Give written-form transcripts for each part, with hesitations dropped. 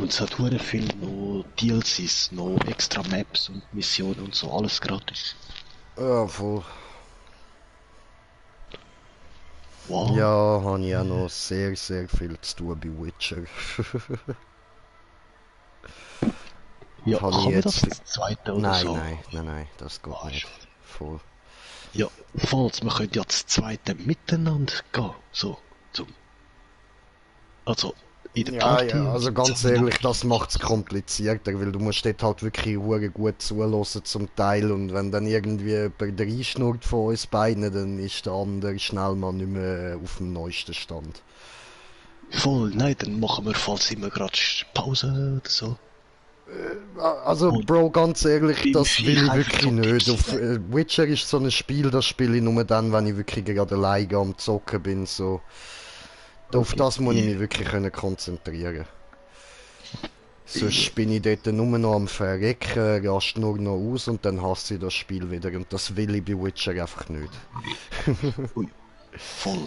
Und es hat hure viel noch DLCs, noch extra Maps und Missionen und so, alles gratis. Ja, voll. Wow. Ja, habe ich auch noch sehr, sehr viel zu tun bei Witcher. Ja, Habe ich kann man das jetzt... als zweite oder Nein, so? nein, das geht Ah, nicht. schade. Voll. Ja, falls, wir können ja das zweite miteinander gehen, so, also, in der Ja, Party ja, und also ganz zusammen ehrlich, einfach das macht es komplizierter, weil du musst dort halt wirklich hure gut zuhören zum Teil und wenn dann irgendwie jemand reinschnurrt von uns beiden, dann ist der andere schnell mal nicht mehr auf dem neuesten Stand. voll, nein, dann machen wir, falls immer gerade Pause oder so. Also Und Bro, ganz ehrlich, das will ich einfach wirklich so nicht. Tipps Auf, rein. Witcher ist so ein Spiel, das spiele ich nur dann, wenn ich wirklich gerade alleine am Zocken bin. So. Auf Okay, das muss ich yeah. mich wirklich können konzentrieren. Yeah. Sonst bin ich dort nur noch am Verrecken, rast nur noch aus und dann hasse ich das Spiel wieder. Und das will ich bei Witcher einfach nicht. Ui, voll.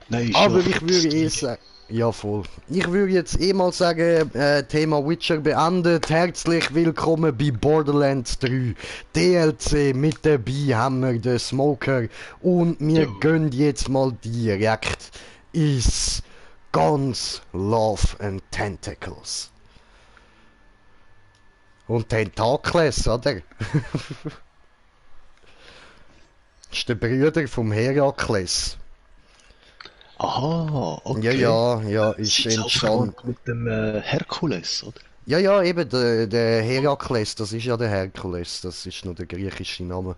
Nein, ist ja Aber einfach ich würde das eh Ding. sagen... Ja, voll. Ich würde jetzt eh mal sagen, Thema Witcher beendet. Herzlich willkommen bei Borderlands 3. DLC mit dabei haben wir den Smoker. Und wir Jo. gehen jetzt mal direkt ins Guns, Love and Tentacles. Und Tentakles, oder? Das ist der Bruder vom Herakles. Aha, okay. Ja, ist Sind sie auch entstanden. verwandt mit dem Herkules, oder? Ja, eben, der Herakles, das ist ja der Herkules, das ist nur der griechische Name.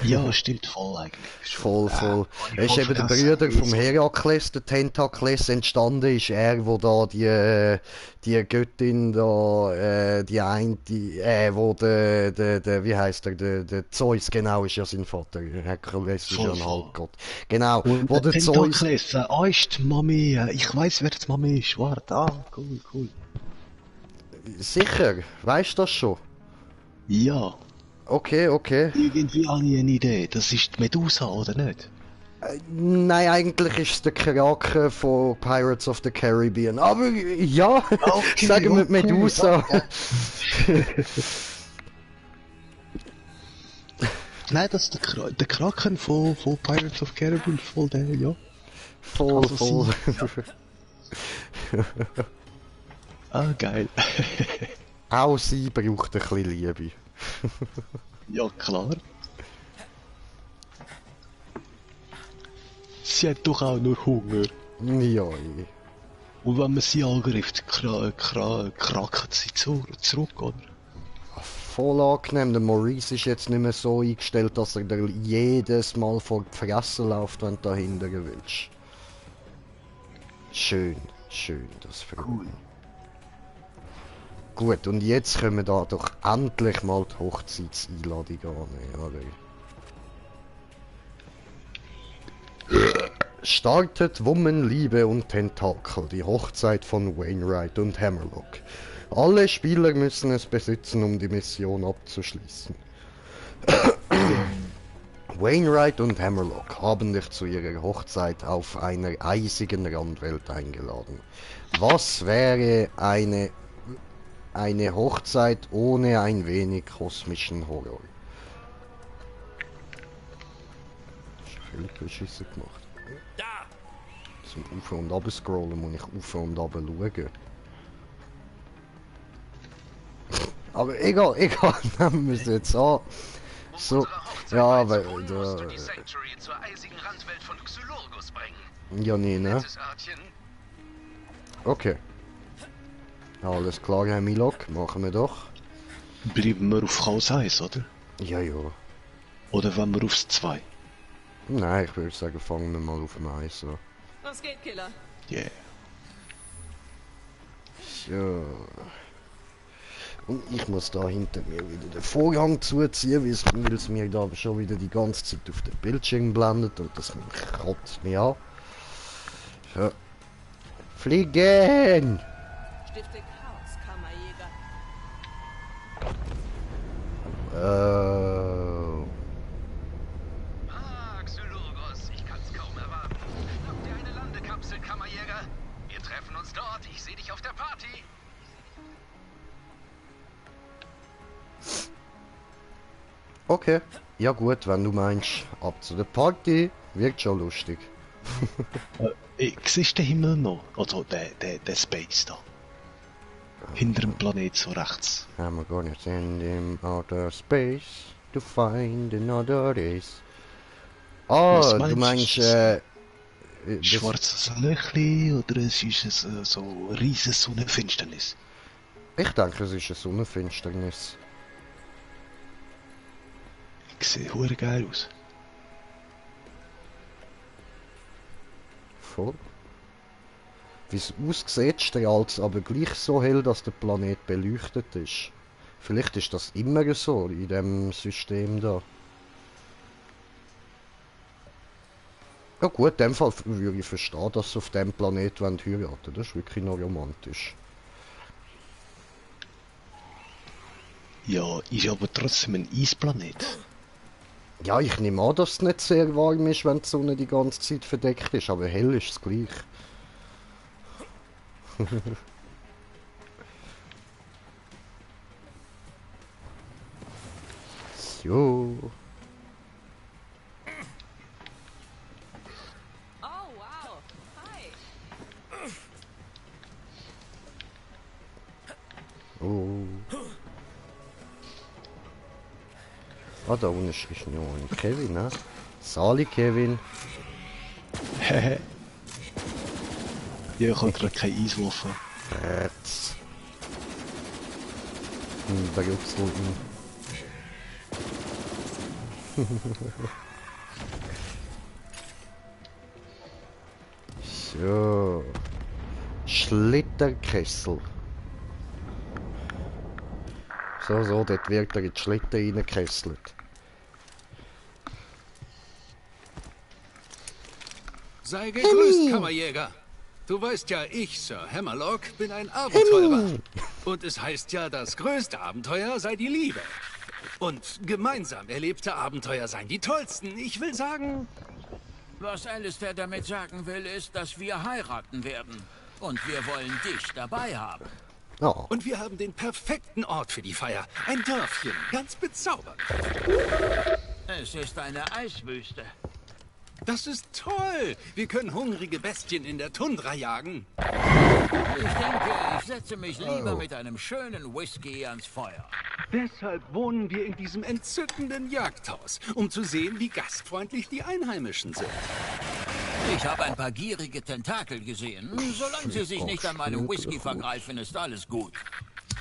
Ja, stimmt voll eigentlich schon. Voll. Hab ich Er ist voll eben der vergessen. Bruder vom Herakles, der Tentakles. Entstanden ist er, wo da die Göttin da, die eine, wo der, wie heißt der Zeus, genau, ist ja sein Vater. Herkules ist ja ein Voll. Halbgott. Genau, Und wo der der Zeus, Tentakles, ist die Mami, ich weiß, wer die Mami ist, warte, cool. sicher, weißt du das schon? Ja, Okay. irgendwie habe ich eine Idee, das ist die Medusa, oder nicht? Nein, eigentlich ist es der Krake von Pirates of the Caribbean. Aber ja, sagen wir Medusa. Nein, das ist der Kraken von Pirates of Caribbean, voll der, ja. Voll. Also geil. Auch sie braucht ein bisschen Liebe. Ja, klar. Sie hat doch auch nur Hunger. Ja, Und wenn man sie angreift, kraken sie zurück, oder? voll angenehm. Der Maurice ist jetzt nicht mehr so eingestellt, dass er dir jedes Mal vor die Fresse läuft, wenn du da hindern willst. Schön, das freut mich. Gut, und jetzt können wir da doch endlich mal die Hochzeitseinladung annehmen, oder? Startet Wummen, Liebe und Tentakel, die Hochzeit von Wainwright und Hammerlock. Alle Spieler müssen es besitzen, um die Mission abzuschließen. Wainwright und Hammerlock haben dich zu ihrer Hochzeit auf einer eisigen Randwelt eingeladen. Was wäre eine Hochzeit ohne ein wenig kosmischen Horror? Völlig beschissen gemacht. Zum Auf- und Ab scrollen muss ich auf und ab schauen. Aber egal, nehmen wir es jetzt an. So, ja, weil da... Ja, nee, ne? Okay. Alles klar, Herr Milok, machen wir doch. Bleiben wir auf Haus 1, oder? Ja. Oder wenn wir aufs 2? Nein, ich würde sagen, fangen wir mal auf dem Eis an. Was geht, Killer? Yeah. Ja. Und ich muss da hinter mir wieder den Vorhang zuziehen, weil es mir da schon wieder die ganze Zeit auf den Bildschirm blendet und das kotzt mich an. So. Fliegen! Stifte Chaos, Kammerjäger. Xylurgos, ich kann's kaum erwarten. Habt ihr eine Landekapsel, Kammerjäger? Wir treffen uns uns dort. Ich sehe dich auf der Party. Okay. Ja gut, wenn du meinst, ab zu der Party wird schon lustig. Siehst du den Himmel noch? Also der Space da. Hinter dem Planet so rechts. I'm gonna send him outer space to find another race. Was Ah, meinst du du? meinst, das, Schwarzes Löchli oder ist es so eine riesige Sonnenfinsternis? ich denke, es ist eine Sonnenfinsternis. Sieht hure geil aus. Voll. Wie es aussieht, strahlt es aber gleich so hell, dass der Planet beleuchtet ist. Vielleicht ist das immer so in dem System da. Ja gut, in dem Fall würde ich verstehen, dass sie auf dem Planet heiraten wollen. Das ist wirklich noch romantisch. Ja, ist aber trotzdem ein Eisplanet. Ja, ich nehme an, dass es nicht sehr warm ist, wenn die Sonne die ganze Zeit verdeckt ist, aber hell ist es gleich. So. Oh, wow. Hi. Oh. Ah, da unten ist noch ein Kevin, ne? Sali Kevin. Hehe. Ja, ich kann gerade kein Eis werfen. Jetzt. Da gibt's so ein. So. Schlitterkessel. So, dort wird er in die Schlitten reingekesselt. Sei gegrüßt, Kammerjäger. Du weißt ja, ich, Sir Hammerlock, bin ein Abenteurer. Und es heißt ja, das größte Abenteuer sei die Liebe. Und gemeinsam erlebte Abenteuer seien die tollsten. Ich will sagen... Was Alistair damit sagen will, ist, dass wir heiraten werden. Und wir wollen dich dabei haben. Oh. Und wir haben den perfekten Ort für die Feier. Ein Dörfchen, ganz bezaubernd. Es ist eine Eiswüste. Das ist toll. Wir können hungrige Bestien in der Tundra jagen. Ich denke, ich setze mich lieber mit einem schönen Whisky ans Feuer. Deshalb wohnen wir in diesem entzückenden Jagdhaus, um zu sehen, wie gastfreundlich die Einheimischen sind. Ich habe ein paar gierige Tentakel gesehen. Solange sie sich nicht an meinem Whisky vergreifen, ist alles gut.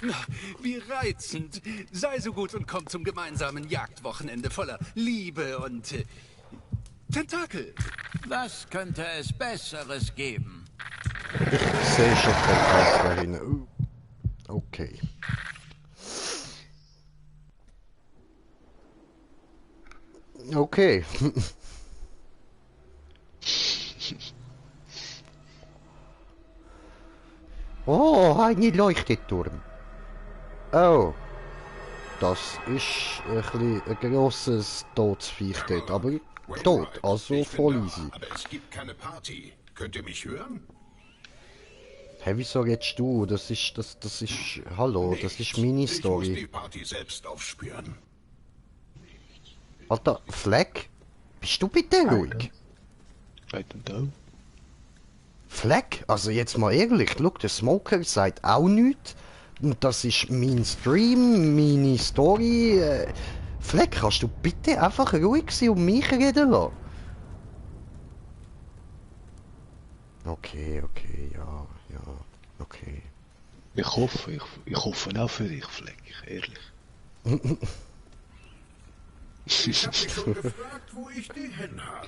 Na, wie reizend. Sei so gut und komm zum gemeinsamen Jagdwochenende voller Liebe und Tentakel. Was könnte es Besseres geben? Ich sehe schon den Kreis da hinten. Okay. Okay. Oh, ein Leuchtturm. Oh. Das ist ein grosses Todesviech dort, aber tot, also Ich bin voll da, easy. aber es gibt keine Party. Könnt ihr mich hören? Hä, wieso redest du? Das ist, hallo, das ist meine Ich muss die Story. Party selbst aufspüren. Alter, Fleck? Bist du bitte ruhig? Right and down. Fleck? Also jetzt mal ehrlich, schau, der Smoker sagt auch nichts. Und das ist mein Stream, meine Story. Fleck, kannst du bitte einfach ruhig sein und mich reden lassen? Okay, ja, okay. Ich hoffe auch für dich, Fleck, ehrlich. Ich hab mich schon gefragt, wo ich die hin habe.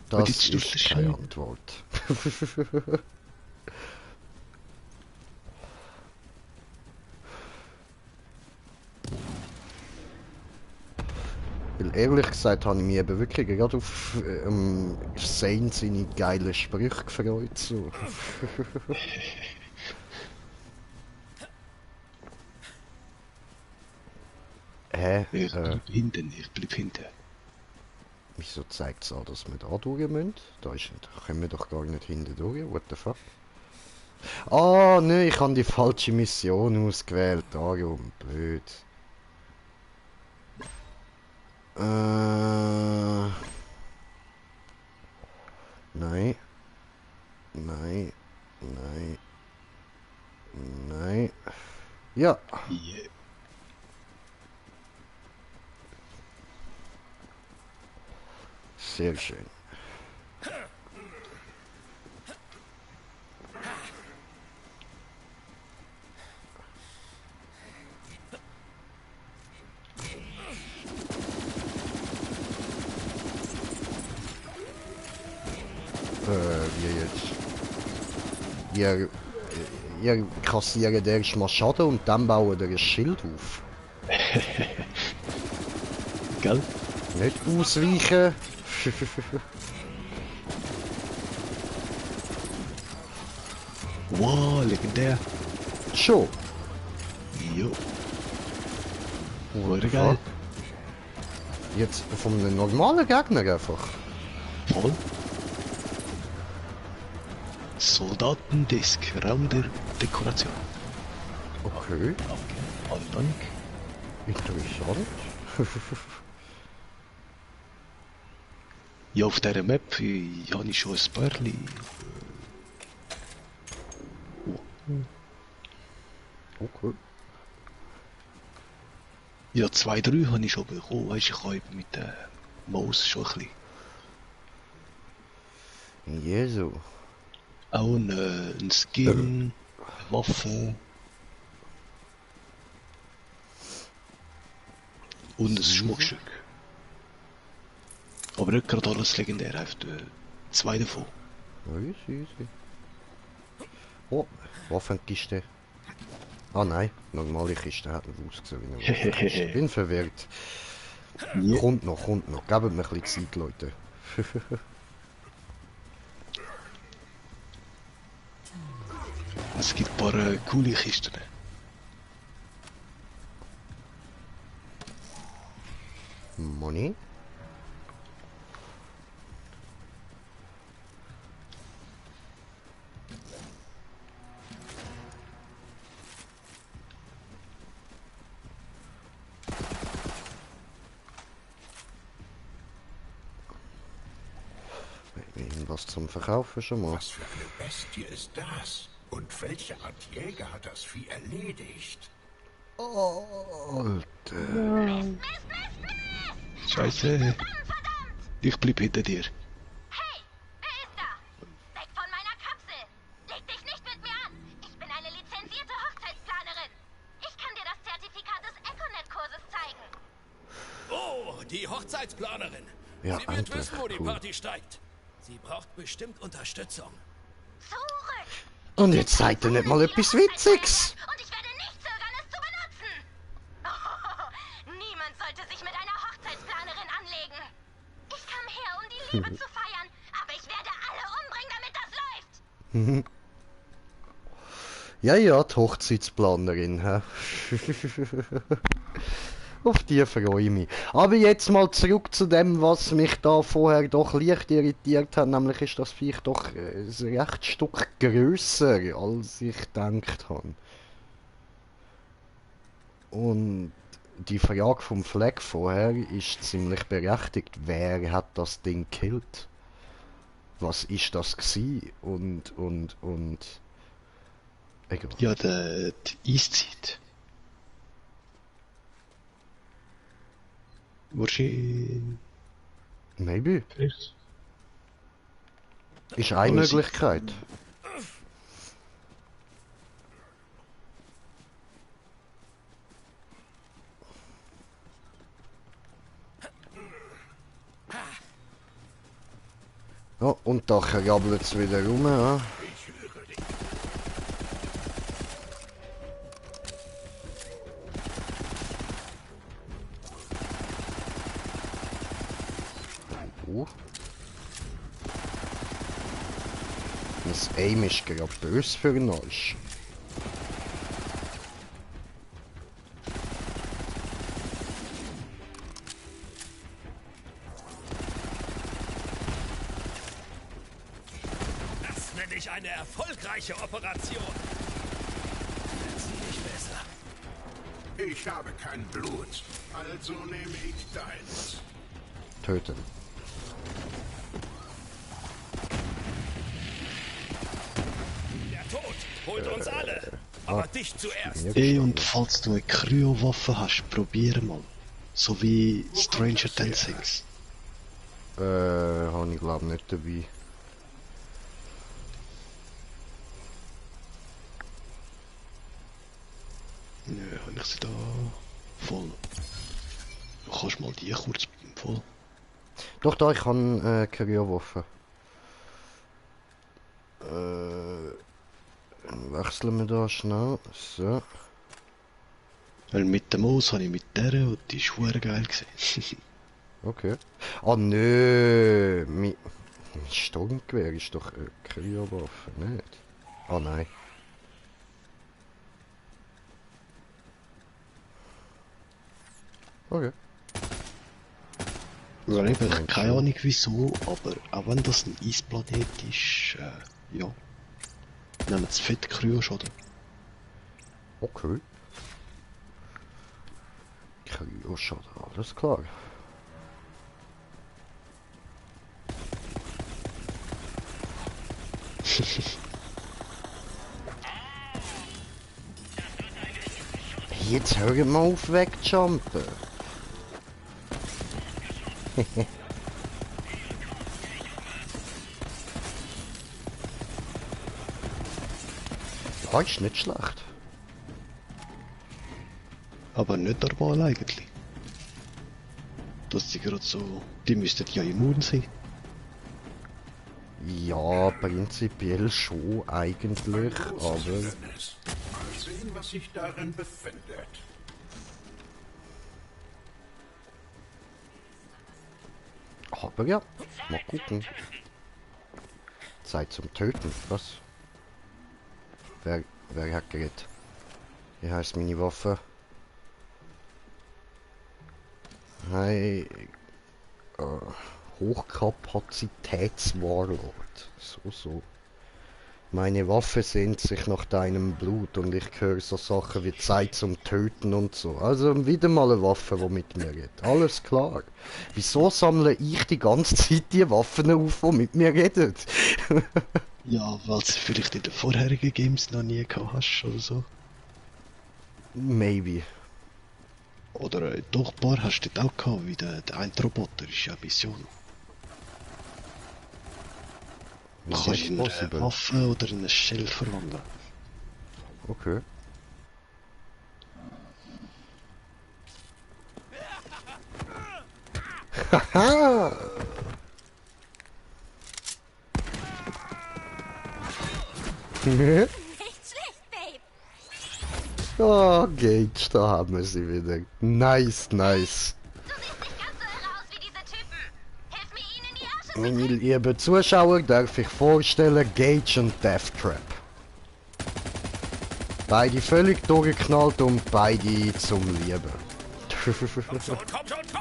Das jetzt tust du ist keine schön. Antwort. Weil ehrlich gesagt habe ich mich eben wirklich gerade auf Zane seine geilen Sprüche gefreut. So. Ich bleib hinten. Wieso zeigt es an, dass wir da durch müssen? Da können wir doch gar nicht hinten durch. What the fuck? Ah, ne, ich habe die falsche Mission ausgewählt. Darum, blöd. Nein. Nein. Nein. Nein. Ja. Yeah. Sehr schön. Wie jetzt? Ihr kassiert erst mal Schaden und dann bauen ihr ein Schild auf. Gell? Nicht ausweichen. Wow, legendär. Schon. Jo. What the geil. fuck? Jetzt von einem normalen Gegner einfach. Voll. Soldatendisk, Raum der Dekoration. Okay, Altanik. interessant. Ja, auf dieser Map habe ich schon ein paar. Okay. Ja, 2, 3 habe ich schon bekommen. Weißt, ich habe eben mit der Maus schon ein bisschen. Jesu. Auch ein Skin, eine Waffe. Und ein Schmuckstück. Aber nicht gerade alles legendär, einfach 2 davon. Easy, easy. Oh, Waffenkiste. Ah nein, normale Kiste hat nicht ausgesehen wie eine Waffenkiste. Bin verwirrt. Ja. Kommt noch, kommt noch. Gebt mir ein bisschen Zeit, Leute. Es gibt ein paar coole Kisten. Money. Irgendwas zum Verkaufen schon mal. Was für eine Bestie ist das? Und welche Art Jäger hat das Vieh erledigt? Alter. Scheiße. Ich bleib hinter dir. Hey, wer ist da? Weg von meiner Kapsel! Leg dich nicht mit mir an! Ich bin eine lizenzierte Hochzeitsplanerin. Ich kann dir das Zertifikat des Econet-Kurses zeigen. Oh, die Hochzeitsplanerin. Ja, Sie wird endlich, wissen, wo die cool. Party steigt. Sie braucht bestimmt Unterstützung. Zurück! Und jetzt seid ihr nicht mal etwas Witziges. Und ich werde nicht zögern, es zu benutzen! Niemand sollte sich mit einer Hochzeitsplanerin anlegen. Ich kam her, um die Liebe zu feiern, aber ich werde alle umbringen, damit das läuft! Ja, ja, die Hochzeitsplanerin, hä? Auf die freue ich mich. Aber jetzt mal zurück zu dem, was mich da vorher doch leicht irritiert hat. Nämlich ist das Viech doch ein recht Stück grösser, als ich gedacht habe. Und die Frage vom Fleck vorher ist ziemlich berechtigt. Wer hat das Ding gekillt? Was ist das gsi? Und... Egal. Ja, die Eiszeit. Wahrscheinlich. Maybe. Vielleicht. Ist eine Aber sie- Möglichkeit. Ja, und da krabbelt es wieder rum, ja. Das Aim ist gerade böse für den Arsch. erfolgreiche Operation. Nicht besser. Ich habe kein Blut, also nehme ich deins. Töten. Der Tod holt uns alle. Aber dich zuerst. Ey, und falls du eine Kryowaffe hast, probier mal. So wie Stranger Things. Habe ich glaube nicht dabei. Nö, habe ich sie da voll. Du kannst mal die kurz voll. Doch, da, ich habe Kryowaffe. Wechseln wir da schnell. So. Weil mit der Maus habe ich mit der und die ist verdammt geil gesehen. Okay. Ah, nö. Mein Sturmgewehr ist doch eine Kryowaffe, nicht? Ah, nein. Okay. Also eben, keine Ahnung wieso, aber auch wenn das ein Eisplanet ist, ja. Nehmen das fett Kryoschaden. Okay. Kryoschaden, alles klar. Jetzt hör mal auf wegjumpen. Ja, ist nicht schlecht. Aber nicht normal eigentlich. Dass sie gerade so, die müssten ja immun sein. Ja, prinzipiell schon eigentlich, aber... Verständnis. Mal sehen, was sich darin befindet. Aber ja, mal gucken. Zeit zum Töten, was? Wer hat geredet? Wie heißt meine Waffe? Hey, Hochkapazitätswarlord. So. Meine Waffe sehnt sich nach deinem Blut und ich höre so Sachen wie Zeit zum Töten und so. Also wieder mal eine Waffe, die mit mir redet. Alles klar. Wieso sammle ich die ganze Zeit die Waffen auf, die mit mir reden? Ja, weil sie vielleicht in den vorherigen Games noch nie gehabt hast oder so. Maybe. Oder doch, ein paar hast du dort auch gehabt, wie der eine Roboter ist ja eine Mission. Du kannst ihn in eine Waffe oder in ein Shell verwandeln. Okay. Haha! Nicht schlecht, Babe. Oh, Gage, da haben wir sie wieder. Nice. Du siehst nicht ganz so irre aus wie diese Typen. Hilf mir, ihnen in die Asche zu Meine lieben Zuschauer, darf ich vorstellen Gage und Death Trap. Beide völlig durchgeknallt und beide zum Lieben. Komm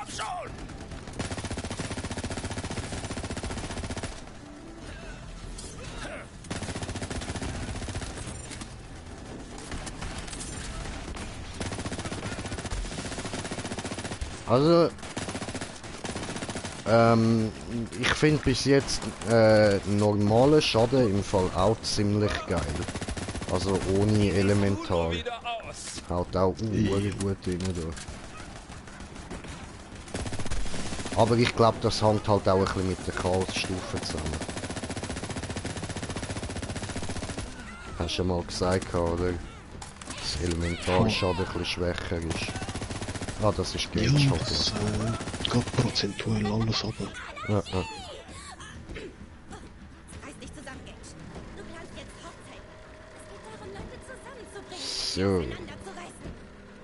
schon! Also, ich finde bis jetzt normale Schaden im Fall auch ziemlich geil. Also ohne Elemental. Haut auch gut rein da. Aber ich glaube, das hängt halt auch ein bisschen mit der Chaosstufe zusammen. Hast du ja mal gesagt, oder? Das Elementalschaden ein bisschen schwächer ist. Ah, das ist Gage. Ja, Okay. das geht prozentuell alles runter. Ja. Reiß dich zusammen, Gage. Du planst jetzt Hochzeit. Es geht darum, Leute zusammenzubringen, So. auseinander zu reißen.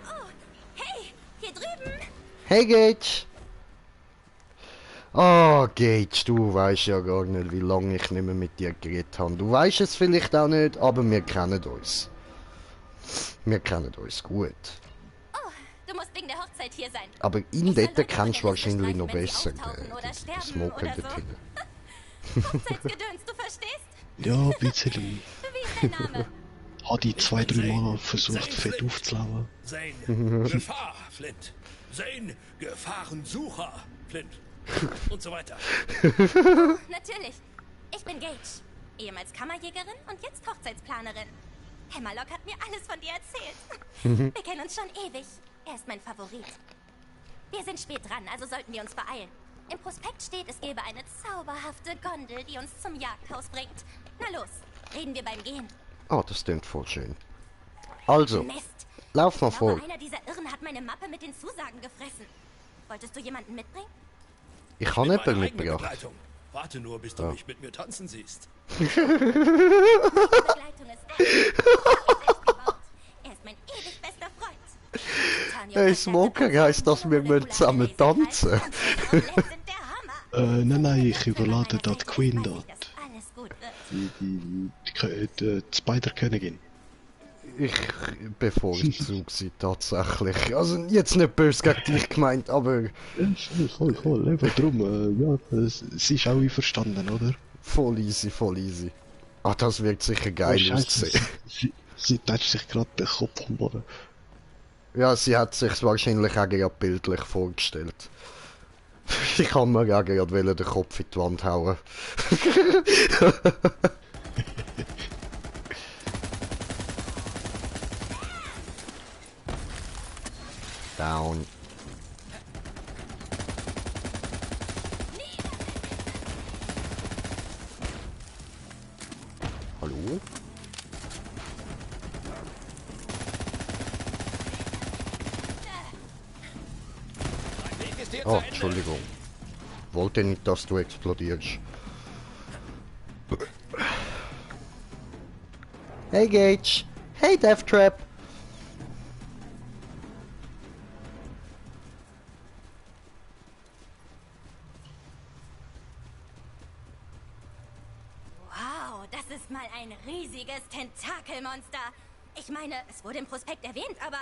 Oh, hey, hier drüben. Hey Gage! Ah, Gage, du weißt ja gar nicht, wie lange ich nicht mehr mit dir geredet habe. Du weißt es vielleicht auch nicht, aber wir kennen uns. Wir kennen uns gut. Du musst wegen der Hochzeit hier sein. Aber ihn Ich soll dort Leute kennst du vor der Hilfe wahrscheinlich noch streichen, wenn sie besser, auftauchen oder den sterben Smoker oder dort so. hinten. Hochzeitsgedöns, du verstehst? Ja, ein bisschen. Wie dein Name? Hat die 2-3 Mal versucht, fett aufzulaufen. Sein Gefahr, Flint. Sein Gefahrensucher, Flint. Und so weiter. Natürlich. Ich bin Gage. Ehemals Kammerjägerin und jetzt Hochzeitsplanerin. Hammerlock hat mir alles von dir erzählt. Wir kennen uns schon ewig. Er ist mein Favorit. Wir sind spät dran, also sollten wir uns beeilen. Im Prospekt steht, es gäbe eine zauberhafte Gondel, die uns zum Jagdhaus bringt. Na los, reden wir beim Gehen. Oh, das klingt voll schön. Also, Mist. lauf mal Ich glaube, vor. einer dieser Irren hat meine Mappe mit den Zusagen gefressen. Wolltest du jemanden mitbringen? Ich habe Meine jemanden eigene mitgebracht. Begleitung. Warte nur, bis du mich mit mir tanzen siehst. Die Begleitung ist der. Er ist mein ewig bester Freund. Titanium Hey, hat Smoker, seine heisst das, wir müssen zusammen tanzen? Nein, ich überlade da die Queen Dass dort. alles gut wird. Die Spider-Königin. Ich bevorzuge sie tatsächlich. Also jetzt nicht böse gegen dich gemeint, aber Ja, voll, eben drum, ja, sie ist auch einverstanden, oder? voll easy, voll easy. Ah, das wird sicher geil Scheisse, aussehen. sie tätscht sich gerade den Kopf am Boden. Ja, sie hat sich wahrscheinlich auch gerade bildlich vorgestellt. Ich kann mir auch gerade den Kopf in die Wand hauen. Down. Hallo? Oh, Entschuldigung. Wollte nicht, dass du explodierst. Hey Gage. Hey Death Trap. Wow, das ist mal ein riesiges Tentakelmonster. Ich meine, es wurde im Prospekt erwähnt, aber...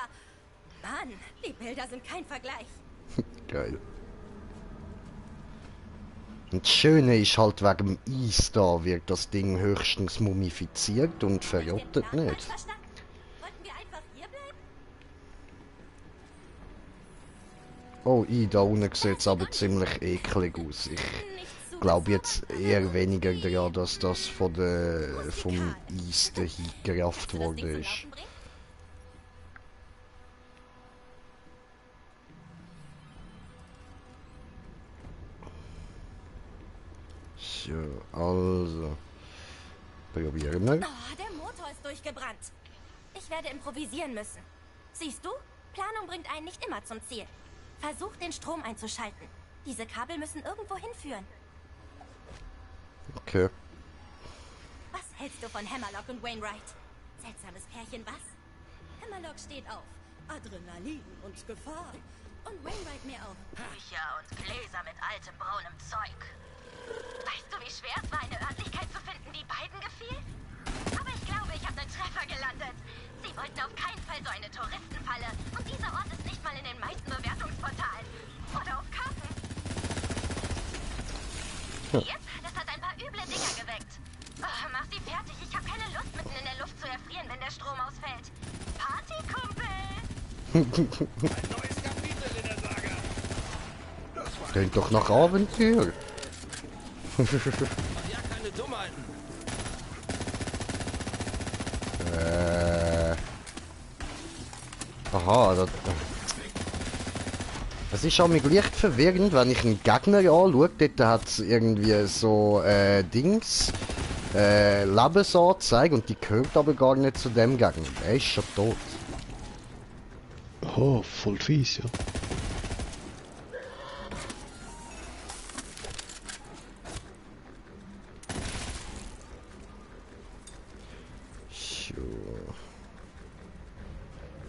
Mann, die Bilder sind kein Vergleich. Geil. Und das Schöne ist halt, wegen dem Eis da wird das Ding höchstens mumifiziert und verrottet Plan nicht. falsch verstanden? Wollten wir einfach hier bleiben? Oh, da unten sieht es aber ziemlich eklig aus. Ich glaube jetzt eher weniger daran, dass das vom Eis dahin gerafft worden ist. So, also. Probieren wir. Oh, der Motor ist durchgebrannt. Ich werde improvisieren müssen. Siehst du? Planung bringt einen nicht immer zum Ziel. Versuch, den Strom einzuschalten. Diese Kabel müssen irgendwo hinführen. Okay. Was hältst du von Hammerlock und Wainwright? Seltsames Pärchen, was? Hammerlock steht auf Adrenalin und Gefahr. Und Wainwright mehr auf Bücher und Gläser mit altem braunem Zeug. Weißt du, wie schwer es war, eine Örtlichkeit zu finden, die beiden gefiel? Aber ich glaube, ich habe einen Treffer gelandet. Sie wollten auf keinen Fall so eine Touristenfalle. Und dieser Ort ist nicht mal in den meisten Bewertungsportalen. Oder auf Karten. Yep, das hat ein paar üble Dinger geweckt. Oh, mach sie fertig. Ich habe keine Lust, mitten in der Luft zu erfrieren, wenn der Strom ausfällt. Partykumpel! Ein neues Kapitel in der Saga. Klingt doch nach Abenteuer. Mach ja keine Dummheiten. Aha, das ist auch mir leicht verwirrend, wenn ich einen Gegner anschaue. Dort hat es irgendwie so Dings, Lebensanzeige und die gehört aber gar nicht zu dem Gegner. Er ist schon tot. Oh, voll fies, ja. So.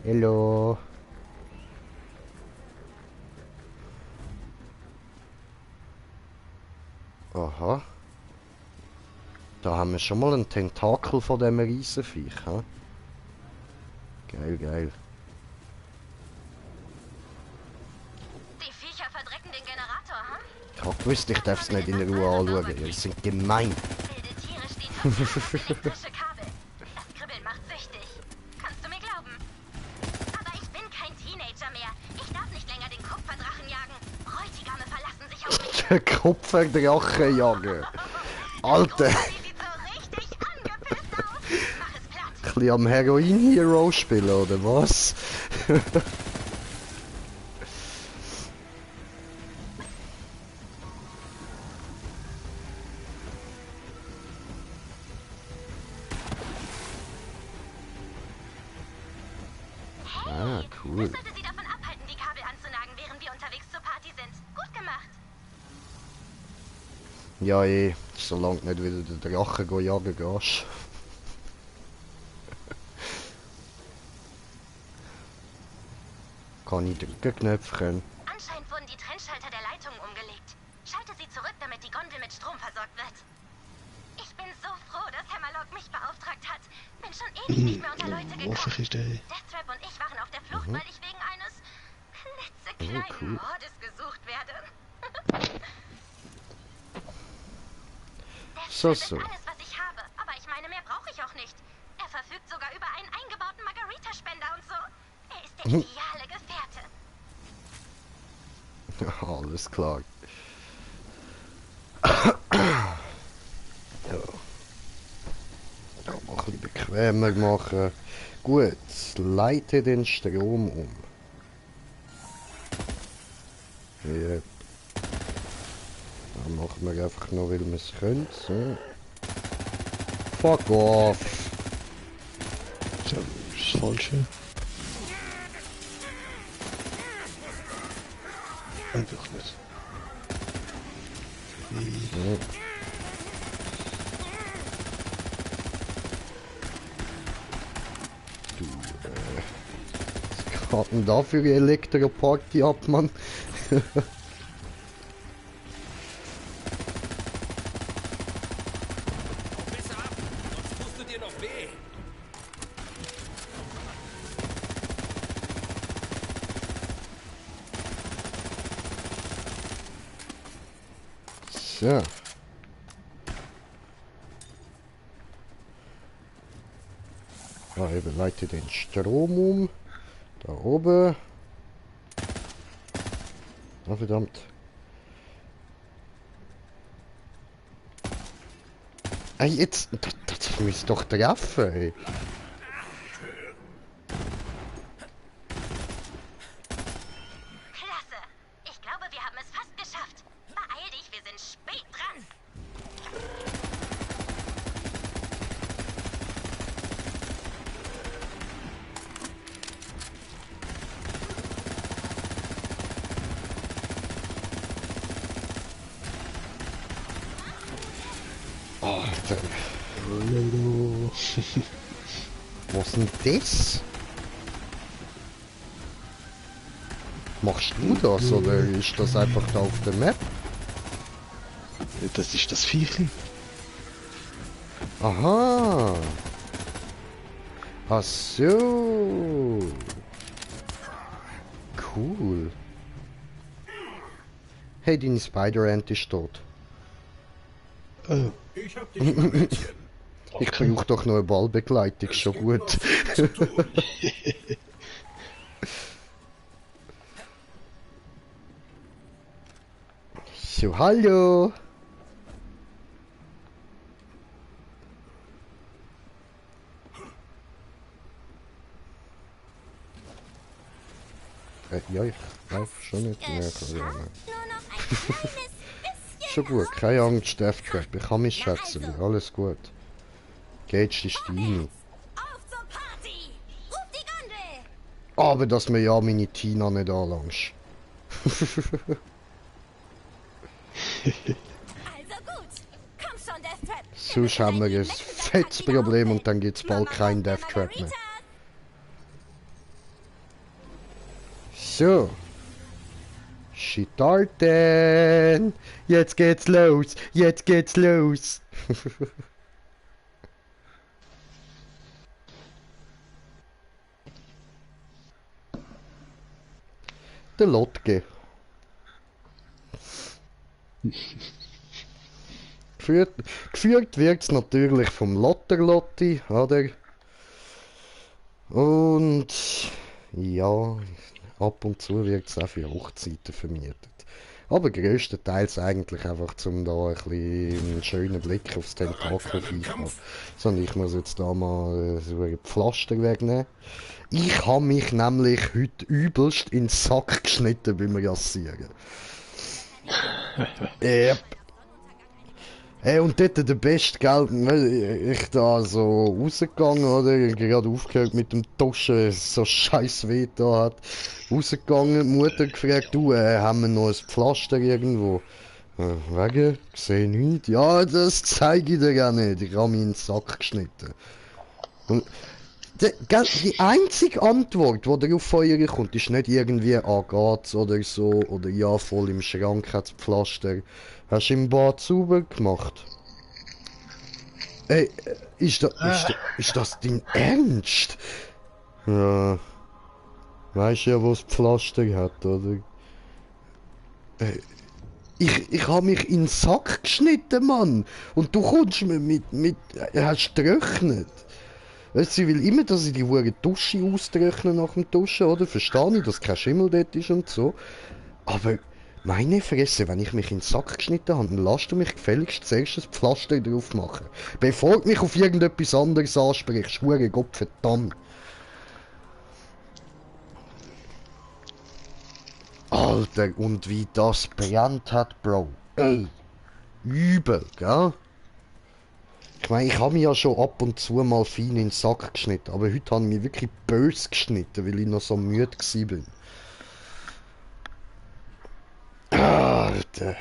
Hallo. Aha. Da haben wir schon mal einen Tentakel von dem Riesenviech, ha? Geil, geil. Die Viecher verdrecken den Generator, hm? Ich hab gewusst, ich darf es nicht in Ruhe anschauen. Die sind gemein. Wilde Tiere stehen auf elektrische Kabel. Das Kupferdrache jagen. Alter. Die sieht so richtig angepisst aus. Mach es platt. Ein bisschen am Heroin-Hero spielen, oder was? Ah, cool. Das sollte sie davon abhalten, die Kabel anzunagen, während wir unterwegs zur Party sind. Gut gemacht. Ja, solange du nicht wieder den Drachen jagen gehst. Kann ich drücken Knöpfchen? Anscheinend wurden die Trennschalter der Leitungen umgelegt. Schalte sie zurück, damit die Gondel mit Strom versorgt wird. Ich bin so froh, dass Hammerlock mich beauftragt hat. Bin schon ewig nicht mehr unter Leute gekommen. Hoffentlich ist der... Deathtrap und ich waren auf der Flucht, weil ich wegen eines klitzekleinen cool. Mordes gesucht werde. So, Deathtrap so. ist alles, was ich habe, aber ich meine, mehr brauche ich auch nicht. Er verfügt sogar über einen eingebauten Margarita-Spender und so. Er ist der ideale Gefährte. Alles klar. Ja. Ja, mal ein bisschen bequemer machen. Gut, leite den Strom um. Ja. Dann machen wir einfach noch, weil wir es können. So. Fuck off! So, ist das Falsche. Einfach nicht. Ja. Du, was geht denn da für eine Elektroparty ab, Mann? Besser ab, sonst tust du dir noch weh. So. Ja, eben leite den Strom um. Da oben. Ah, verdammt. Ey, jetzt. Das müsste doch treffen, ey. Klasse. Ich glaube, wir haben es fast geschafft. Beeil dich, wir sind spät dran. Alter. Was denn das? Machst du das oder ist das einfach da auf der Map? Das ist das Viechli. Aha. Ach so. Cool. Hey, deine Spider-Ant ist tot. Ich hab dich mal Mädchen. Ich brauche doch noch eine Ballbegleitung, schon gut. So, hallo. Ja, ich laufe schon nicht mehr. Geschafft. Nur noch ein kleines bisschen. Schon gut, keine Angst, Deathtrap. Ich kann mich schätzen, alles gut. Gage ist deine. Auf zur Party. Ruf die Gondel. Aber dass mir ja meine Tina nicht anlangst. Also gut. Komm schon, Deathtrap. Sonst haben wir ein fettes Problem und dann gibt's bald kein Deathtrap mehr. So. Starten! Jetzt geht's los! Jetzt geht's los! Der Lotge. Geführt wird's natürlich vom Lotterlotti, oder? Und ja, ab und zu wird's auch für Hochzeiten vermietet. Aber größtenteils eigentlich einfach, um da ein bisschen einen schönen Blick aufs Tentakel zu haben. Sondern ich muss jetzt da mal so ein Pflaster wegnehmen. Ich habe mich nämlich heute übelst in den Sack geschnitten beim Rasieren. Yep. Hey, und dort der beste, gell, ich da so rausgegangen, oder, gerade aufgehört mit dem Duschen, so scheiß weh da hat, rausgegangen, die Mutter gefragt, du, haben wir noch ein Pflaster irgendwo? Wegen? Sehe nicht. Ja, das zeige ich dir gar nicht, ich habe mich in den Sack geschnitten. Und die einzige Antwort, die darauf von ihr kommt, ist nicht irgendwie geht's oder so, oder ja, voll im Schrank hat's Pflaster. Hast du im Bad sauber gemacht? Ey, ist das dein Ernst? Ja. Weisst ja, wo das Pflaster hat, oder? Ich habe mich in den Sack geschnitten, Mann! Und du kommst mir mit hast gerechnet? Weißt du, sie will immer, dass ich die hure Dusche austrockne nach dem Duschen, oder? Verstehe ich, dass kein Schimmel dort ist und so. Aber meine Fresse, wenn ich mich in den Sack geschnitten habe, dann lass du mich gefälligst zuerst ein Pflaster drauf machen. Bevor du mich auf irgendetwas anderes ansprichst, hure Gott verdammt. Alter, und wie das brennt hat, Bro. Ey, übel, gell? Ich meine, ich habe mich ja schon ab und zu mal fein in den Sack geschnitten, aber heute habe ich mich wirklich böse geschnitten, weil ich noch so müde war. Alter.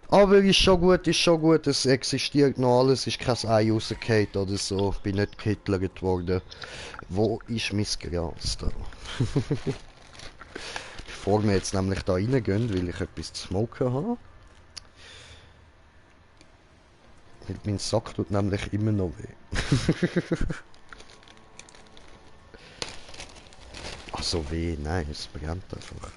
Aber ist schon gut, es existiert noch alles, ist kein Ei rausgefallen oder so, bin nicht gehitlert worden. Wo ist mein Gras da? Bevor wir jetzt nämlich da reingehen, will ich etwas zu smoken haben. Weil mein Sack tut nämlich immer noch weh. Also weh, nein, es brennt einfach.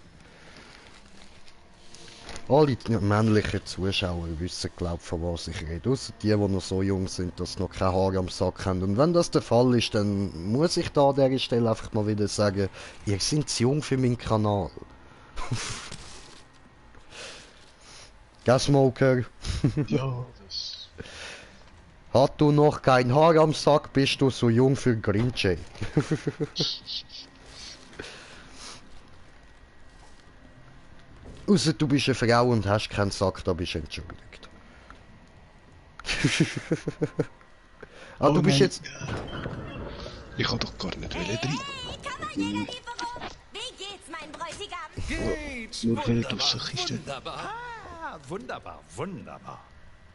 Alle die männlichen Zuschauer wissen, glaube ich, von was ich rede. Ausser die noch so jung sind, dass sie noch kein Haar am Sack haben. Und wenn das der Fall ist, dann muss ich da an dieser Stelle einfach mal wieder sagen, ihr seid zu jung für meinen Kanal. Gell, Smoker? Ja, das... Hat du noch kein Haar am Sack, bist du so jung für Green-Jay. Ausser du bist eine Frau und hast keinen Sack, da bist du entschuldigt. Ah, Oh du bist nein. jetzt... Ich kann doch gar nicht rein. Kavaliererie, wie geht's, mein Bräutigam? Geht's? Nur weil du Wunderbar, so Kiste... wunderbar. Ah, wunderbar, wunderbar.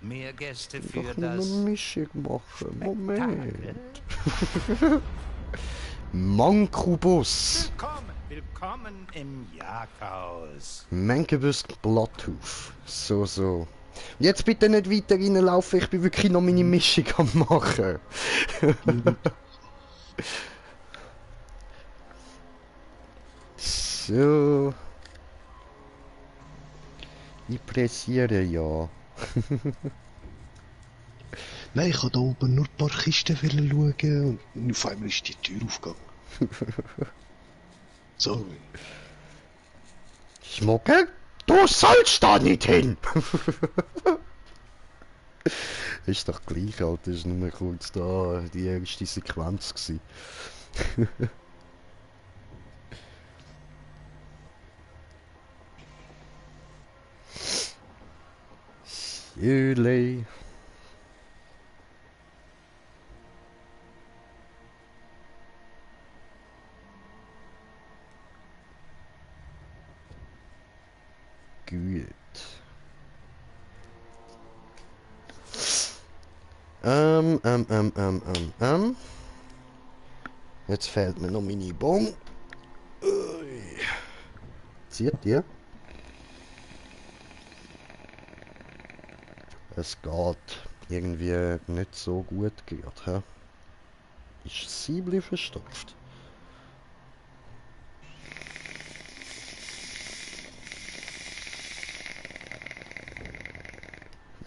Mehr Gäste für Doch nur eine das... Mischung machen. Moment. Spektakel. Mankubus. Willkommen im Jagdhaus. Mankubus Bloodhoof. So. Und jetzt bitte nicht weiter reinlaufen, ich bin wirklich noch meine Mischung am machen. So. Ich pressiere ja. Nein, ich habe da oben nur ein paar Kisten schauen und auf einmal ist die Tür aufgegangen. So. Schmucke? Du sollst da nicht hin! Ist doch gleich, Alter. Ist nur kurz da die erste Sequenz gewesen. Juli. Gut. Jetzt fehlt mir noch meine Bon. Zieht ihr? Es geht irgendwie nicht so gut gerade, hä? Ist das Siebli verstopft?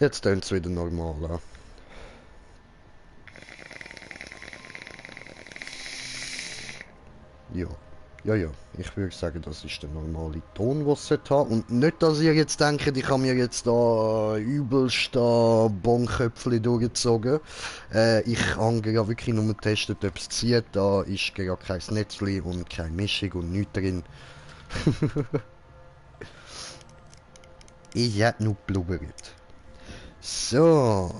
Jetzt tönt es wieder normal an. Ja, Ja, ja, ich würde sagen, das ist der normale Ton, was es sollte haben. Und nicht, dass ihr jetzt denkt, ich habe mir jetzt da übelst da Bonköpfchen durchgezogen. Ich habe ja wirklich nur getestet, ob es zieht. Da ist gar kein Netzli und keine Mischung und nichts drin. Ich habe nur geblubbert. So.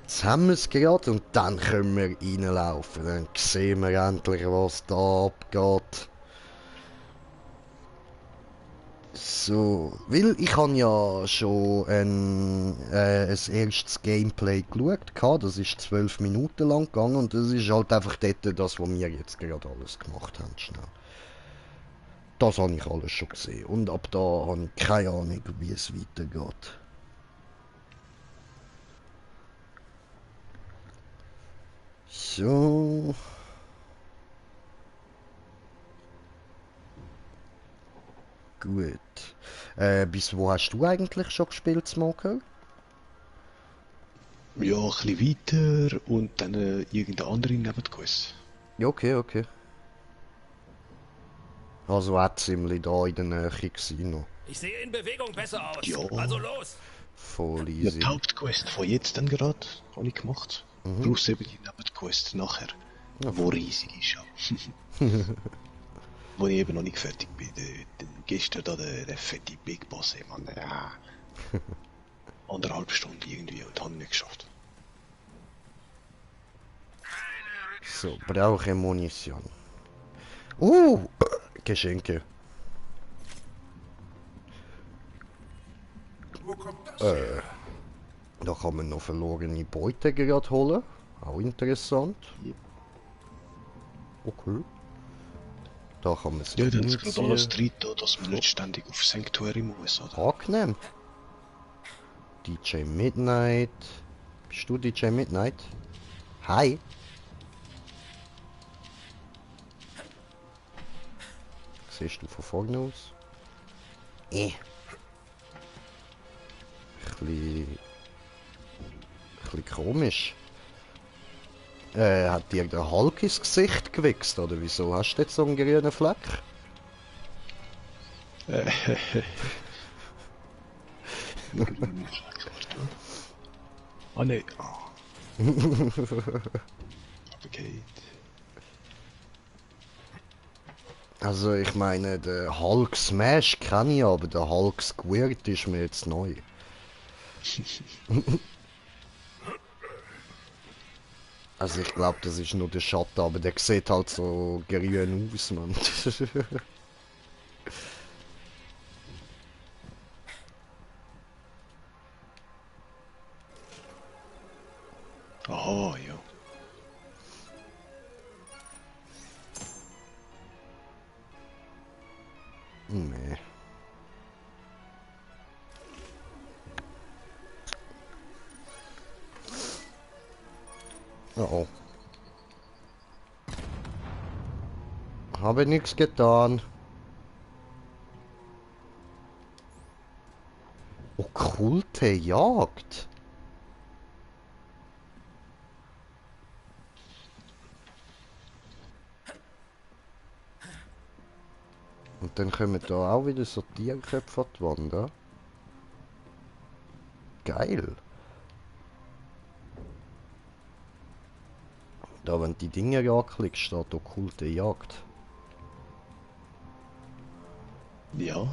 Jetzt haben wir es gerade und dann können wir reinlaufen. Dann sehen wir endlich, was da abgeht. So, weil ich habe ja schon ein erstes Gameplay geschaut. Das ist 12 Minuten lang gegangen und das ist halt einfach dort das, was wir jetzt gerade alles gemacht haben. Schnell. Das habe ich alles schon gesehen und ab da habe ich keine Ahnung, wie es weitergeht. So. Gut. Bis wo hast du eigentlich schon gespielt, Smoker? Ja, ein bisschen weiter und dann irgendeine andere neben Quest. Ja, okay, okay. Also auch ziemlich da in der Nähe gewesen noch. Ich sehe in Bewegung besser aus. Ja. Also los. Voll Ja, easy. die Hauptquest von jetzt dann gerade habe ich gemacht. Brauchst eben die Nebenquest nachher, wo riesig ist. Ja. Wo ich eben noch nicht fertig bin. Gestern da der fette Big Boss, ey, Mann. Ja. 1,5 Stunden irgendwie und habe nicht geschafft. So, brauche Munition. Geschenke. Da kann man noch verlorene Beute gerade holen. Auch interessant. Okay. Da kann man sich Ja, dann ist gerade umziehen. alles drin, da, dass man nicht ständig auf Sanctuary muss, oder? Angenehm. DJ Midnight. Bist du DJ Midnight? Hi. Siehst du von vorne aus? Bisschen komisch. Hat dir der Hulk ins Gesicht gewichst, oder wieso hast du jetzt so einen grünen Fleck? Ah, ne. Okay. Also ich meine, der Hulk Smash kann ich, aber der Hulk Squirt ist mir jetzt neu. Also ich glaube, das ist nur der Schatten, aber der sieht halt so grün aus, Mann. Aha, ja. Nee. Oh. Habe nichts getan. Okkulte Jagd. Und dann kommen da auch wieder so Tierköpfe an die Wand, ja? Geil. Da, wenn du die Dinge anklickst, steht okkulte Jagd. Ja.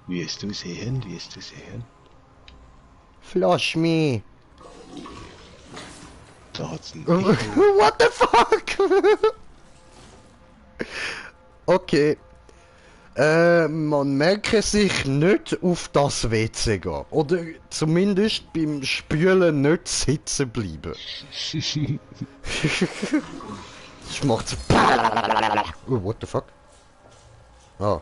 Wie es du sehen, wie es du sehen. Flash me! Da hat's einen What the fuck? Okay. Man merke sich nicht auf das WC gehen. Oder zumindest beim Spülen nicht sitzen bleiben. Das macht so. Oh, what the fuck? Ah.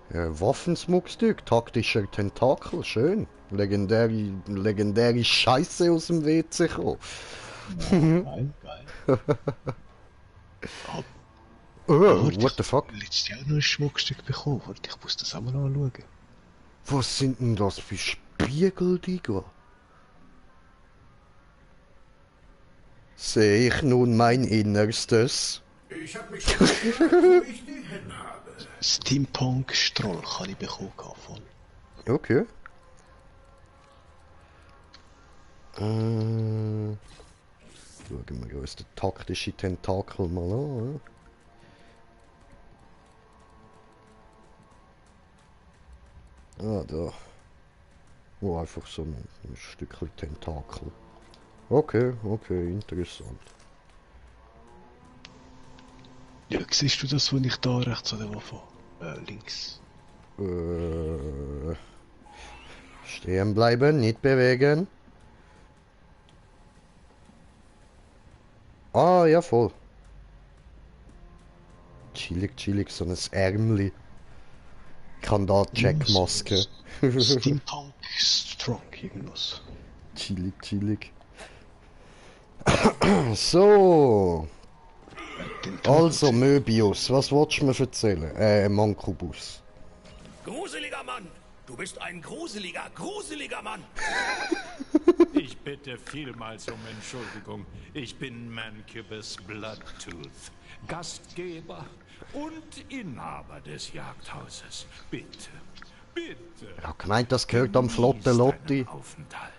Waffensmuckstück, taktischer Tentakel, schön. Legendäre Scheiße aus dem WC kommen. Geil, geil. Oh, what the fuck? Letztes Jahr noch ein Schmuckstück bekommen. Warte, ich muss das auch mal anschauen. Was sind denn das für Spiegel, Digga? Sehe ich nun mein Innerstes? Ich habe mich schon gefragt, wo ich die hin habe. Steampunk-Stroll kann ich bekommen von. Okay. Schauen wir uns den taktischen Tentakel mal an. Ah, da. Oh, einfach so ein Stückchen Tentakel. Okay, interessant. Ja, siehst du das, wo ich da rechts oder wo links? Stehen bleiben, nicht bewegen. Ah, ja, voll. Chillig, so ein Ärmli. Kann da Checkmaske. Steampunk Strong, irgendwas. Chillig. So. Also, Möbius, was wolltest du mir erzählen? Mankubus. Gruseliger Mann! Du bist ein gruseliger Mann! Ich bitte vielmals um Entschuldigung. Ich bin Mancubus Bloodtooth, Gastgeber und Inhaber des Jagdhauses. Bitte. Ich hab gemeint, das gehört am flotten Lotti. Aufenthalt.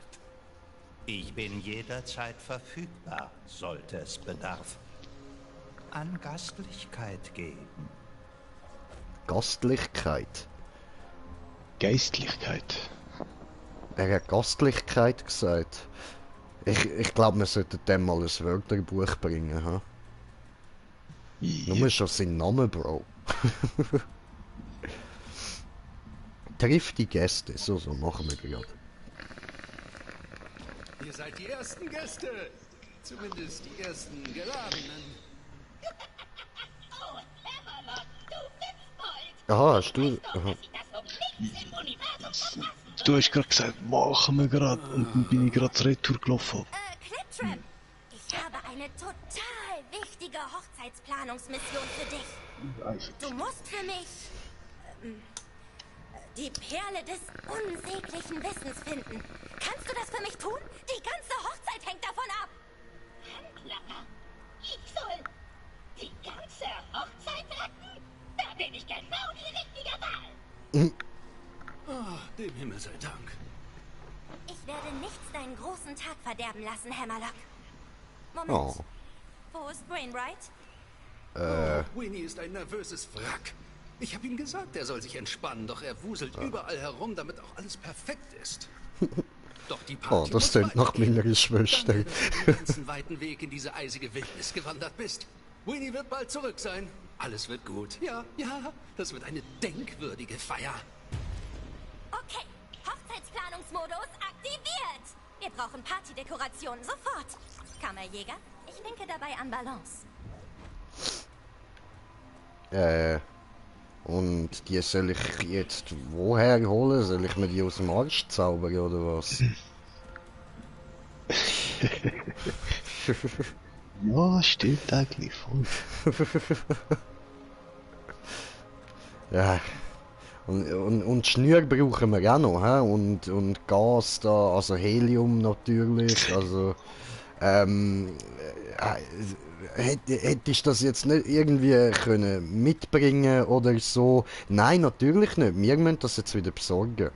Ich bin jederzeit verfügbar, sollte es Bedarf an Gastlichkeit geben. Gastlichkeit? Geistlichkeit. Er hat Gastlichkeit gesagt. Ich glaube, wir sollten dem mal ein Wörterbuch bringen, ha? Ja. Nur schon sein Name, Bro. Triff die Gäste, so machen wir gerade. Ihr seid die ersten Gäste. Zumindest die ersten Geladenen. Aha, hast du... Aha. Du hast gerade gesagt, machen wir gerade. Und dann bin ich gerade Retour gelaufen. Cliptrap, ich habe eine total wichtige Hochzeitsplanungsmission für dich. Du musst für mich die Perle des unsäglichen Wissens finden. Kannst du das für mich tun? Die ganze Hochzeit hängt davon ab. Handlanger, ich soll die ganze Hochzeit retten? Da bin ich genau die richtige Wahl. Oh, dem Himmel sei Dank. Ich werde nichts deinen großen Tag verderben lassen, Hammerlock. Moment. Oh. Wo ist Wainwright? Winnie ist ein nervöses Wrack. Ich habe ihm gesagt, er soll sich entspannen, doch er wuselt überall herum, damit auch alles perfekt ist. Doch die Party Das tönt nach meiner Schwester. Danke, dass du den ganzen weiten Weg in diese eisige Wildnis gewandert bist. Winnie wird bald zurück sein. Alles wird gut. Ja, das wird eine denkwürdige Feier. Okay, Hochzeitsplanungsmodus aktiviert. Wir brauchen Partydekorationen sofort. Kammerjäger, ich denke dabei an Balance. Und die soll ich jetzt woher holen? Soll ich mir die aus dem Arsch zaubern oder was? Ja, stimmt eigentlich voll. Ja. Und Schnür brauchen wir auch noch, hä? Und Gas da, also Helium natürlich, also hättest du das jetzt nicht irgendwie können mitbringen oder so? Nein, natürlich nicht. Wir müssen das jetzt wieder besorgen.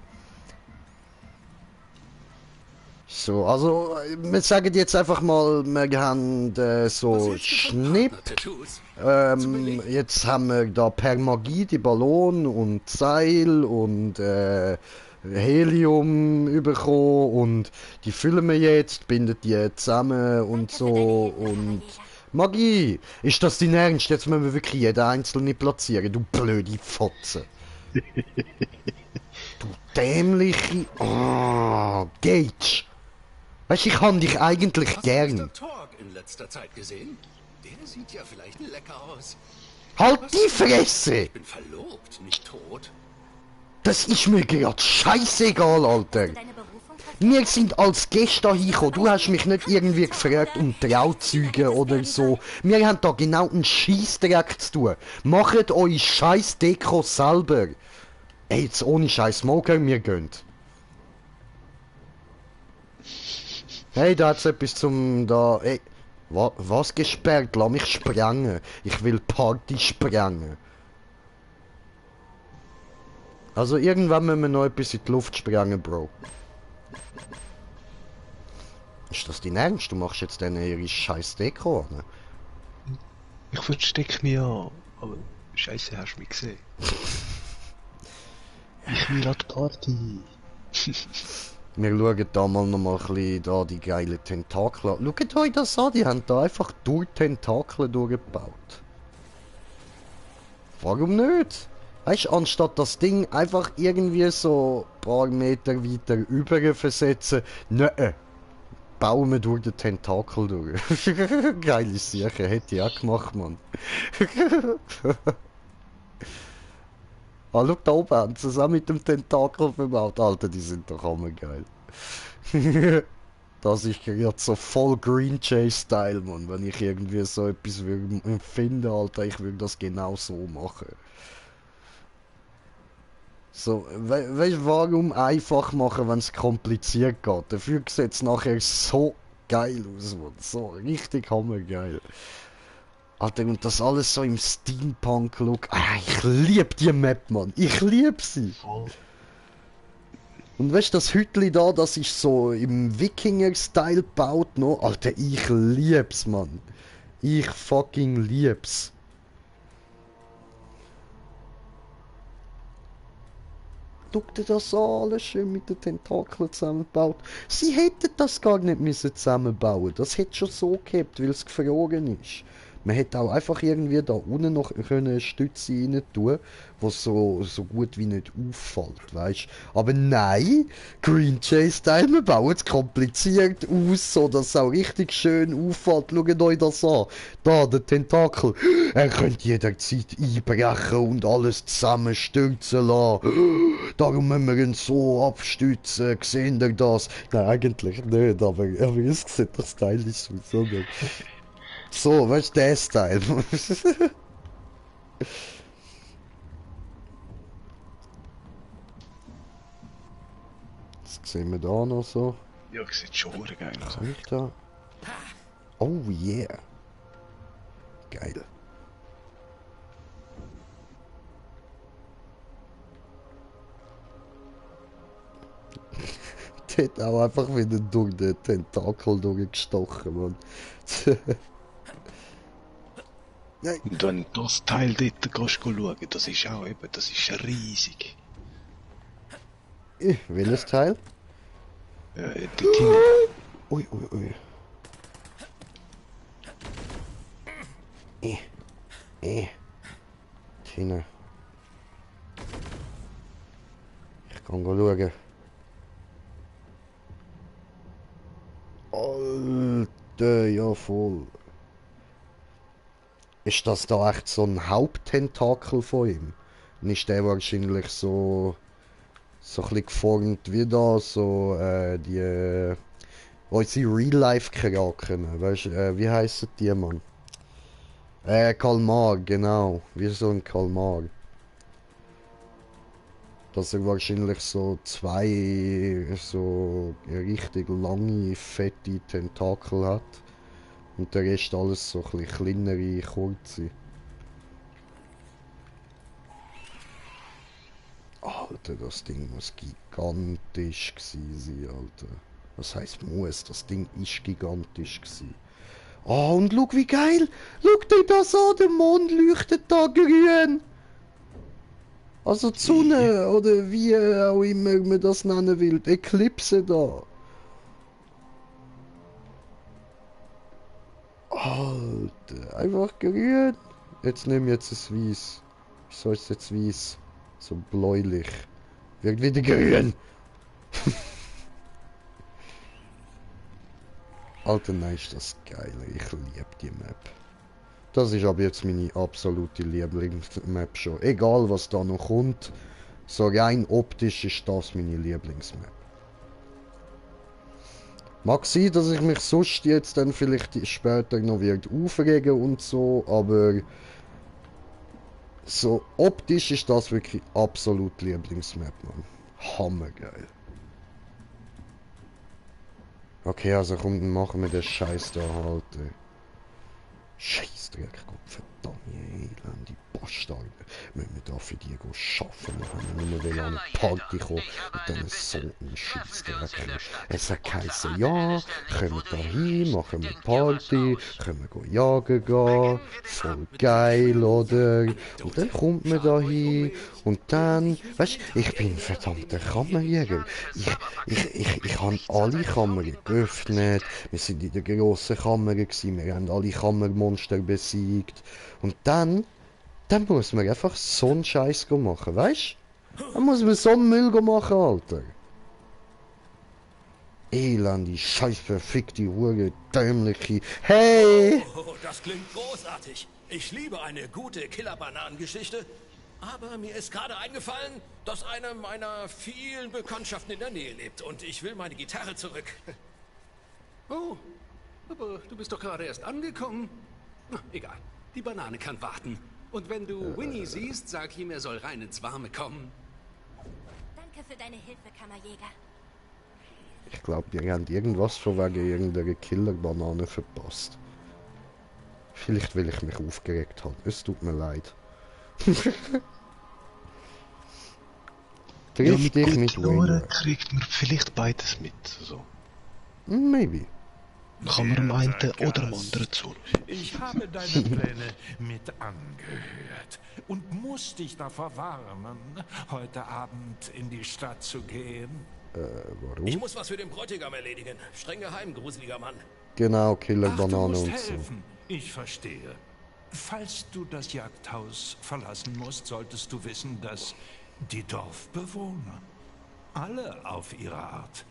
So, also wir sagen jetzt einfach mal, wir haben so Schnipp. Jetzt haben wir da per Magie die Ballon und Seil und Helium bekommen und die füllen wir jetzt, bindet die zusammen und so und Magie! Ist das dein Ernst? Jetzt müssen wir wirklich jeden einzelne platzieren, du blöde Fotze. Du dämliche... Oh, Gage! Weißt du, ich kann dich eigentlich gern. Hast du Mr. Torg in letzter Zeit gesehen? Der sieht ja vielleicht lecker aus. Halt die Fresse! Ich bin verlobt, nicht tot. Das ist mir gerade scheißegal, Alter. Wir sind als Gäste hingekommen. Du hast mich nicht irgendwie gefragt um Trauzeugen oder so. Wir haben da genau einen Scheissdreck zu tun. Macht eure scheiß Deko selber. Ey, jetzt ohne scheiß Smoker, wir gehen. Hey, da hat's etwas zum da. Ey, Was gesperrt? Lass mich sprengen. Ich will Party sprengen. Also irgendwann müssen wir noch etwas in die Luft sprengen, Bro. Ist das dein Ernst? Du machst jetzt dann ihre scheiß Deko, ne? Ich versteck mich an, aber Scheiße, hast du mich gesehen? Ich will an die Party. Wir schauen da mal noch mal ein bisschen da die geile Tentakel an. Schaut euch das an, die haben da einfach durch Tentakel durchgebaut. Warum nicht? Weißt du, anstatt das Ding einfach irgendwie so ein paar Meter weiter über versetzen, nein, bauen wir durch den Tentakel durch. Geile Sache, hätte ich auch gemacht, Mann. Ah, schau da oben, haben sie es auch mit dem Tentakel verbaut. Alter, die sind doch hammergeil. Das ist gerade so voll Green Jay-Style, Mann. Wenn ich irgendwie so etwas finde, Alter, ich würde das genau so machen. So, weißt du, warum einfach machen, wenn es kompliziert geht? Dafür sieht es nachher so geil aus, Mann. So richtig hammergeil. Alter, und das alles so im Steampunk-Look. Ah, ich lieb die Map, Mann. Ich lieb sie. Und weißt du, das Hütli da, das ist so im Wikinger-Style gebaut, no? Alter, ich lieb's, Mann. Ich fucking lieb's. Schau dir das an, alles schön mit den Tentakeln zusammengebaut. Sie hätten das gar nicht müssen zusammenbauen. Das hätte schon so gehabt, weil es gefroren ist. Man hätte auch einfach irgendwie da unten noch eine Stütze rein tun, die so gut wie nicht auffällt, weißt? Aber nein, Green Jay-Style, wir bauen es kompliziert aus, so dass es auch richtig schön auffällt. Schaut euch das an. Da, der Tentakel. Er könnte jederzeit einbrechen und alles zusammenstürzen lassen. Darum müssen wir ihn so abstützen. Seht ihr das? Nein, eigentlich nicht, aber es sieht doch stylisch aus, oder? So, was ist der Style? Das sehen wir da noch so. Ja, sieht schon geil aus. Alter. Oh yeah. Geil. Der hat auch einfach wieder durch den Tentakel durchgestochen, Mann. Nein. Und wenn du das Teil dort gehst schauen, das ist auch eben, das ist riesig. Welches Teil? Dort hinten. Ui, ui, ui. Hinten. Ich kann schauen. Alter, ja voll. Ist das da echt so ein Haupttentakel von ihm? Und ist der wahrscheinlich so ein bisschen geformt wie da, so unsere Real-Life-Charakter, weißt du, wie heissen die, Mann? Kalmar, genau, wie so ein Kalmar. Dass er wahrscheinlich so zwei so richtig lange, fette Tentakel hat. Und der Rest alles so ein bisschen kleinere, kurze. Alter, das Ding muss gigantisch gewesen sein, Alter. Was heisst muss? Das Ding ist gigantisch gewesen. Ah, und schau wie geil! Schau dir das an, der Mond leuchtet da grün! Also die Sonne, oder wie auch immer man das nennen will, die Eklipse da. Alter, einfach grün. Jetzt nehmen wir jetzt das Weiß. Wieso ist es jetzt weiß? So bläulich. Wird wieder grün. Alter, nein, ist das geil. Ich liebe die Map. Das ist aber jetzt meine absolute Lieblingsmap schon. Egal was da noch kommt. So rein optisch ist das meine Lieblingsmap. Mag sein, dass ich mich sonst jetzt dann vielleicht später noch wird aufregen und so, aber so optisch ist das wirklich absolut Lieblingsmap, Mann. Hammergeil. Okay, also komm, dann machen wir den Scheiß da halt. Scheissdreck, Gottverdammte elende Bastarde. Müssen wir da für die arbeiten? Wir haben nur wieder an eine Party kommen und dann so einen Scheissdreck. Es hat geheißen, ja, kommen da hin, machen wir Party, können wir jagen gehen, voll geil, oder? Und dann kommt man da hin und dann, weißt du, ich bin ein verdammter Kammerjäger. Ich habe alle Kammern geöffnet, wir sind in der grossen Kammer gewesen, wir haben alle Kammermonster besiegt. Und dann muss man einfach so einen Scheiß machen, weißt du? Dann muss man so einen Müll machen, Alter. Elende, scheiß verfickte Hure, dämliche. Hey! Oh, das klingt großartig. Ich liebe eine gute Killer-Bananen-Geschichte. Aber mir ist gerade eingefallen, dass eine meiner vielen Bekanntschaften in der Nähe lebt. Und ich will meine Gitarre zurück. Oh, aber du bist doch gerade erst angekommen. Na, egal, die Banane kann warten. Und wenn du Winnie siehst, sag ihm, er soll rein ins Warme kommen. Danke für deine Hilfe, Kammerjäger. Ich glaube, wir haben irgendwas von wegen irgendeiner Killer-Banane verpasst. Vielleicht, weil ich mich aufgeregt habe. Es tut mir leid. Triff dich mit Wayne. Kriegt man vielleicht beides mit. So. Maybe. Kann man am einen oder am anderen zu. Ich habe deine Pläne mit angehört und muss dich davor warnen, heute Abend in die Stadt zu gehen. Warum? Ich muss was für den Bräutigam erledigen. Streng geheim, gruseliger Mann. Genau, Killer-Banane Du musst und so. helfen. Ich verstehe. Falls du das Jagdhaus verlassen musst, solltest du wissen, dass die Dorfbewohner alle auf ihre Art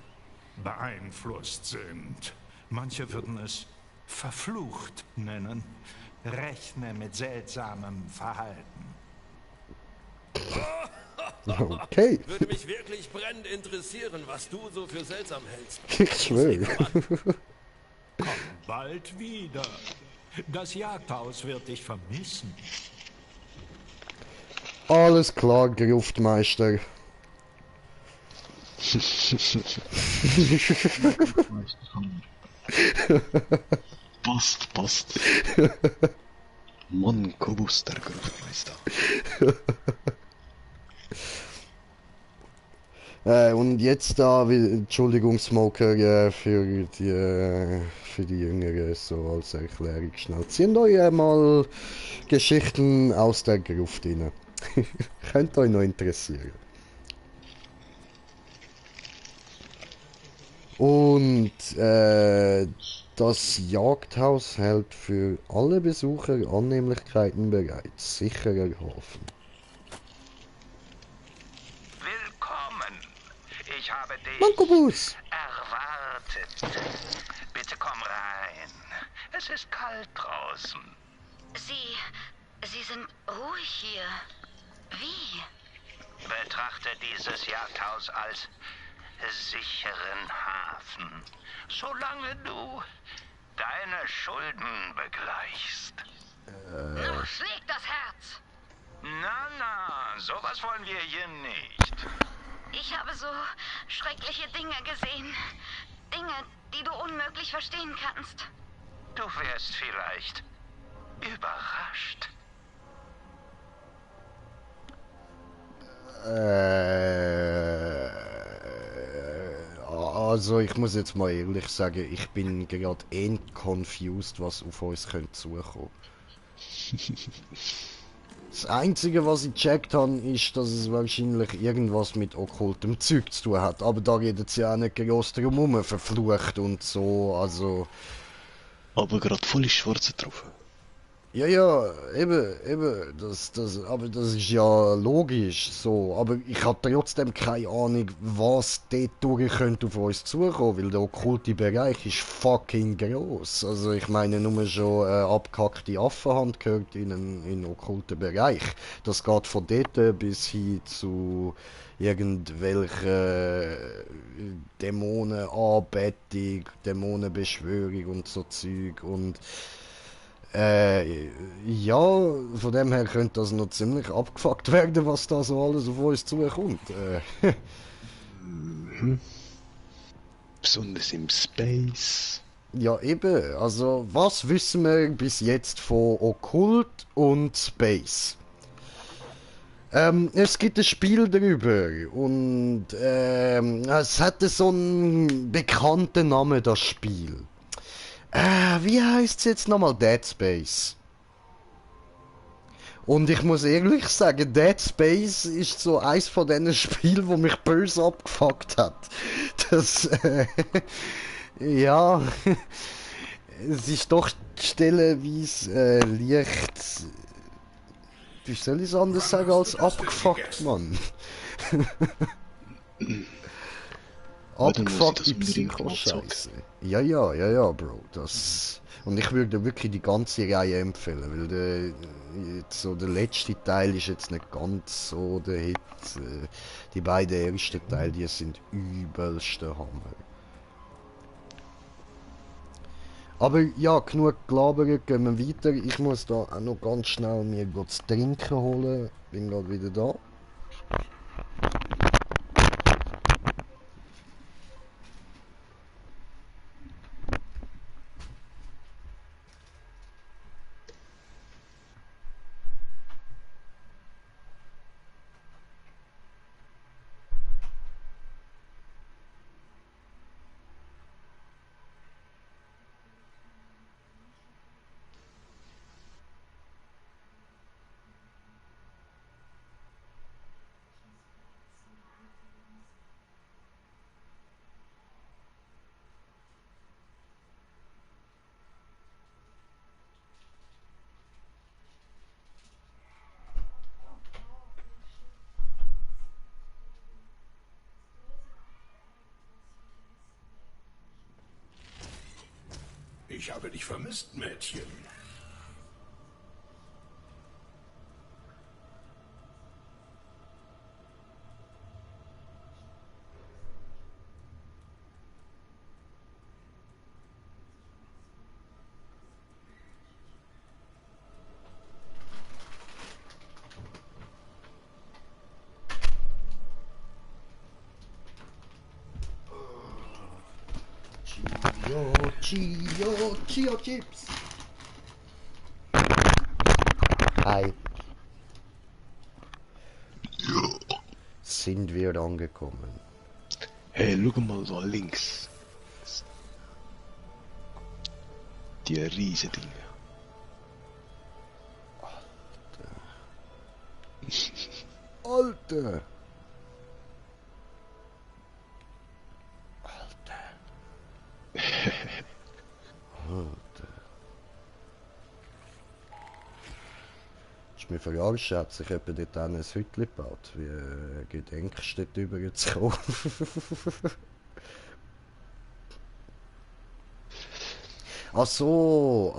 beeinflusst sind. Manche würden es verflucht nennen. Rechne mit seltsamem Verhalten. Okay. Würde mich wirklich brennend interessieren, was du so für seltsam hältst. Ich schwöre. Komm bald wieder. Das Jagdhaus wird dich vermissen. Alles klar, Gruftmeister. Passt. Mann, Kubus, der Gruftmeister. Und jetzt da, Entschuldigung Smoker, für die Jüngeren so als Erklärung schnell. Zieht euch mal Geschichten aus der Gruft rein. Könnte euch noch interessieren. Und das Jagdhaus hält für alle Besucher Annehmlichkeiten bereit. Sicherer Hafen. Willkommen. Ich habe dich Mankobus! erwartet. Bitte komm rein. Es ist kalt draußen. Sie sind ruhig hier. Wie? Betrachte dieses Jagdhaus als sicheren Hafen, solange du deine Schulden begleichst. Noch schlägt das Herz. Na, sowas wollen wir hier nicht. Ich habe so schreckliche Dinge gesehen. Dinge, die du unmöglich verstehen kannst. Du wärst vielleicht überrascht. Also ich muss jetzt mal ehrlich sagen, ich bin gerade confused, was auf uns könnte zukommen. Das Einzige, was ich gecheckt habe, ist, dass es wahrscheinlich irgendwas mit okkultem Zeug zu tun hat. Aber da geht es ja auch nicht groß drum herum, verflucht und so, also... Aber gerade voll Schwarze drauf. Ja, eben, aber das ist ja logisch so, aber ich habe trotzdem keine Ahnung, was dort durch könnte auf uns zukommen, weil der okkulte Bereich ist fucking gross. Also ich meine, nur schon eine abgehackte Affenhand gehört in einen okkulten Bereich. Das geht von dort bis hin zu irgendwelche Dämonenanbetung, Dämonenbeschwörung und so Zeug und ja, von dem her könnte das noch ziemlich abgefuckt werden, was da so alles auf uns zukommt. Besonders im Space. Ja, eben. Also, was wissen wir bis jetzt von Okkult und Space? Es gibt ein Spiel darüber und es hatte so einen bekannten Namen, das Spiel. Wie heißt es jetzt nochmal? Dead Space. Und ich muss ehrlich sagen, Dead Space ist so eins von diesen Spielen, wo mich böse abgefuckt hat. Das, ja, es ist doch stellenweise leicht, wie soll ich es anders sagen als abgefuckt, Mann. Abgefuckte Psycho-Scheiße. Ja, Bro, das... Und ich würde wirklich die ganze Reihe empfehlen, weil der letzte Teil ist jetzt nicht ganz so der Hit. Die beiden ersten Teile, die sind übelster Hammer. Aber ja, genug gelabert, gehen wir weiter. Ich muss da auch noch ganz schnell mir zu trinken holen. Bin gerade wieder da. Ich habe dich vermisst, Mädchen. Chio Chips. Hi. Sind wir angekommen? Hey, schau mal da links. Die riesen Dinge. Alter. Ist mir verarscht, hat sich jemand dort ein Hütchen gebaut, wie gedenkst du dort rüber zu kommen? Ach so,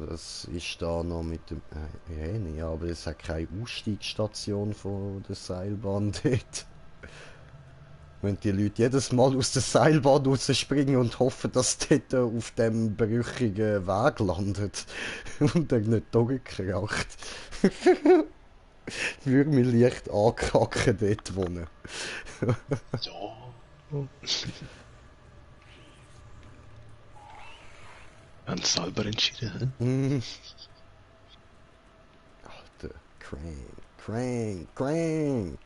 das ist da noch mit dem Hähne, ja, aber es hat keine Ausstiegsstation von der Seilbahn dort. Wenn die Leute jedes Mal aus der Seilbahn rausspringen und hoffen, dass dort auf dem brüchigen Weg landet und dann nicht durchkracht. Würde mich leicht ankacken dort wohnen. Ja. Haben sie selber entschieden, hä? Alter, Crank.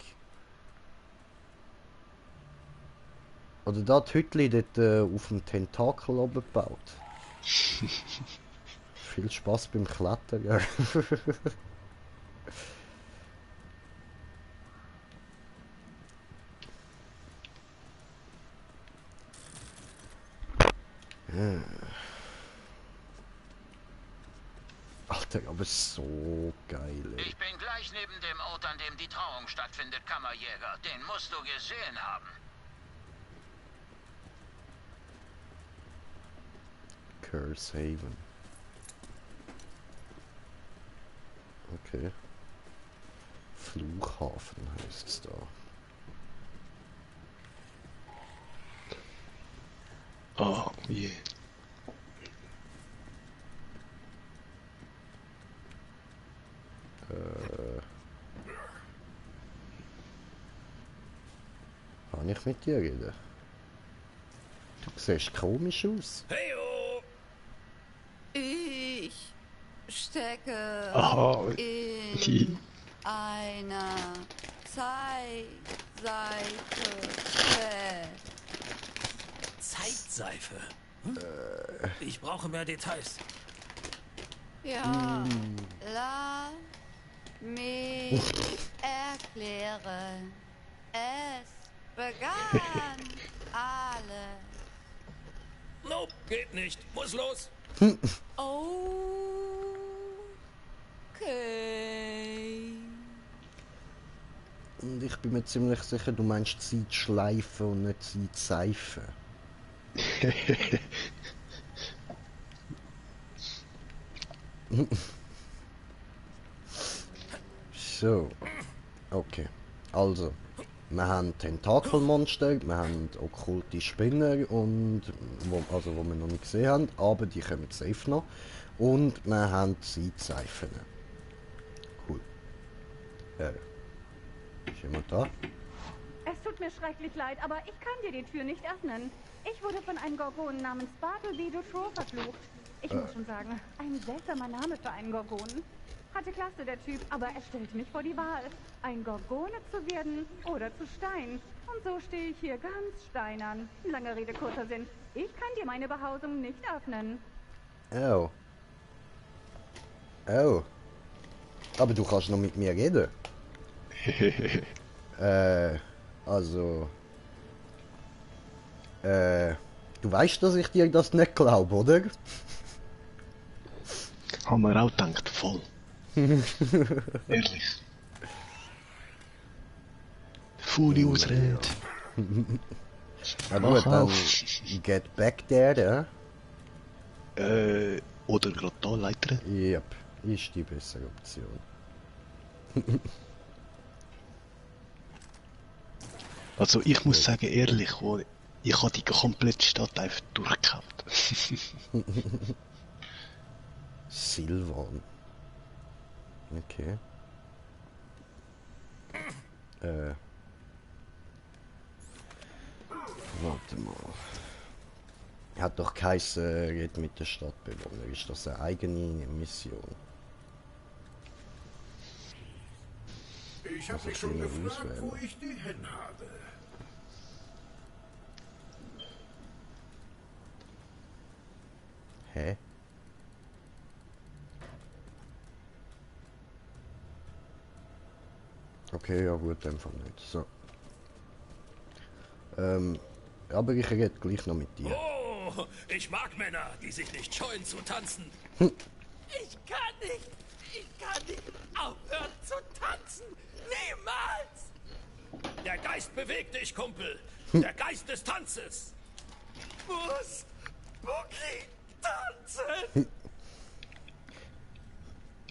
Oder da die Hütli dort auf dem Tentakel abgebaut. Viel Spaß beim Klettern. Alter, aber so geil, ey. Ich bin gleich neben dem Ort, an dem die Trauung stattfindet, Kammerjäger. Den musst du gesehen haben. Curse Haven. Okay. Flughafen heißt es da. Oh, je. Kann ich mit dir reden? Du siehst komisch aus. Hey Strecke Aha. in einer Zeitseite fest. Zeitseife? Ich brauche mehr Details. Ja, lass mich erklären. Es begann alles. Nope, geht nicht. Muss los. Okay. Und ich bin mir ziemlich sicher, du meinst Zeitschleife und nicht Zeitseife. So. Okay. Also. Wir haben Tentakelmonster, wir haben okkulte Spinner und wo wir noch nicht gesehen haben, aber die kommen safe noch. Und wir haben Zeitseifen. Cool. Ist jemand da? Es tut mir schrecklich leid, aber ich kann dir die Tür nicht öffnen. Ich wurde von einem Gorgon namens Bartleby Dutroux verflucht. Ich muss schon sagen, ein seltsamer Name für einen Gorgon. Hatte Klasse der Typ, aber er stellte mich vor die Wahl, ein Gorgone zu werden oder zu Stein. Und so stehe ich hier ganz steinern. Lange Rede, kurzer Sinn. Ich kann dir meine Behausung nicht öffnen. Oh. Oh. Aber du kannst noch mit mir reden. Also... Du weißt, dass ich dir das nicht glaube, oder? Haben wir auch gedacht, voll. Ehrlich. Faule Ausrede. Ja gut, dann get back there, oder gerade da Leiter. Yep, ist die bessere Option. Also ich muss sagen, ehrlich, ich habe die komplette Stadt einfach durchgehabt. Silvan. Okay. Warte mal. Hat doch geheißen, red mit der Stadtbewohner. Ist das eine eigene Mission? Ich habe mich schon gefragt, wo ich die hin habe. Hä? Okay, ja gut, einfach nicht. So. Aber ich rede gleich noch mit dir. Oh, ich mag Männer, die sich nicht scheuen zu tanzen. Ich kann nicht aufhören zu tanzen. Niemals! Der Geist bewegt dich, Kumpel. Der Geist des Tanzes. Muss Boogie tanzen?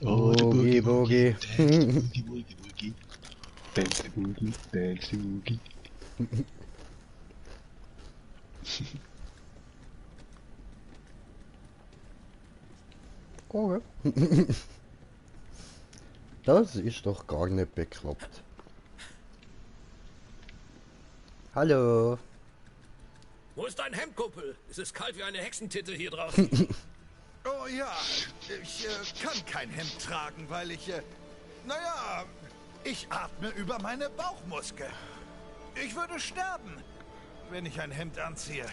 Oh, der Boogie Boogie. Boogie Boogie. Dance the Boogie, Dance the Boogie. Okay. Das ist doch gar nicht bekloppt. Hallo. Wo ist dein Hemd, Kumpel? Es ist kalt wie eine Hexentitte hier draußen. Oh ja, ich kann kein Hemd tragen, weil ich, naja, ich atme über meine Bauchmuskeln. Ich würde sterben, wenn ich ein Hemd anziehe.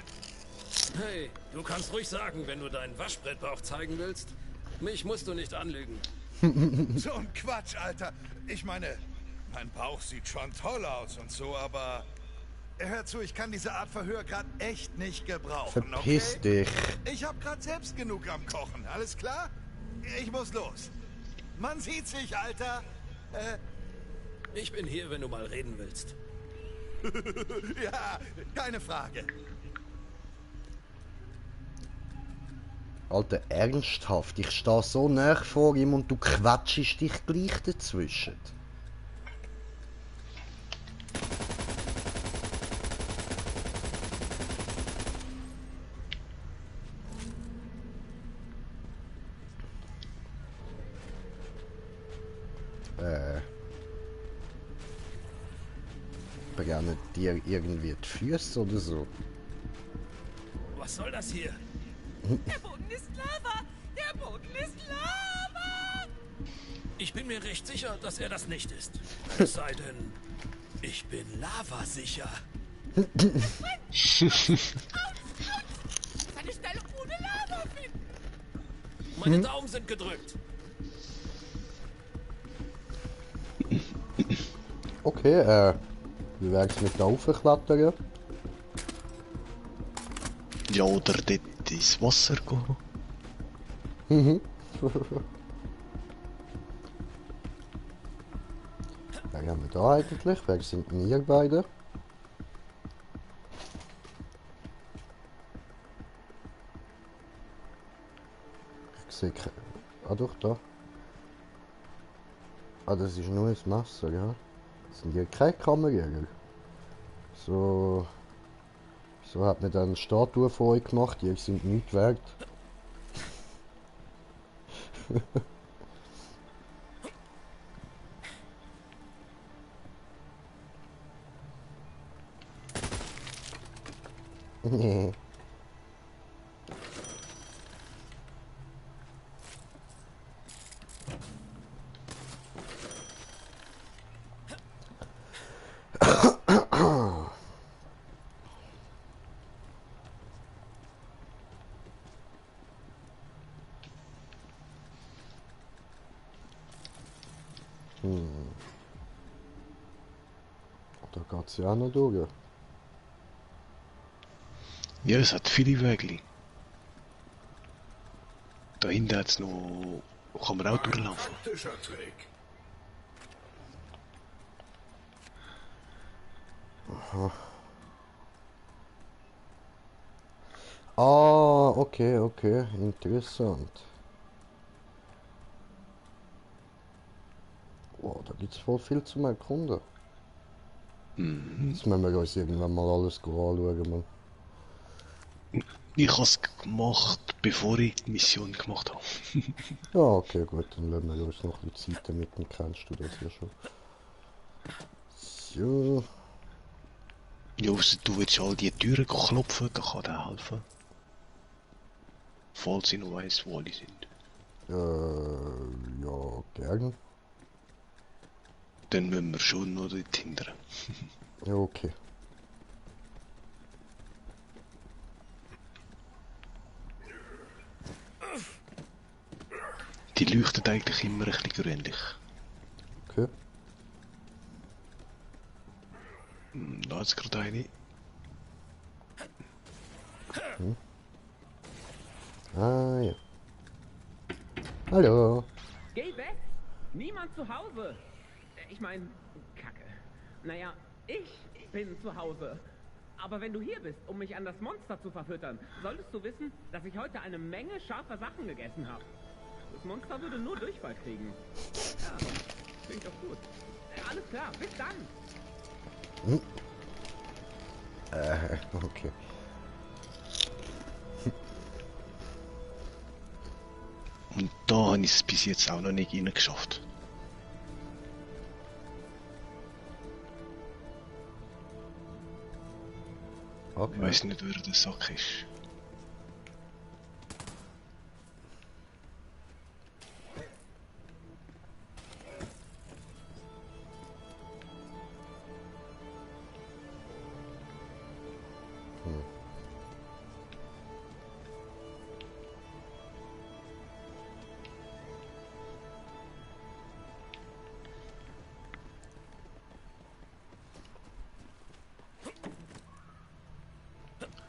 Hey, du kannst ruhig sagen, wenn du deinen Waschbrettbauch zeigen willst. Mich musst du nicht anlügen. So ein Quatsch, Alter. Ich meine, mein Bauch sieht schon toll aus und so, aber... Hör zu, ich kann diese Art Verhör gerade echt nicht gebrauchen, Verpiss okay? dich. Ich hab gerade selbst genug am Kochen, alles klar? Ich muss los. Man sieht sich, Alter. Ich bin hier, wenn du mal reden willst. Ja, keine Frage. Alter, ernsthaft, ich stehe so nah vor ihm und du quatschst dich gleich dazwischen. Brennen dir irgendwie die Füße oder so? Was soll das hier? Der Boden ist Lava! Der Boden ist Lava! Ich bin mir recht sicher, dass er das nicht ist. Es sei denn, ich bin lavasicher. Eine Stelle ohne Lava finden. Meine Daumen sind gedrückt. Okay, wie wär's mit da raufklettern? Ja, oder dort ins Wasser gehen. Mhm. Wer haben wir da eigentlich? Wer sind denn ihr beide? Ich sehe keine... Ah doch, da. Ah, das ist nur ein Messer, ja. Das sind hier keine Kammerjäger. So... So hat mir dann eine Statue von euch gemacht, die sind nichts wert. Nee. Da geht's ja auch noch durch. Ja, es hat viele Wege. Da hinten hat's noch... Kann man auch durchlaufen. Praktischer Trick. Aha. Ah, okay, okay, interessant. Oh, da gibt's voll viel zum Erkunden. Das müssen wir uns irgendwann mal alles anschauen. Man. Ich habe es gemacht, bevor ich die Mission gemacht habe. Ja, okay, gut, dann lassen wir uns noch ein bisschen Zeit damit, dann kennst du das ja schon. So. Ja, also du willst all die Türen klopfen, dann kann der helfen. Falls ich noch weiss, wo alle sind. Ja, gern. Dann müssen wir schon noch dort hindern. Ja, okay. Die leuchtet eigentlich immer ein bisschen grünlich. Okay. Da ist gerade eine. Ah, ja. Hallo. Geh weg! Niemand zu Hause! Ich meine, Kacke. Naja, ich bin zu Hause. Aber wenn du hier bist, um mich an das Monster zu verfüttern, solltest du wissen, dass ich heute eine Menge scharfer Sachen gegessen habe. Das Monster würde nur Durchfall kriegen. Ja, klingt doch gut. Alles klar, bis dann! Okay. Und da habe ich es bis jetzt auch noch nicht reingeschafft. Okay. Ich weiß nicht, wer der Sack ist.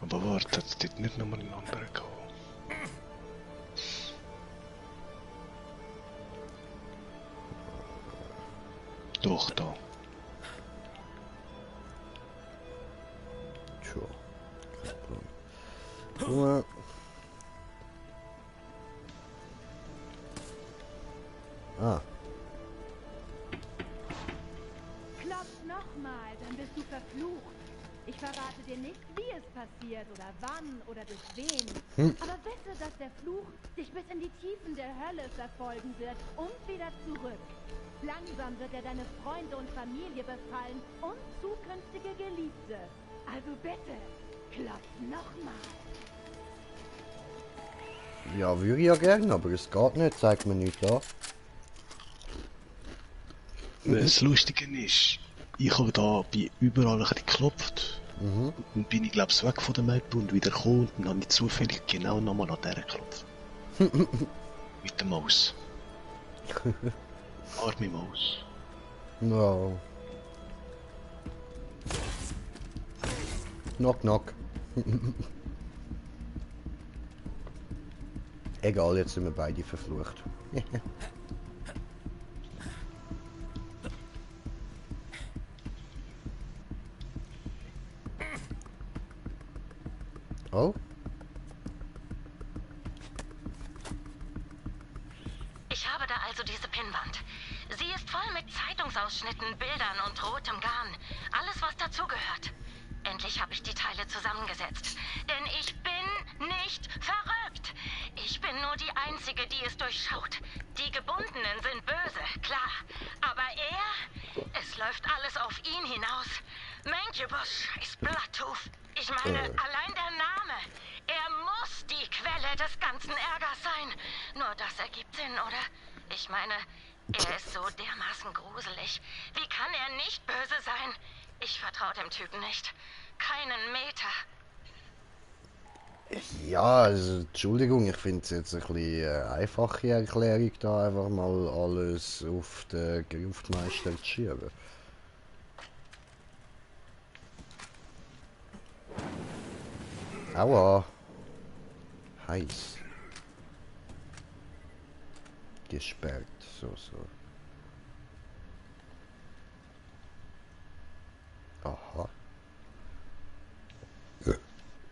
Aber warte, hat es dort nicht nochmal einen anderen gehabt? Doch, da. Tja. Nur. Ah. Klopf nochmal, dann bist du verflucht. Ich verrate dir nicht, wie es passiert oder wann oder durch wen. Aber wisse, dass der Fluch dich bis in die Tiefen der Hölle verfolgen wird und wieder zurück. Langsam wird er deine Freunde und Familie befallen und zukünftige Geliebte. Also bitte, klopf nochmal. Ja, würde ich ja gerne, aber es geht nicht, zeigt mir nicht da. Das Lustige ist, ich habe da bei überall ein bisschen geklopft. Und bin ich glaube ich weg von der Map und wieder gekommen und dann habe ich zufällig genau nochmal an der geklopft. Mit der Maus. Arme Maus. No. Knock knock. Egal, jetzt sind wir beide verflucht. Oh? Ich habe da also diese Pinnwand. Sie ist voll mit Zeitungsausschnitten, Bildern und rotem Garn. Alles, was dazugehört. Endlich habe ich die Teile zusammengesetzt. Denn ich bin nicht verrückt. Ich bin nur die Einzige, die es durchschaut. Die Gebundenen sind böse, klar. Aber es läuft alles auf ihn hinaus. Mancubus, scheiß Blatttooth. Ich meine, allein der Name. Er muss die Quelle des ganzen Ärgers sein. Nur das ergibt Sinn, oder? Ich meine, er ist so dermaßen gruselig. Wie kann er nicht böse sein? Ich vertraue dem Typen nicht. Keinen Meter. Ja, also, Entschuldigung, ich finde es jetzt ein bisschen einfache Erklärung, da einfach mal alles auf den Gruftmeister zu schieben. Aua. Heiß. Gesperrt, so. Aha.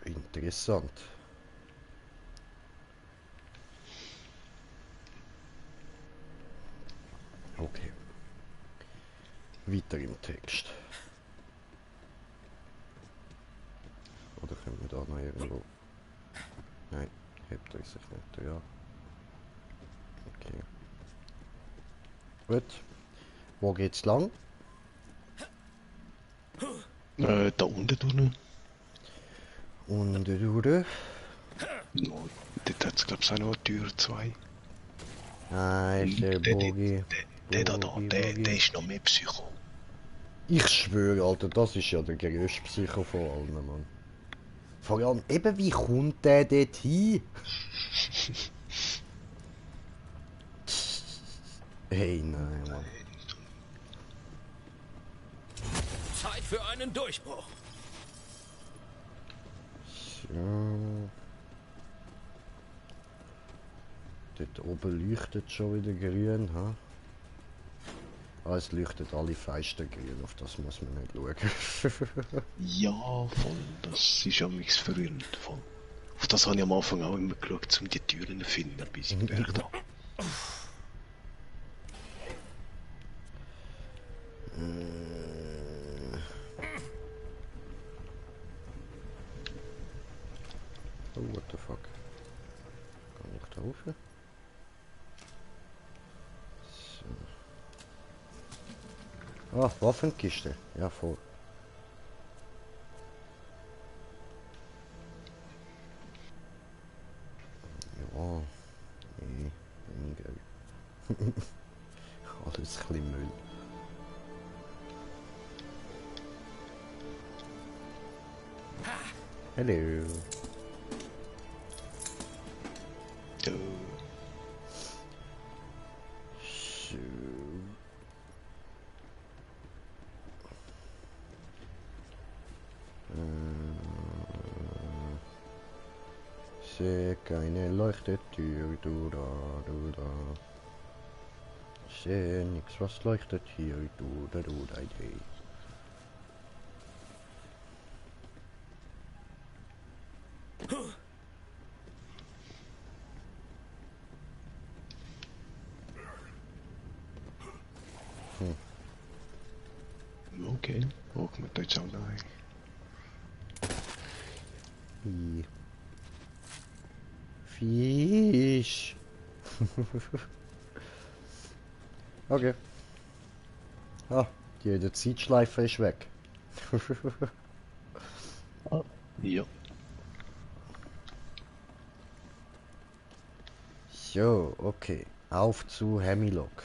Interessant. Okay. Weiter im Text. Oder können wir da noch irgendwo... Nein, hebt er sich nicht, ja. Okay. Gut. Wo geht's lang? Da unten durch. Und durch? No, dort hat es glaube ich auch noch eine Tür 2. Nein, der Bogi. Der ist noch mehr Psycho. Ich schwöre, Alter, das ist ja der grösste Psycho von allen, Mann. Vor allem, eben, wie kommt der dort hin? Hey, nein, Mann. Zeit für einen Durchbruch. So. Dort oben leuchtet schon wieder grün, ha? Ah, es leuchtet alle Fenster grün, auf das muss man nicht schauen. Ja, voll. Das ist ja nichts verwirrend. Voll. Auf das habe ich am Anfang auch immer geschaut, um die Türen zu finden, bis ich gemerkt habe. Oh, what the fuck? Kann ich da rauf? So. Ah, Waffenkiste. Ja, voll. Ja. Nee, weniger. Alles ein bisschen Müll. Hello. So. Sehe keine Leuchtetür, du da. Sehe nix, was leuchtet hier, du da, hey. Okay, ook met dit zo daar. Fisch. Okay. Ah, die Zeitschleife ist weg. Ja. So, okay. Auf zu Hemlock.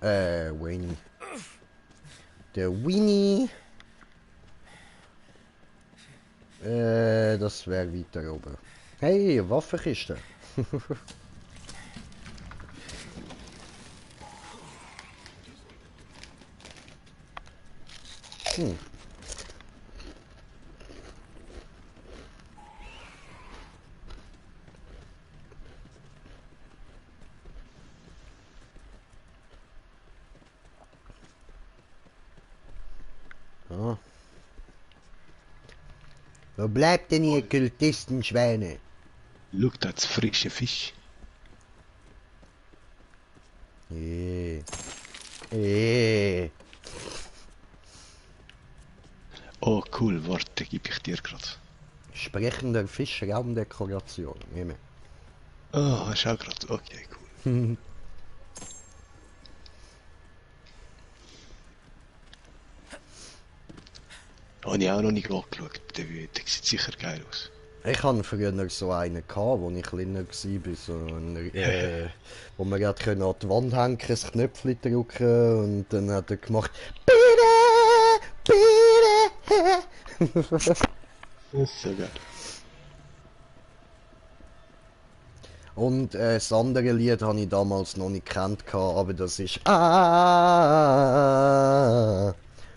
Wayne. Der Winnie. Das wäre weiter oben. Hey, Waffenkiste. Ah. Wo bleibt denn ihr Kultistenschweine? Schau, da hat's frische Fisch. Oh cool, warte, gebe ich dir grad. Sprechender Fischraumdekoration. Nehme. Oh, schau grad, okay, cool. Habe ich auch noch nicht angeschaut, der sieht sicher geil aus. Ich hatte früher so einen, als ich kleiner war, so wo man gerade an die Wand hängen, ein Knöpfchen drücken und dann hat er gemacht Bitte! Das ist so geil. Und das andere Lied habe ich damals noch nicht gekannt, aber das ist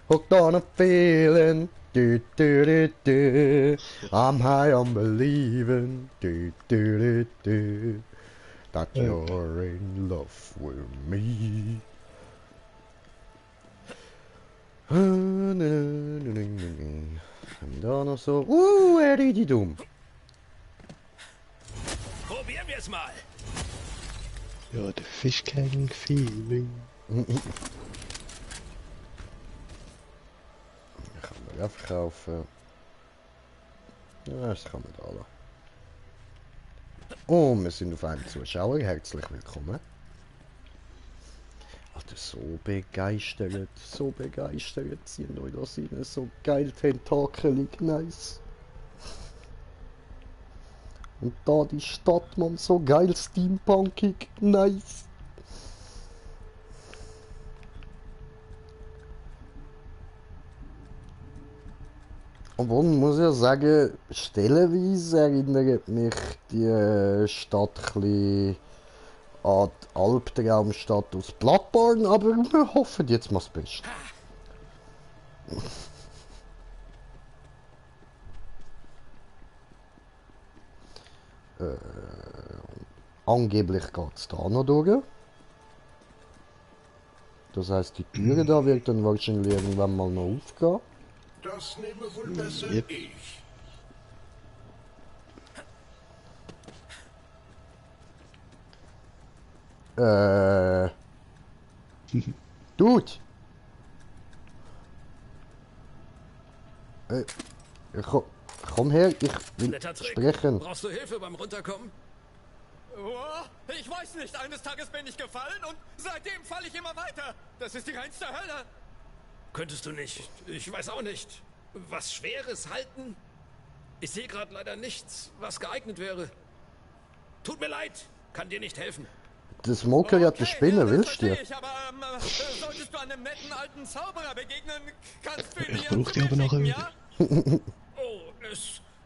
Hooked on a feeling. Du, du, du, du. I'm high on believing that you're in love with me. Und da noch so. Erididum. Probieren wir es mal. Ja, der Fischklang Feeling. Kann man aufkaufen. Ja, das kann man da lassen. Oh, wir sind auf einem Zuschauer. Herzlich willkommen. Alter, so begeistert. Ziehen euch das rein. So geil tentakelig, nice. Und da die Stadt, man, so geil steampunkig, nice. Obwohl, muss ich ja sagen, stellenweise erinnert mich die Stadt ein bisschen an die Albtraumstadt aus Bloodborne, aber wir hoffen jetzt mal das Beste. Angeblich geht es da noch durch. Das heisst, die Türe da wird dann wahrscheinlich irgendwann mal noch aufgehen. Das nehme wohl besser ich. Dude! Komm her, ich will sprechen. Brauchst du Hilfe beim Runterkommen? Oh, ich weiß nicht, eines Tages bin ich gefallen und seitdem falle ich immer weiter. Das ist die reinste Hölle. Könntest du nicht, ich weiß auch nicht, was Schweres halten? Ich sehe gerade leider nichts, was geeignet wäre. Tut mir leid, kann dir nicht helfen. Das Moker hat die Spinne, willst du? Aber solltest du einem netten alten Zauberer begegnen, kannst du Ich brauche die aber nachher wieder. Oh,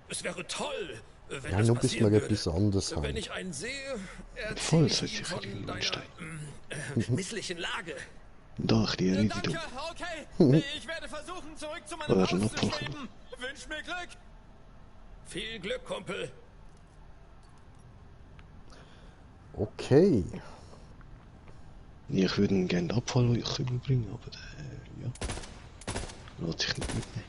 es wäre toll, wenn Ja, das nur bis wir passieren etwas würde. anderes Wenn haben. ich einen sehe, Voll erzähle soll ich ihm ich von in den deiner Stein. misslichen Lage. Doch, die Erinnerung. Danke, okay. Ich werde versuchen, zurück zu meinem Oder Haus noch zu schweben. Wünsch mir Glück. Viel Glück, Kumpel. Okay. Ich würde ihn gerne den Abfall überbringen, aber ja. Lass sich nicht mitnehmen.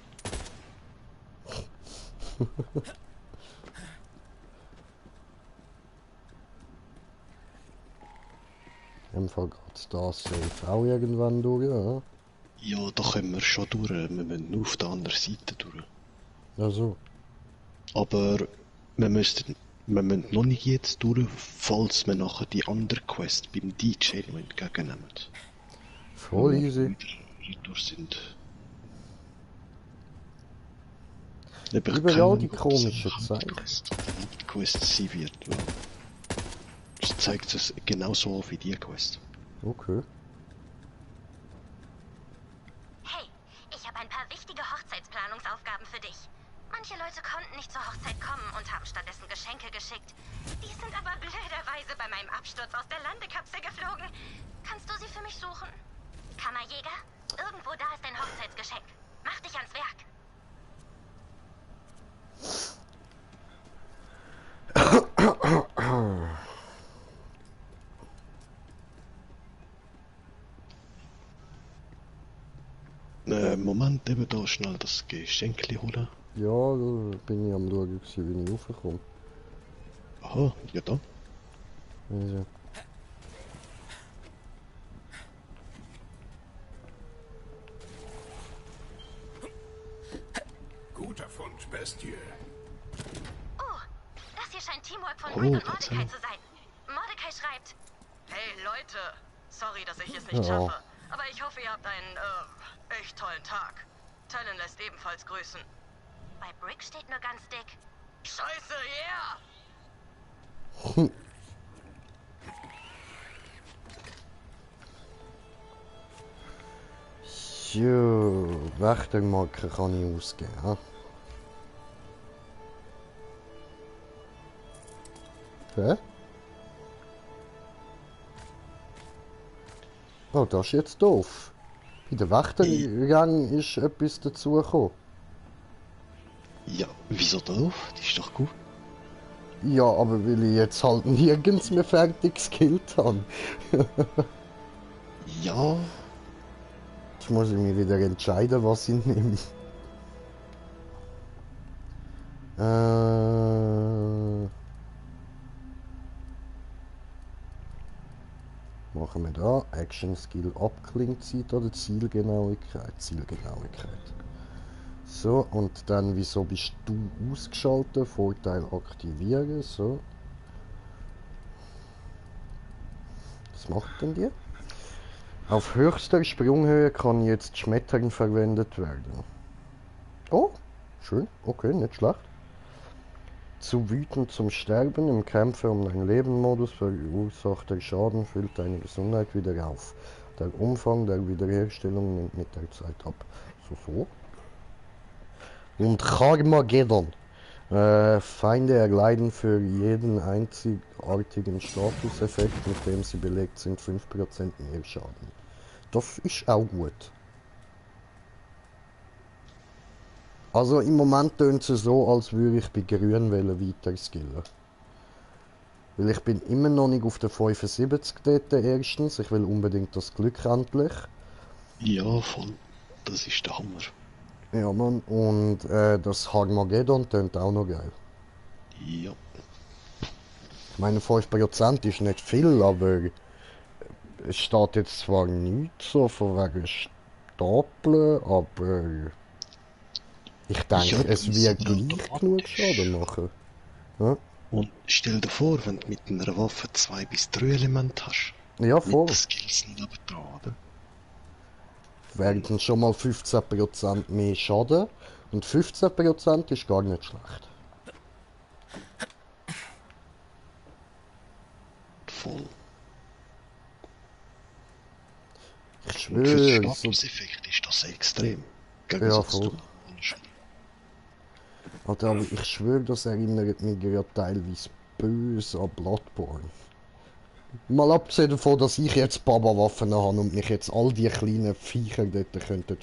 Im Fall geht das safe auch irgendwann durch, ja? Ja, da können wir schon durch. Wir müssen nur auf der anderen Seite durch. Also. Aber wir müssen noch nicht jetzt durch, falls wir nachher die andere Quest beim DJ noch entgegennehmen. Voll easy. Durch sind. Überall die komischen Zeichen. Die Quest sein wird. Es zeigt es genauso wie die Quest. Okay. Hey, haben Geschenke geschickt. Die sind aber blöderweise bei meinem Absturz aus der Landekapsel geflogen. Kannst du sie für mich suchen? Kammerjäger? Irgendwo da ist ein Hochzeitsgeschenk. Mach dich ans Werk. Moment, eben da schnell das Geschenkli holen. Ja, da bin ich am schauen, wie ich raufkomme. Aha, ja da. Also. Guter Fund, Bestie. Oh, das hier scheint Teamwork von Oh, Rick und Mordecai zu sein. Mordecai schreibt: Hey Leute, sorry, dass ich es nicht schaffe, aber ich hoffe, ihr habt einen, echt tollen Tag. Talon lässt ebenfalls grüßen. Bei Brick steht nur ganz dick: Scheiße, yeah! So, Wächtermarker kann ich ausgeben. Ja? Hä? Oh, das ist jetzt doof. Bei den Wächtergang ist etwas dazugekommen. Ja, wieso doof? Das ist doch gut. Ja, aber weil ich jetzt halt nirgends mehr fertig geskillt habe. Ja. Jetzt muss ich mich wieder entscheiden, was ich nehme. Machen wir da Action Skill Abklingzeit oder Zielgenauigkeit? Zielgenauigkeit. So, und dann, wieso bist du ausgeschaltet? Vorteil aktivieren, so. Was macht denn die? Auf höchster Sprunghöhe kann jetzt Schmettern verwendet werden. Oh, schön, okay, nicht schlecht. Zu wütend zum Sterben, im Kämpfe um dein Leben-Modus verursacht der Schaden, füllt deine Gesundheit wieder auf. Der Umfang der Wiederherstellung nimmt mit der Zeit ab. So. Und Karmageddon. Feinde erleiden für jeden einzigartigen Statuseffekt, mit dem sie belegt sind, 5% mehr Schaden. Das ist auch gut. Also im Moment tönt es so, als würde ich bei Grün weiter skillen. Weil ich bin immer noch nicht auf der 75 dort erstens. Ich will unbedingt das Glück endlich. Ja, voll. Das ist der Hammer. Ja, Mann. Und das Harmageddon tönt auch noch geil. Ja. Ich meine, 5% ist nicht viel, aber es steht jetzt zwar nichts so von wegen Stapeln, aber ich denke, ja, es wird gleich genug Schaden machen. Ja? Und stell dir vor, wenn du mit einer Waffe 2 bis 3 Elemente hast. Ja, voll. Mit den Skills neben dran, oder? Wären dann schon mal 15% mehr Schaden und 15% ist gar nicht schlecht. Voll. Ich Und für den schwöre. Statuseffekt ist das extrem. Ja, voll. Alter, aber ich schwöre, das erinnert mich gerade teilweise böse an Bloodborne. Mal abgesehen davon, dass ich jetzt Baba-Waffen habe und mich jetzt all die kleinen Viecher dort könnten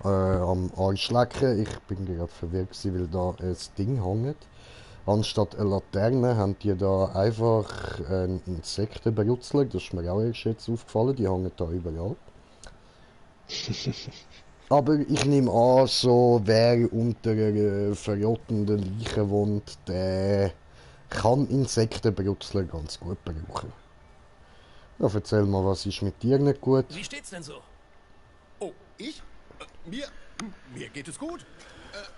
am Arsch lecken. Ich bin gerade verwirrt gewesen, weil da ein Ding hängt. Anstatt eine Laterne haben die da einfach einen Insektenbrutzler. Das ist mir auch erst jetzt aufgefallen, die hängen da überall. Aber ich nehme an, so wer unter einer verrottenden Leiche wohnt, der kann Insektenbrutzler ganz gut brauchen. Ja, erzähl mal, was ist mit dir nicht gut? Wie steht's denn so? Oh, ich? Mir geht es gut.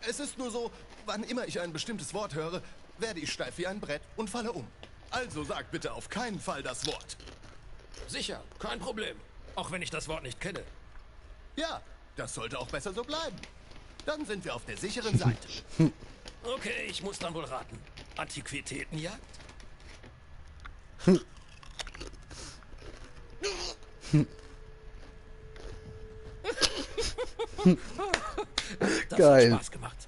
Es ist nur so, wann immer ich ein bestimmtes Wort höre, werde ich steif wie ein Brett und falle um. Also sag bitte auf keinen Fall das Wort. Sicher, kein Problem. Auch wenn ich das Wort nicht kenne. Ja, das sollte auch besser so bleiben. Dann sind wir auf der sicheren Seite. Okay, ich muss dann wohl raten. Antiquitätenjagd? Das Geil. hat Spaß gemacht.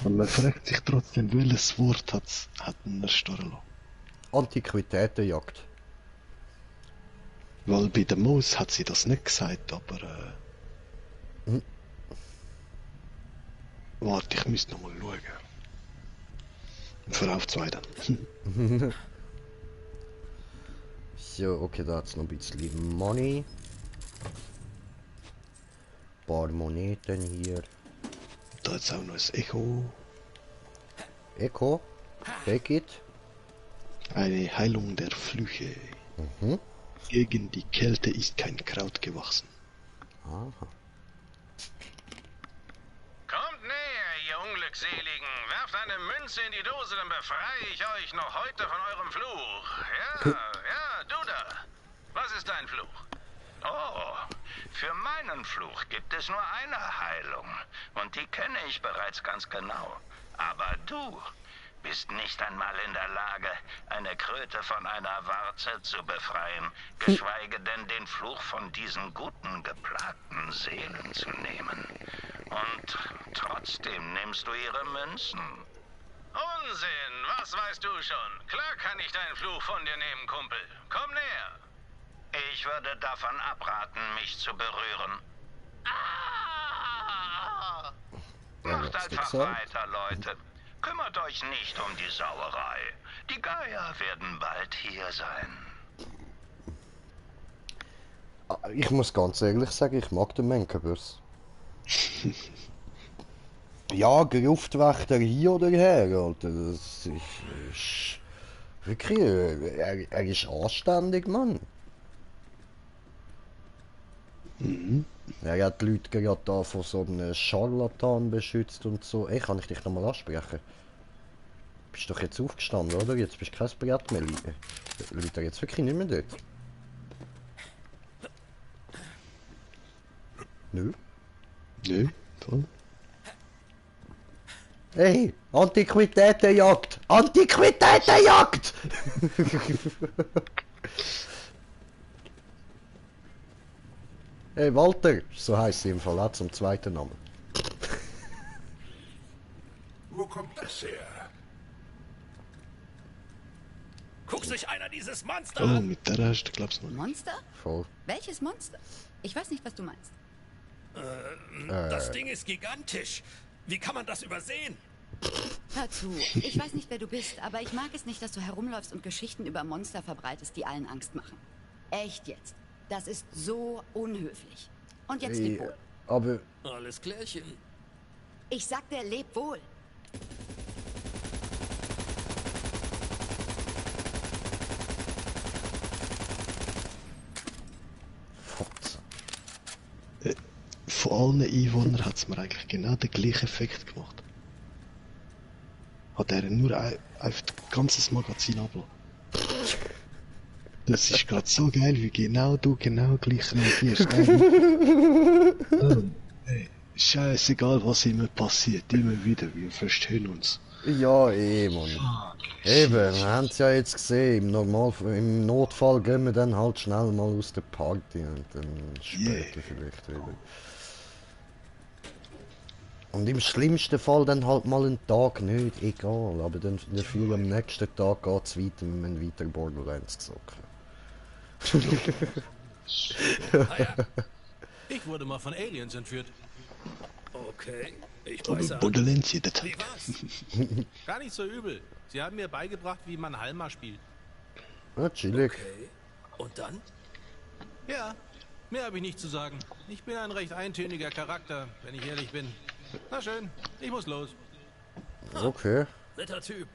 Und man fragt sich trotzdem, welches Wort hat ihn erstarren lassen. Antiquitätenjagd. Weil bei der Maus hat sie das nicht gesagt, aber warte, ich müsste noch mal schauen. Für auf 2 dann. So, okay, da hat's noch ein bisschen Money. Ein paar Moneten hier. Da hat's auch noch ein Echo. Echo? Beckit? Eine Heilung der Flüche. Mhm. Gegen die Kälte ist kein Kraut gewachsen. Aha. Kommt näher, ihr Unglückseligen. Werft eine Münze in die Dose, dann befreie ich euch noch heute von eurem Fluch. Ja, du da. Was ist dein Fluch? Oh, für meinen Fluch gibt es nur eine Heilung. Und die kenne ich bereits ganz genau. Aber du bist nicht einmal in der Lage, eine Kröte von einer Warze zu befreien, geschweige denn den Fluch von diesen guten, geplagten Seelen zu nehmen. Und trotzdem nimmst du ihre Münzen. Unsinn, was weißt du schon? Klar kann ich deinen Fluch von dir nehmen, Kumpel. Komm näher. Ich würde davon abraten, mich zu berühren. Ah! Macht einfach weiter, Leute. Kümmert euch nicht um die Sauerei. Die Geier werden bald hier sein. Ich muss ganz ehrlich sagen, ich mag den Menkebus. Ja, Gruftwächter hier oder her, Alter. Das ist wirklich, er ist anständig, Mann. Mhm. Er hat die Leute gerade da von so einem Scharlatan beschützt und so. Ey, kann ich dich nochmal ansprechen? Bist doch jetzt aufgestanden, oder? Jetzt bist du kein Brett mehr. Liegt er jetzt wirklich nicht mehr dort? Nö. Nö, toll. Hey, Antiquitätenjagd! Antiquitätenjagd! Hey Walter, so heißt sie im Fall auch zum zweiten Namen. Wo kommt das her? Guckt sich einer dieses Monster Oh, an! mit der Rest glaubst du noch. Monster? Voll. Welches Monster? Ich weiß nicht, was du meinst. Das Ding ist gigantisch. Wie kann man das übersehen? Hör zu, ich weiß nicht, wer du bist, aber ich mag es nicht, dass du herumläufst und Geschichten über Monster verbreitest, die allen Angst machen. Echt jetzt. Das ist so unhöflich. Und jetzt leb wohl. Aber... Alles klärchen. Ich sagte, leb wohl. Von allen Einwohnern hat es mir eigentlich genau den gleichen Effekt gemacht. Hat er nur einfach das ganze Magazin abgelassen. Das ist gerade so geil, wie genau du genau gleich reagierst. Hey, scheißegal, was immer passiert, immer wieder, wir verstehen uns. Ja, Mann. Eben, wir haben es ja jetzt gesehen, im Notfall gehen wir dann halt schnell mal aus der Party und dann später vielleicht wieder. Und im schlimmsten Fall dann halt mal einen Tag nicht, egal, aber dann dafür am nächsten Tag geht es weiter, wir müssen weiter Borderlands zocken. Ich wurde mal von Aliens entführt. Okay, ich Aber weiß Borderlands jeder Tag. Wie war's? Gar nicht so übel. Sie haben mir beigebracht, wie man Halma spielt. Ja, chillig. Okay. Und dann? Ja, mehr habe ich nicht zu sagen. Ich bin ein recht eintöniger Charakter, wenn ich ehrlich bin. Na schön, ich muss los. Okay. Netter Typ.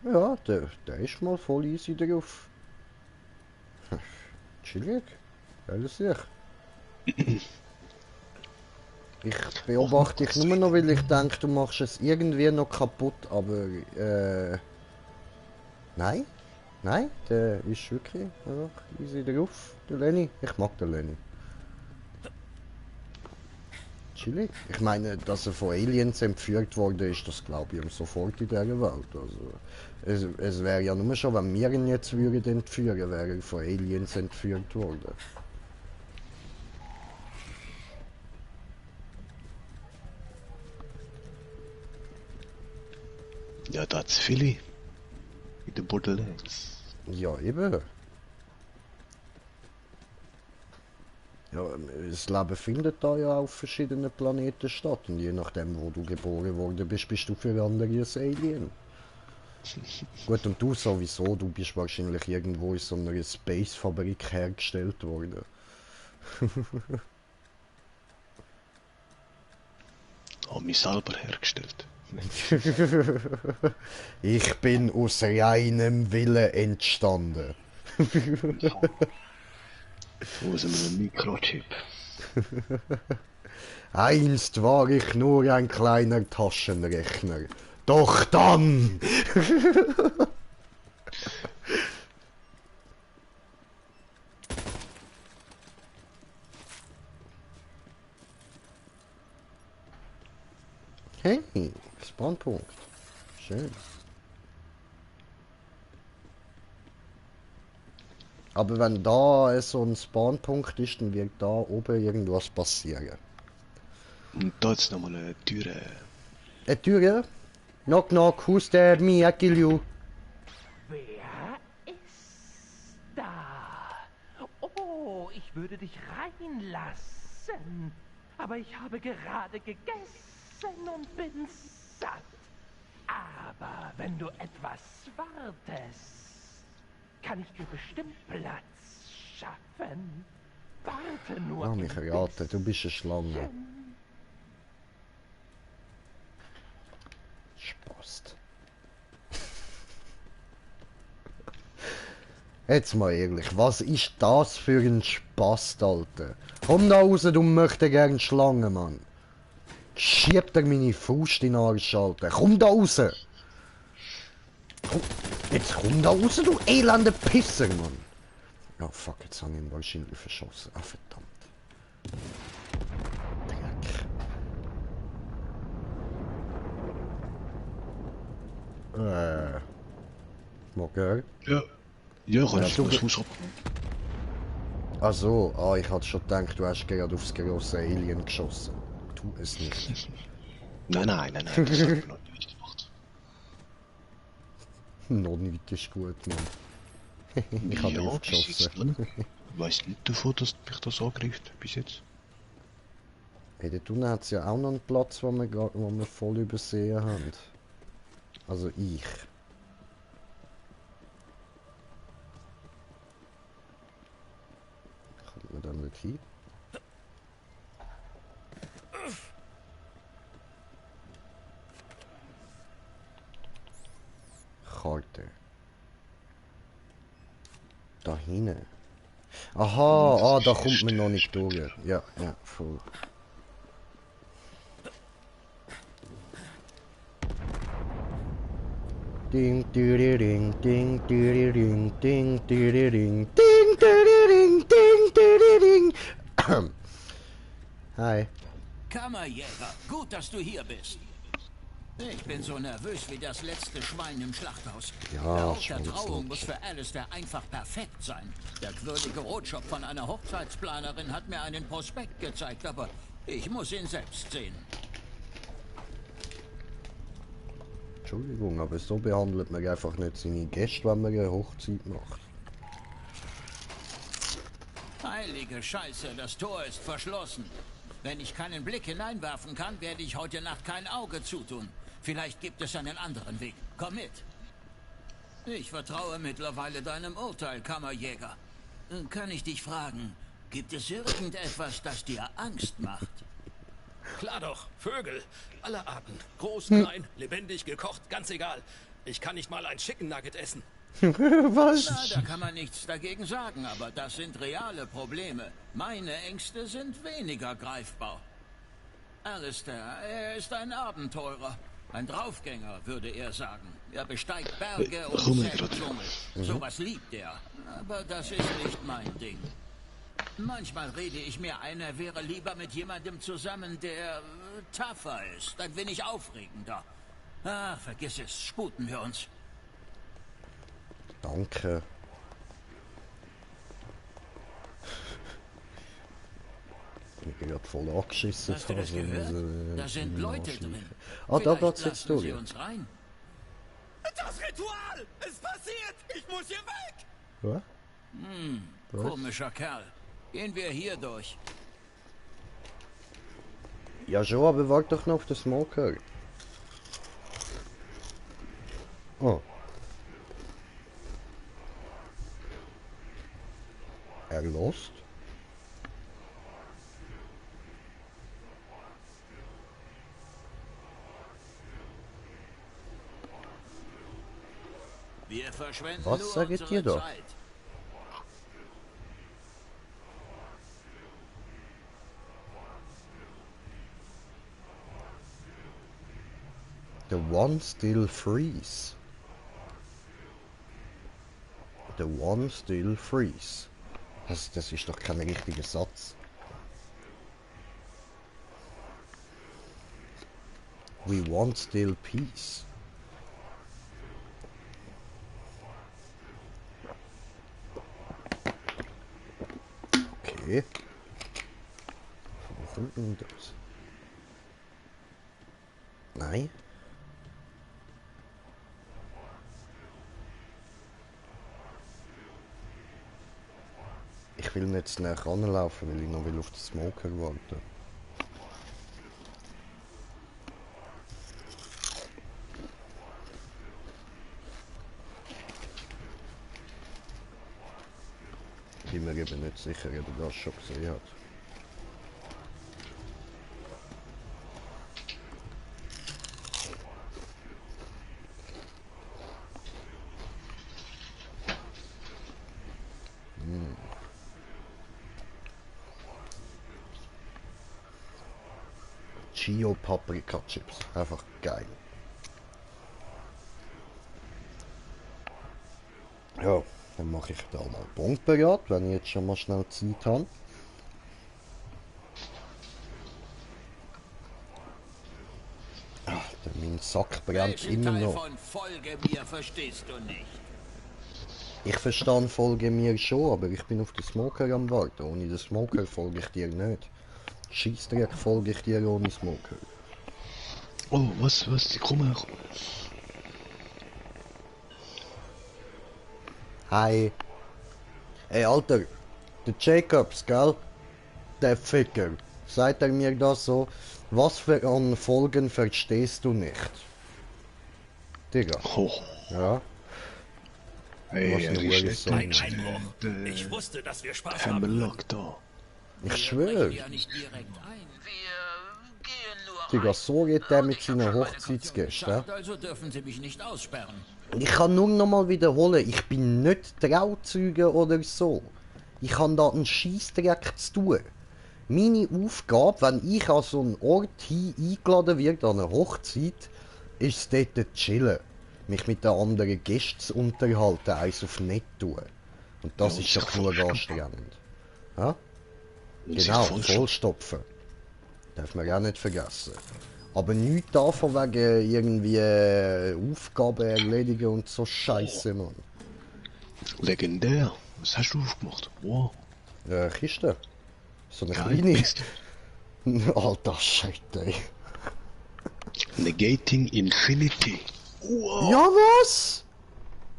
Ja, der ist mal voll easy drauf. Chillig. Alles sich. Ich beobachte dich nur noch, weil ich denke, du machst es irgendwie noch kaputt, aber nein. Nein, der ist wirklich einfach easy drauf. Der Lenny. Ich mag den Lenny. Chillig. Ich meine, dass er von Aliens entführt worden ist, das glaube ich ihm sofort in dieser Welt. Also, es wäre ja nur schon, wenn wir ihn jetzt würden entführen, wäre er von Aliens entführt worden. Ja, da hat's viele. In den Borderlands. Ja, eben. Ja, das Leben findet da ja auf verschiedenen Planeten statt. Und je nachdem, wo du geboren worden bist, bist du für andere ein Alien. Gut, und du sowieso, du bist wahrscheinlich irgendwo in so einer Space-Fabrik hergestellt worden. Habe mich selber hergestellt. Ich bin aus reinem Willen entstanden. Aus einem Mikrochip. Einst war ich nur ein kleiner Taschenrechner. Doch dann! Hey, Spawnpunkt. Schön. Aber wenn da so ein Spawnpunkt ist, dann wird da oben irgendwas passieren. Und da ist nochmal eine Tür. Eine Tür? Knock knock, who's there? Me, I kill you. Wer ist da? Oh, ich würde dich reinlassen. Aber ich habe gerade gegessen und bin satt. Aber wenn du etwas wartest, kann ich dir bestimmt Platz schaffen. Warte nur. Lass mich raten, du bist eine Schlange. Spaß. Jetzt mal ehrlich, was ist das für ein Spaß, Alter? Komm da raus, du möchtest gern Schlange, Mann. Schiebt er meine Faust in den Arsch, Alter. Komm da raus! Komm, jetzt komm da raus, du elender Pisser, Mann! Oh fuck, jetzt habe ich ihn wahrscheinlich verschossen. Ah, verdammt. Dreck. Okay. Ja. Ja, kannst du das Haus ab. Ach so, ich hatte schon gedacht, du hast gerade aufs grosse Alien geschossen. Tu es nicht. Nein, das habe ich noch nicht gemacht. Noch nicht ist gut, Mann. Ich habe drauf geschossen. Ich weiss nicht davon, dass mich das angreift, bis jetzt. Hey, da unten hat es ja auch noch einen Platz, wo wir voll übersehen haben. Also ich. Kommt man da nicht hin? Karte. Da hinten. Aha, da kommt man noch nicht durch. Ja, voll. Ding, ding, ding, ding, ding, ding, ding, ding, ding, ding, ding, ding. Hi. Kammerjäger, gut, dass du hier bist. Ich bin so nervös wie das letzte Schwein im Schlachthaus. Ja, der Ort der Trauung muss für Alistair einfach perfekt sein. Der quirlige Rotschopf von einer Hochzeitsplanerin hat mir einen Prospekt gezeigt, aber ich muss ihn selbst sehen. Entschuldigung, aber so behandelt man einfach nicht seine Gäste, wenn man eine Hochzeit macht. Heilige Scheiße, das Tor ist verschlossen. Wenn ich keinen Blick hineinwerfen kann, werde ich heute Nacht kein Auge zutun. Vielleicht gibt es einen anderen Weg. Komm mit. Ich vertraue mittlerweile deinem Urteil, Kammerjäger. Kann ich dich fragen, gibt es irgendetwas, das dir Angst macht? Klar doch, Vögel. Aller Arten. Groß, klein, lebendig, gekocht, ganz egal. Ich kann nicht mal ein Chicken Nugget essen. Was? Na, da kann man nichts dagegen sagen, aber das sind reale Probleme. Meine Ängste sind weniger greifbar. Alistair, er ist ein Abenteurer. Ein Draufgänger, würde er sagen. Er besteigt Berge und zählt Dschungel. Sowas liebt er. Aber das ist nicht mein Ding. Manchmal rede ich mir ein, er wäre lieber mit jemandem zusammen, der tougher ist, ein wenig aufregender. Ah, vergiss es, sputen wir uns. Danke. Ich bin gerade voll angeschissen. Hast du das gehört? Da sind Leute drin. Ah, da geht's Vielleicht jetzt lassen durch. Sie uns rein. Das Ritual! Es passiert! Ich muss hier weg! Was? Was? Komischer Kerl. Gehen wir hier durch. Ja schon, aber warte doch noch auf den Smoker. Oh. Er lost. Wir verschwenden Was nur sagt unsere ihr da? Zeit. The one still freeze. The one still freeze. Das ist doch kein richtiger Satz. We want still peace. Okay. Wo kommt denn das? Nein. Ich will nicht zu näher ranlaufen, weil ich noch auf den Smoker warten. Ich bin mir eben nicht sicher, ob er das schon gesehen hat. Chio Paprika Chips. Einfach geil. Ja, dann mache ich da mal Punkt bereit, wenn ich jetzt schon mal schnell Zeit habe. Mein Sack brennt immer Teil noch. von Folge mir verstehst du nicht. Ich verstehe Folge mir schon, aber ich bin auf den Smoker am Warten. Ohne den Smoker folge ich dir nicht. Scheissdreck folge ich dir ohne Smoker. Oh, was, die kommen. Hi. Ey, Alter. Der Jacobs, gell? Der Ficker. Sagt er mir das so? Was für an Folgen verstehst du nicht? Digga. Oh. Ja. Hey, er ist nicht Ein Einbruch. Ich wusste, dass wir Spaß haben. Hammerlock da. Ich schwöre. Ja nicht direkt ein. Digga, so geht der mit seinen Hochzeitsgästen. Also dürfen Sie mich nicht aussperren. Ich kann nur noch mal wiederholen, ich bin nicht Trauzeuge oder so. Ich habe da einen Scheissdreck zu tun. Meine Aufgabe, wenn ich an so einen Ort hin eingeladen werde, an eine Hochzeit, ist es dort zu chillen. Mich mit den anderen Gästen zu unterhalten, eins auf nett tun. Und das Ja, ist doch genug anstrengend. Ja? Und sich Genau, vollstopfen. vollstopfen. Darf man auch nicht vergessen. Aber nichts davon wegen irgendwie Aufgaben erledigen und so Scheiße, Mann. Legendär. Was hast du aufgemacht? Wow. Kiste. So eine Geil, kleine. Kiste. Alter Shit, ey. Negating Infinity. Wow. Ja, was?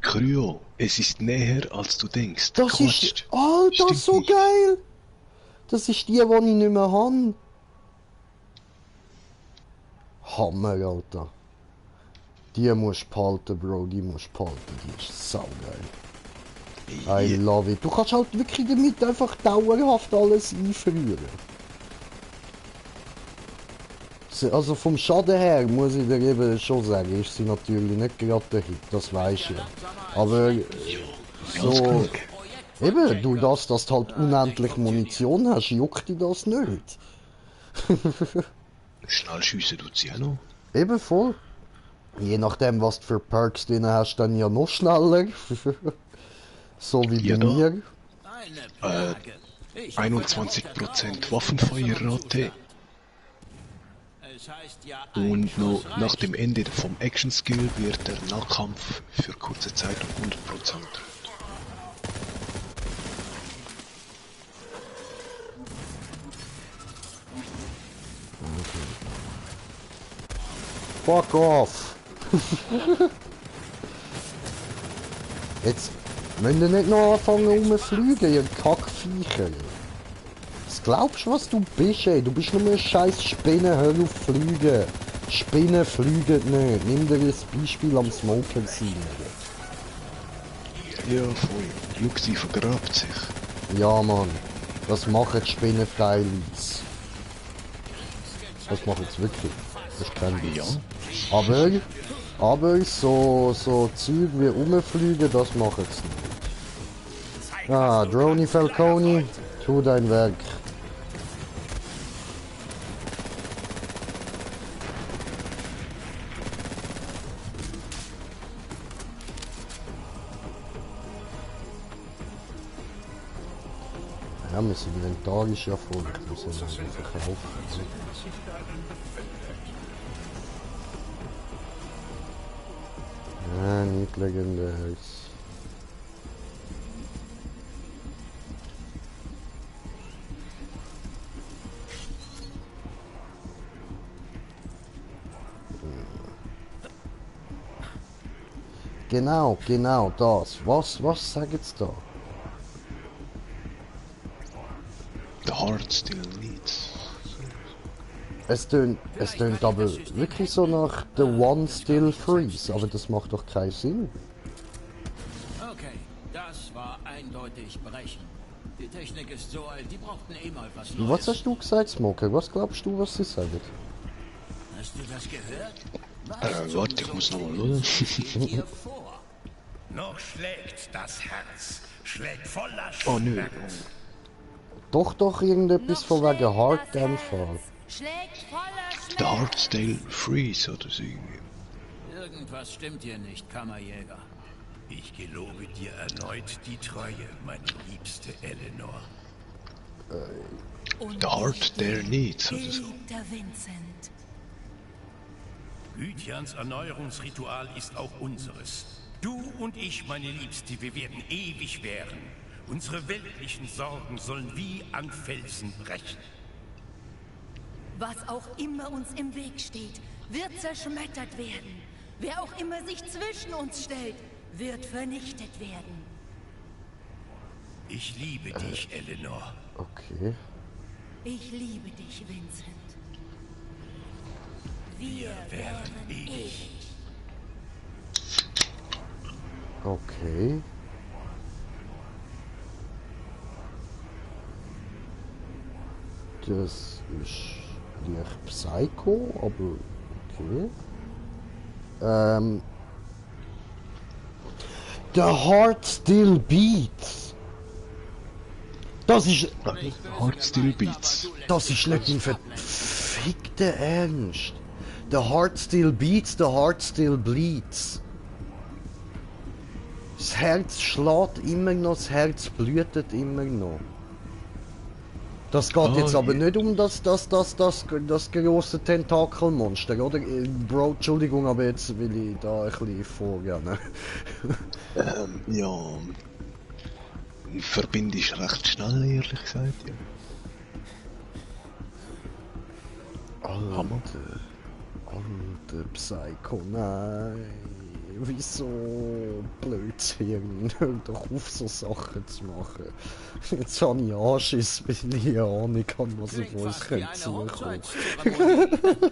Kryo, es ist näher als du denkst. Das Quatscht. ist... Alter, Stimmt so nicht. geil! Das ist die ich nicht mehr habe. Hammer, Alter. Die musst du behalten, Bro. Die musst du behalten. Die ist saugeil. I love it. Du kannst halt wirklich damit einfach dauerhaft alles einfrieren. Also vom Schaden her muss ich dir eben schon sagen, ist sie natürlich nicht gerade der Hit, das weisst du. Aber so... Eben, durch das, dass du halt unendlich Munition hast, juckt dich das nicht. Schnell schiessen tut sie auch noch. Eben voll. Je nachdem, was du für Perks drin hast, dann ja noch schneller. So wie Ja, bei da. mir. 21% Waffenfeuerrate. Es heißt ja Und noch nach dem Ende vom Action Skill wird der Nahkampf für kurze Zeit um 100%. Fuck off! Jetzt müsst ihr nicht noch anfangen rumfliegen, ihr Kackviecher. Was glaubst du, was du bist, ey? Du bist nur eine scheiß Spinne, hör auf fliegen. Spinnen fliegen nicht. Nimm dir das Beispiel am Smoker sein. Ja, voll. Schau, sie vergrabt sich. Ja, Mann. Das machen die Spinnen freilich. Das machen sie wirklich. Das ist kein Witz. Ja. Aber so Zeug wie rumfliegen, das machen sie nicht. Ah, Droney Falconi, tu dein Werk. Ja, mein Inventar ist ja voll. Ich muss es verkaufen. Ja, nicht legendäres. Genau das. Was sagen sie da? The heart still beats. Es tönt aber wirklich so nach The One Still Freeze, aber das macht doch keinen Sinn. Okay, das war eindeutig brechen. Die Technik ist so alt, die brauchten eh mal was Neues. Was hast du gesagt, Smoker? Was glaubst du, was sie sagen? Hast du das gehört? Warte, ich muss nochmal hören. Noch schlägt das Herz, schlägt voller Schmerz. Oh nö. Doch irgendetwas von wegen Heartdämpfer. The heart still freeze oder so irgendwie. Irgendwas stimmt hier nicht, Kammerjäger. Ich gelobe dir erneut die Treue, meine liebste Eleanor. The heart there needs oder so. Gythians Erneuerungsritual ist auch unseres. Du und ich, meine Liebste, wir werden ewig währen. Unsere weltlichen Sorgen sollen wie an Felsen brechen. Was auch immer uns im Weg steht, wird zerschmettert werden. Wer auch immer sich zwischen uns stellt, wird vernichtet werden. Ich liebe dich, Eleanor. Okay. Ich liebe dich, Vincent. Wir wären ewig. Okay. Das ist nicht Psycho, aber okay. The Heart Still Beats. Das ist... Heart Still Beats. Das ist nicht im verfickten Ernst. The Heart Still Beats, the Heart Still Bleeds. Das Herz schlägt immer noch, das Herz blutet immer noch. Das geht jetzt aber nicht um das grosse Tentakelmonster, oder? Bro, Entschuldigung, aber jetzt will ich da ein bisschen vorgehen. Ja. Verbinde ich recht schnell, ehrlich gesagt, ja. Alter Psycho, nein. Wieso Blödsinn? Hör doch auf, so Sachen zu machen. Jetzt habe ich Anschiss, weil ich eine Ahnung habe, was auf uns zukommen.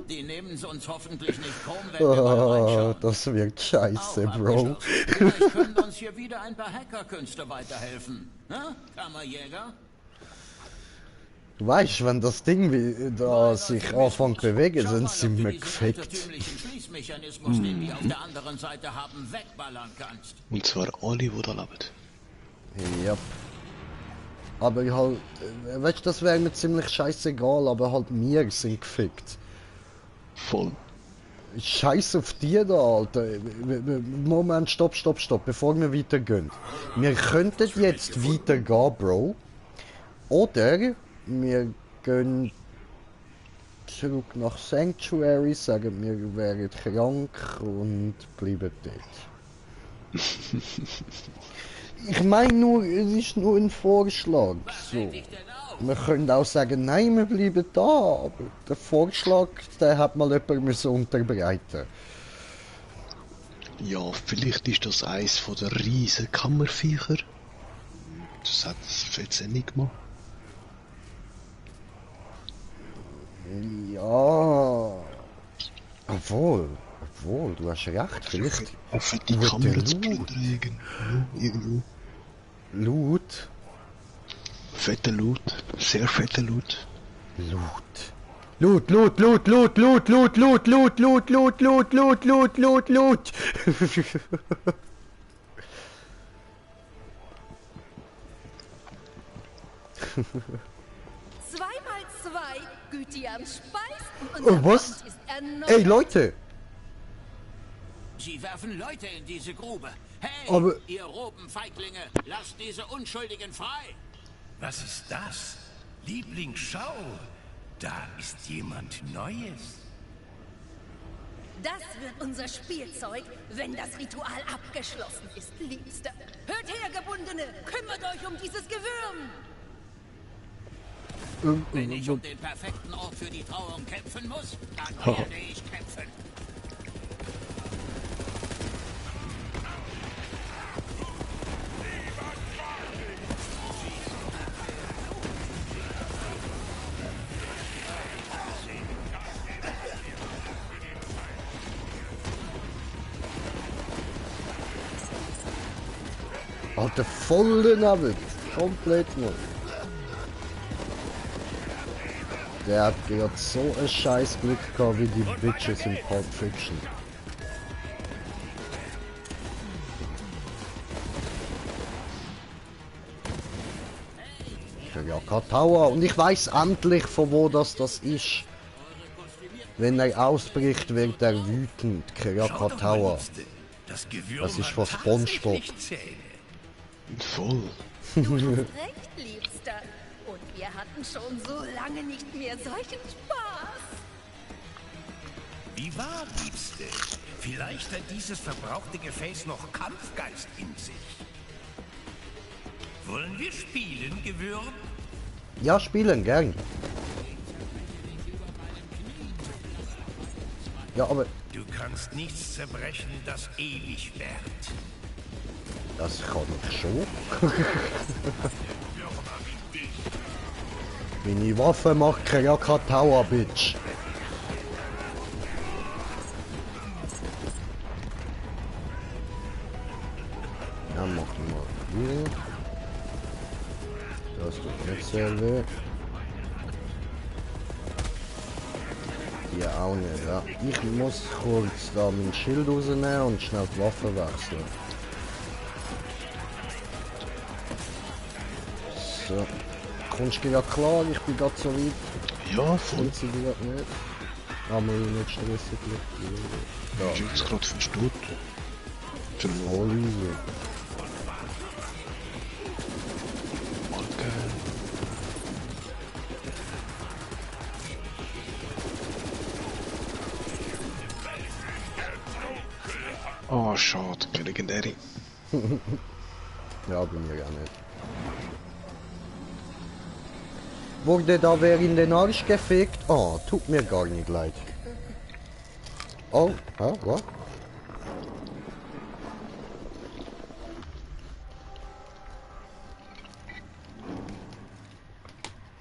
Die nehmen es uns hoffentlich nicht krumm, wenn wir mal reinschauen. Das wird scheiße, Bro. Vielleicht können uns hier wieder ein paar Hackerkünste weiterhelfen. Na, Kammerjäger? Du weißt, wenn das Ding da sich anfängt zu bewegen, dann sind wir gefickt. Schließmechanismus, den die auf der anderen Seite haben, wegballern kannst. Und zwar alle, die da leben. Ja. Aber halt, weißt du, das wäre mir ziemlich scheißegal, aber halt wir sind gefickt. Voll. Scheiß auf die da, Alter. Moment, stopp, bevor wir weitergehen. Wir könnten jetzt weitergehen, Bro. Oder wir gehen zurück nach Sanctuary, sagen wir wären krank und bleiben dort. Ich meine nur, es ist nur ein Vorschlag. So. Wir können auch sagen, nein, wir bleiben da, aber der Vorschlag, den hat mal jemand müssen unterbreiten. Ja, vielleicht ist das eins von der riesen Kammerviecher. Das hat das jetzt nicht gemacht. Ja. Obwohl, du hast recht, vielleicht. Auf die Kamera zu plündern irgendwo. Loot? Fetter Loot, sehr fetter Loot. Loot. Zweimal zwei, Gütian speist und Oh, was? Ist erneut. Ey, Leute! Sie werfen Leute in diese Grube. Hey, Aber- ihr Robenfeiglinge, lasst diese Unschuldigen frei. Was ist das? Liebling, schau! Da ist jemand Neues. Das wird unser Spielzeug, wenn das Ritual abgeschlossen ist, Liebster. Hört her, Gebundene! Kümmert euch um dieses Gewürm! Wenn ich um den perfekten Ort für die Trauung kämpfen muss, dann werde ich kämpfen. Alter, voll daneben. Komplett noch. Der hat gerade so ein scheiß Glück gehabt wie die Bitches in Pulp Fiction. Keraka Tower. Und ich weiß endlich, von wo das ist. Wenn er ausbricht, wird er wütend. Keraka Tower. Das ist von SpongeBob. Voll. Du hast recht, Liebster. Und wir hatten schon so lange nicht mehr solchen Spaß. Wie wahr, Liebste? Vielleicht hat dieses verbrauchte Gefäß noch Kampfgeist in sich. Wollen wir spielen, Gewürm? Ja, spielen, gern. Ja, aber Du kannst nichts zerbrechen, das ewig währt. das kann ich schon. Meine Waffe macht Keraka Tower, Bitch. Ja, mach mal hier. Das tut nicht sehr weh. Hier auch nicht, ja. Ich muss kurz da mein Schild rausnehmen und schnell die Waffe wechseln. So. Kommst du gerade klar? Ich bin gerade so weit. Ja, voll. Und sie gerade nicht. Aber nicht stressig. Ja. Ich bin jetzt gerade verstört. Voll easy. Oh, schade, keine legendäre. Ja, bei mir ja nicht. Wurde da wer in den Arsch gefickt? Oh, tut mir gar nicht leid. Oh, was?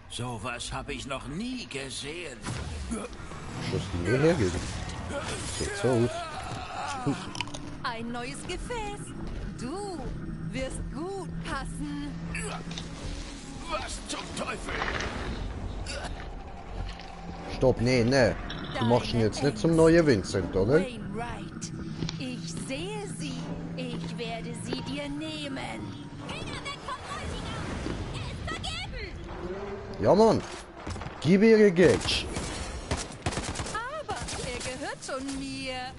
Sowas habe ich noch nie gesehen. Schuss die mir hergeben. Sieht so aus. Ein neues Gefäß. Du wirst gut passen. Was zum Teufel? Stopp, nee. Du machst ihn jetzt nicht zum neuen Vincent, oder? Wainwright. Ich sehe sie. Ich werde sie dir nehmen. Finger weg vom Bräutigam. Er ist vergeben. Ja, Mann. Gib ihr Gage. Aber er gehört schon mir.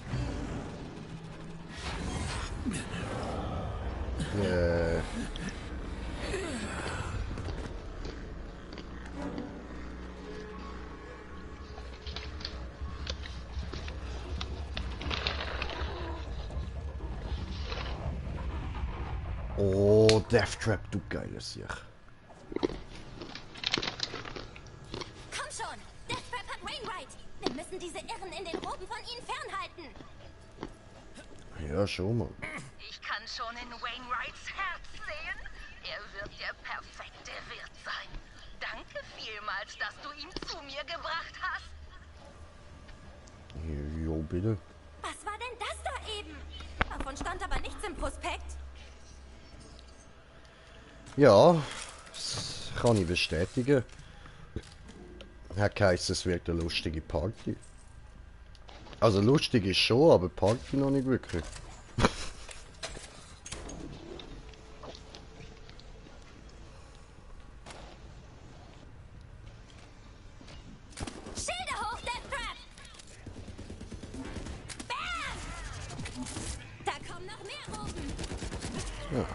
Oh, Death Trap, du geiles Sieg. Komm schon. Death Trap hat Wainwright. Wir müssen diese Irren in den Roben von ihnen fernhalten. Ja, schon mal. Ich kann schon in Wainwrights Herz sehen. Er wird der perfekte Wirt sein. Danke vielmals, dass du ihn zu mir gebracht hast. Jo, bitte. Was war denn das da eben? Davon stand aber nichts im Prospekt. Ja, das kann ich bestätigen. Hat geheißen, es wird eine lustige Party. Also lustig ist schon, aber Party noch nicht wirklich. Schilder hoch, Deathtrap! Bam! Da kommen noch mehr Roben. Ja.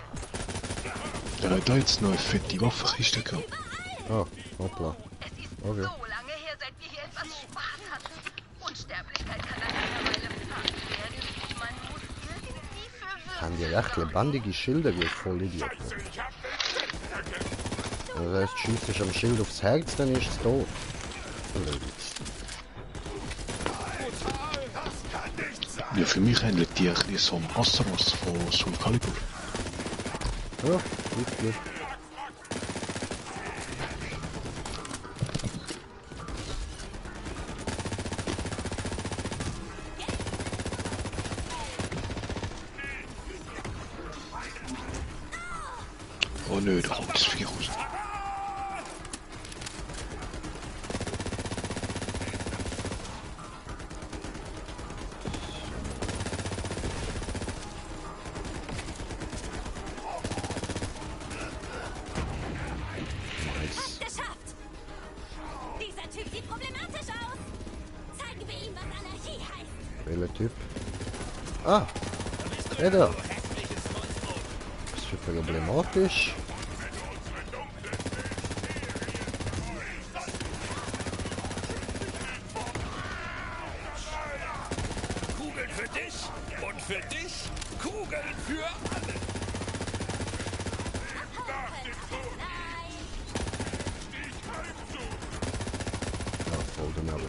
Der hat da jetzt noch eine fette Waffenkiste gehabt. Ah, hoppla. Okay. So lange her, seit wir hier etwas Spaß hatten. Unsterblichkeit kann dann mittlerweile fast werden. Man muss irgendwie für Haben die recht lebendige Schilder, wie voll Idioten. Das heißt, schießt dich am Schild aufs Herz, dann ist es tot. Blöd. Ja, für mich ähnelt die ein bisschen so am Azeroth von Soul Calibur. Ja, gut, gut. Oh nö, da kommt das Vieh raus. Hab's geschafft! Dieser Typ sieht problematisch aus. Zeigen wir ihm, was Anarchie heißt. Welcher Typ? Ah! Der da! Das ist problematisch. Kugeln für dich und für dich Kugeln für alle. Ja, voll daneben.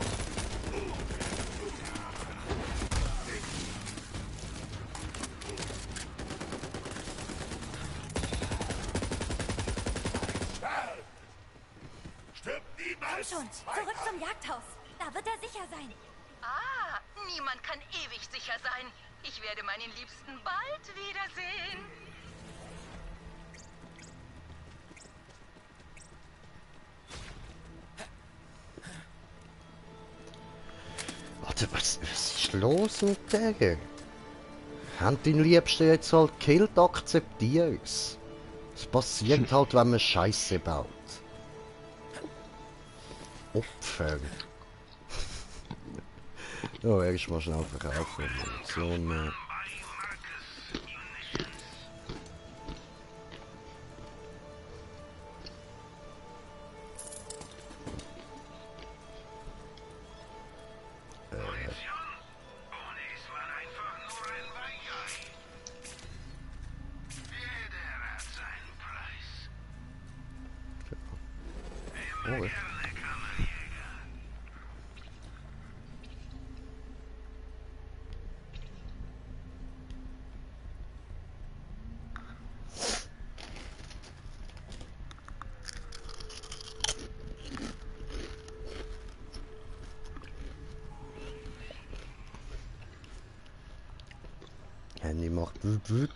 Komm schon, zurück zum Jagdhaus. Da wird er sicher sein. Ah, niemand kann ewig sicher sein. Ich werde meinen Liebsten bald wiedersehen. Warte, was ist los mit der? Haben deinen Liebsten jetzt halt gekillt, akzeptier's. Es passiert halt, wenn man Scheiße baut. Opfer. Ja, erstmal schnell verkaufen. So ein... Okay. Handy macht wüt.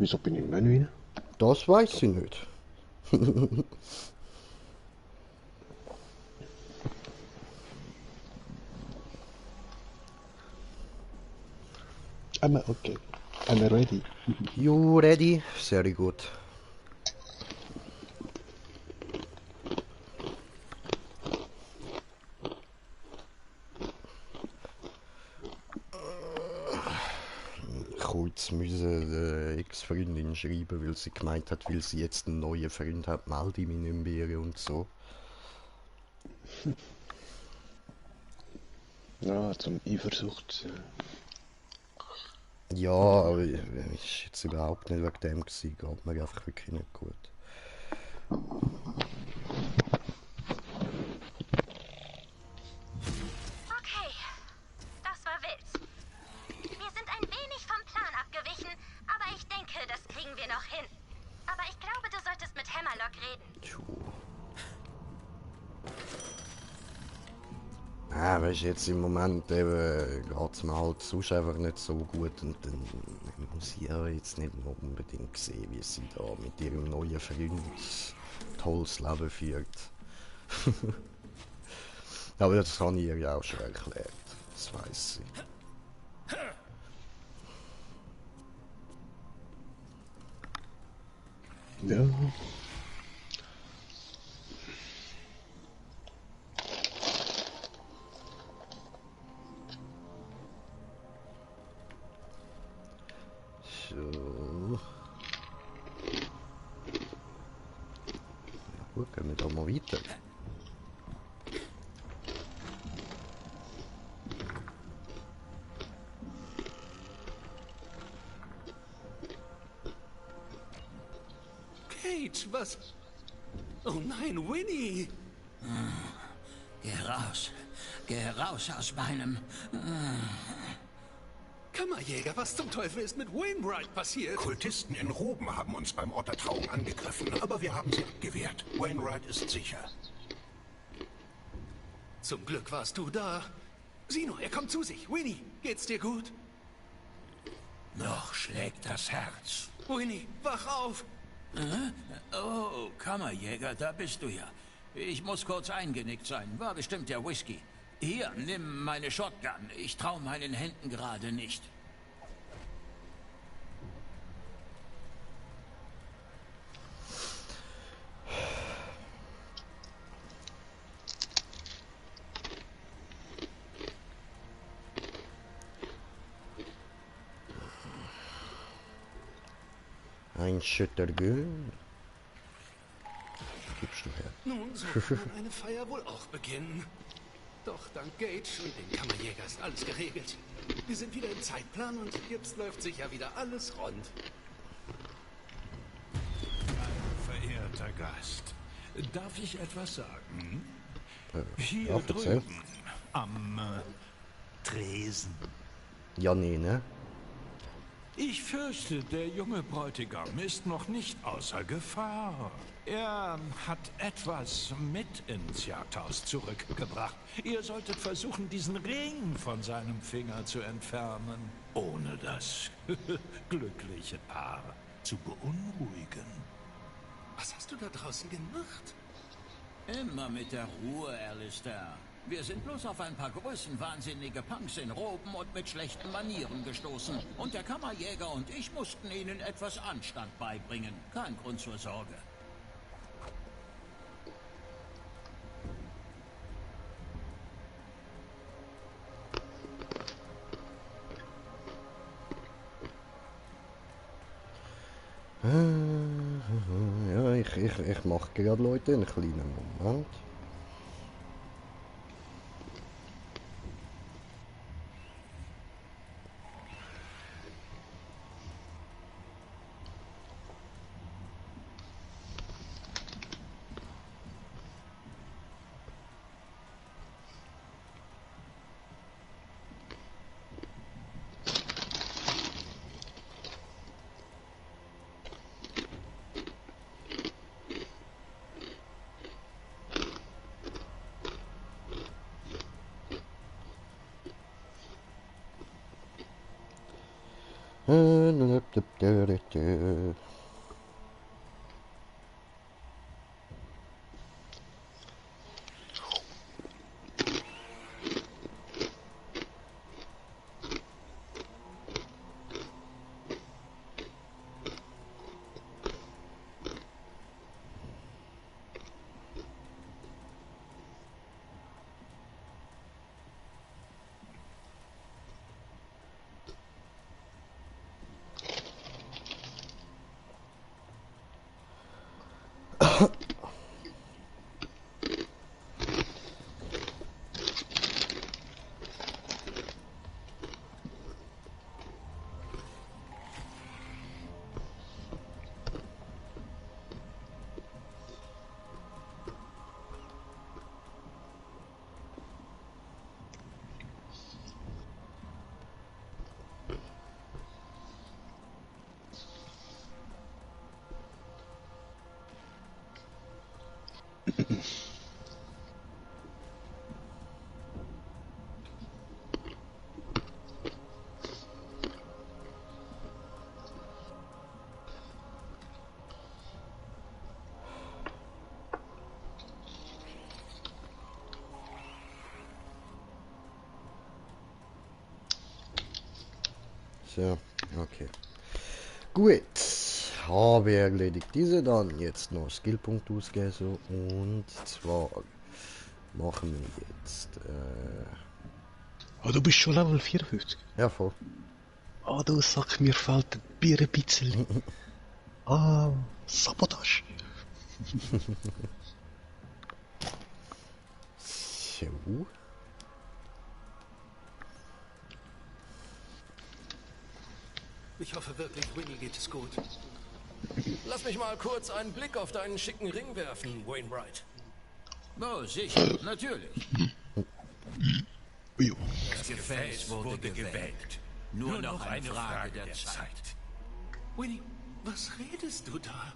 Wieso bin ich im Menü rein? Das weiß ich nicht. Okay. I'm ready. You ready? Sehr gut. Kurz müssen der Ex-Freundin schreiben, weil sie gemeint hat, weil sie jetzt einen neuen Freund hat, melde ich mich nicht mehr und so. Ja, zum Eifersucht. Ja, aber ist jetzt überhaupt nicht wegen dem gewesen, geht mir einfach wirklich nicht gut. Okay, das war wild. Wir sind ein wenig vom Plan abgewichen, aber ich denke, das kriegen wir noch hin. Aber ich glaube, du solltest mit Hammerlock reden. Ja, weißt du, jetzt im Moment eben geht es mir halt sonst einfach nicht so gut und dann muss ich ja jetzt nicht noch unbedingt sehen, wie sie da mit ihrem neuen Freund ein tolles Leben führt. Aber das habe ich ihr ja auch schon erklärt, das weiss sie. Ja. So. Ja gut, gehen wir da mal weiter. Kate, was? Oh nein, Winnie! Geh raus aus meinem... Kammerjäger, was zum Teufel ist mit Wainwright passiert? Kultisten in Roben haben uns beim Ottertrauung angegriffen, aber wir haben sie abgewehrt. Wainwright ist sicher. Zum Glück warst du da. Sieh nur, er kommt zu sich. Winnie, geht's dir gut? Noch schlägt das Herz. Winnie, wach auf! Oh, Kammerjäger, da bist du ja. Ich muss kurz eingenickt sein. War bestimmt der Whisky. Hier, nimm meine Shotgun. Ich trau meinen Händen gerade nicht. Ein Schüttergön. Gibst du her. Nun, so kann man eine Feier wohl auch beginnen. Doch dank Gage und dem Kammerjäger ist alles geregelt. Wir sind wieder im Zeitplan und jetzt läuft sicher wieder alles rund. Verehrter Gast, darf ich etwas sagen? Hier ja, drüben am Tresen. Ja, nee, ne? Ich fürchte, der junge Bräutigam ist noch nicht außer Gefahr. Er hat etwas mit ins Jagdhaus zurückgebracht. Ihr solltet versuchen, diesen Ring von seinem Finger zu entfernen, ohne das glückliche Paar zu beunruhigen. Was hast du da draußen gemacht? Immer mit der Ruhe, Alistair. Wir sind bloß auf ein paar größenwahnsinnige Punks in Roben und mit schlechten Manieren gestoßen. Und der Kammerjäger und ich mussten ihnen etwas Anstand beibringen. Kein Grund zur Sorge. Ja, ich mache gerade, Leute, einen kleinen Moment. So, okay. Gut, habe erledigt diese dann. Jetzt noch Skillpunkt ausgeben so, und zwar machen wir jetzt. Ah, du bist schon Level 54? Ja, voll. Ah, du Sack, mir fehlt ein Bier ein bisschen. Ah, Sabotage. So. Ich hoffe wirklich, Winnie geht es gut. Lass mich mal kurz einen Blick auf deinen schicken Ring werfen, Wainwright. Oh, sicher, natürlich. Das Gefäß wurde gewählt. Nur noch eine Frage der Zeit. Winnie, was redest du da?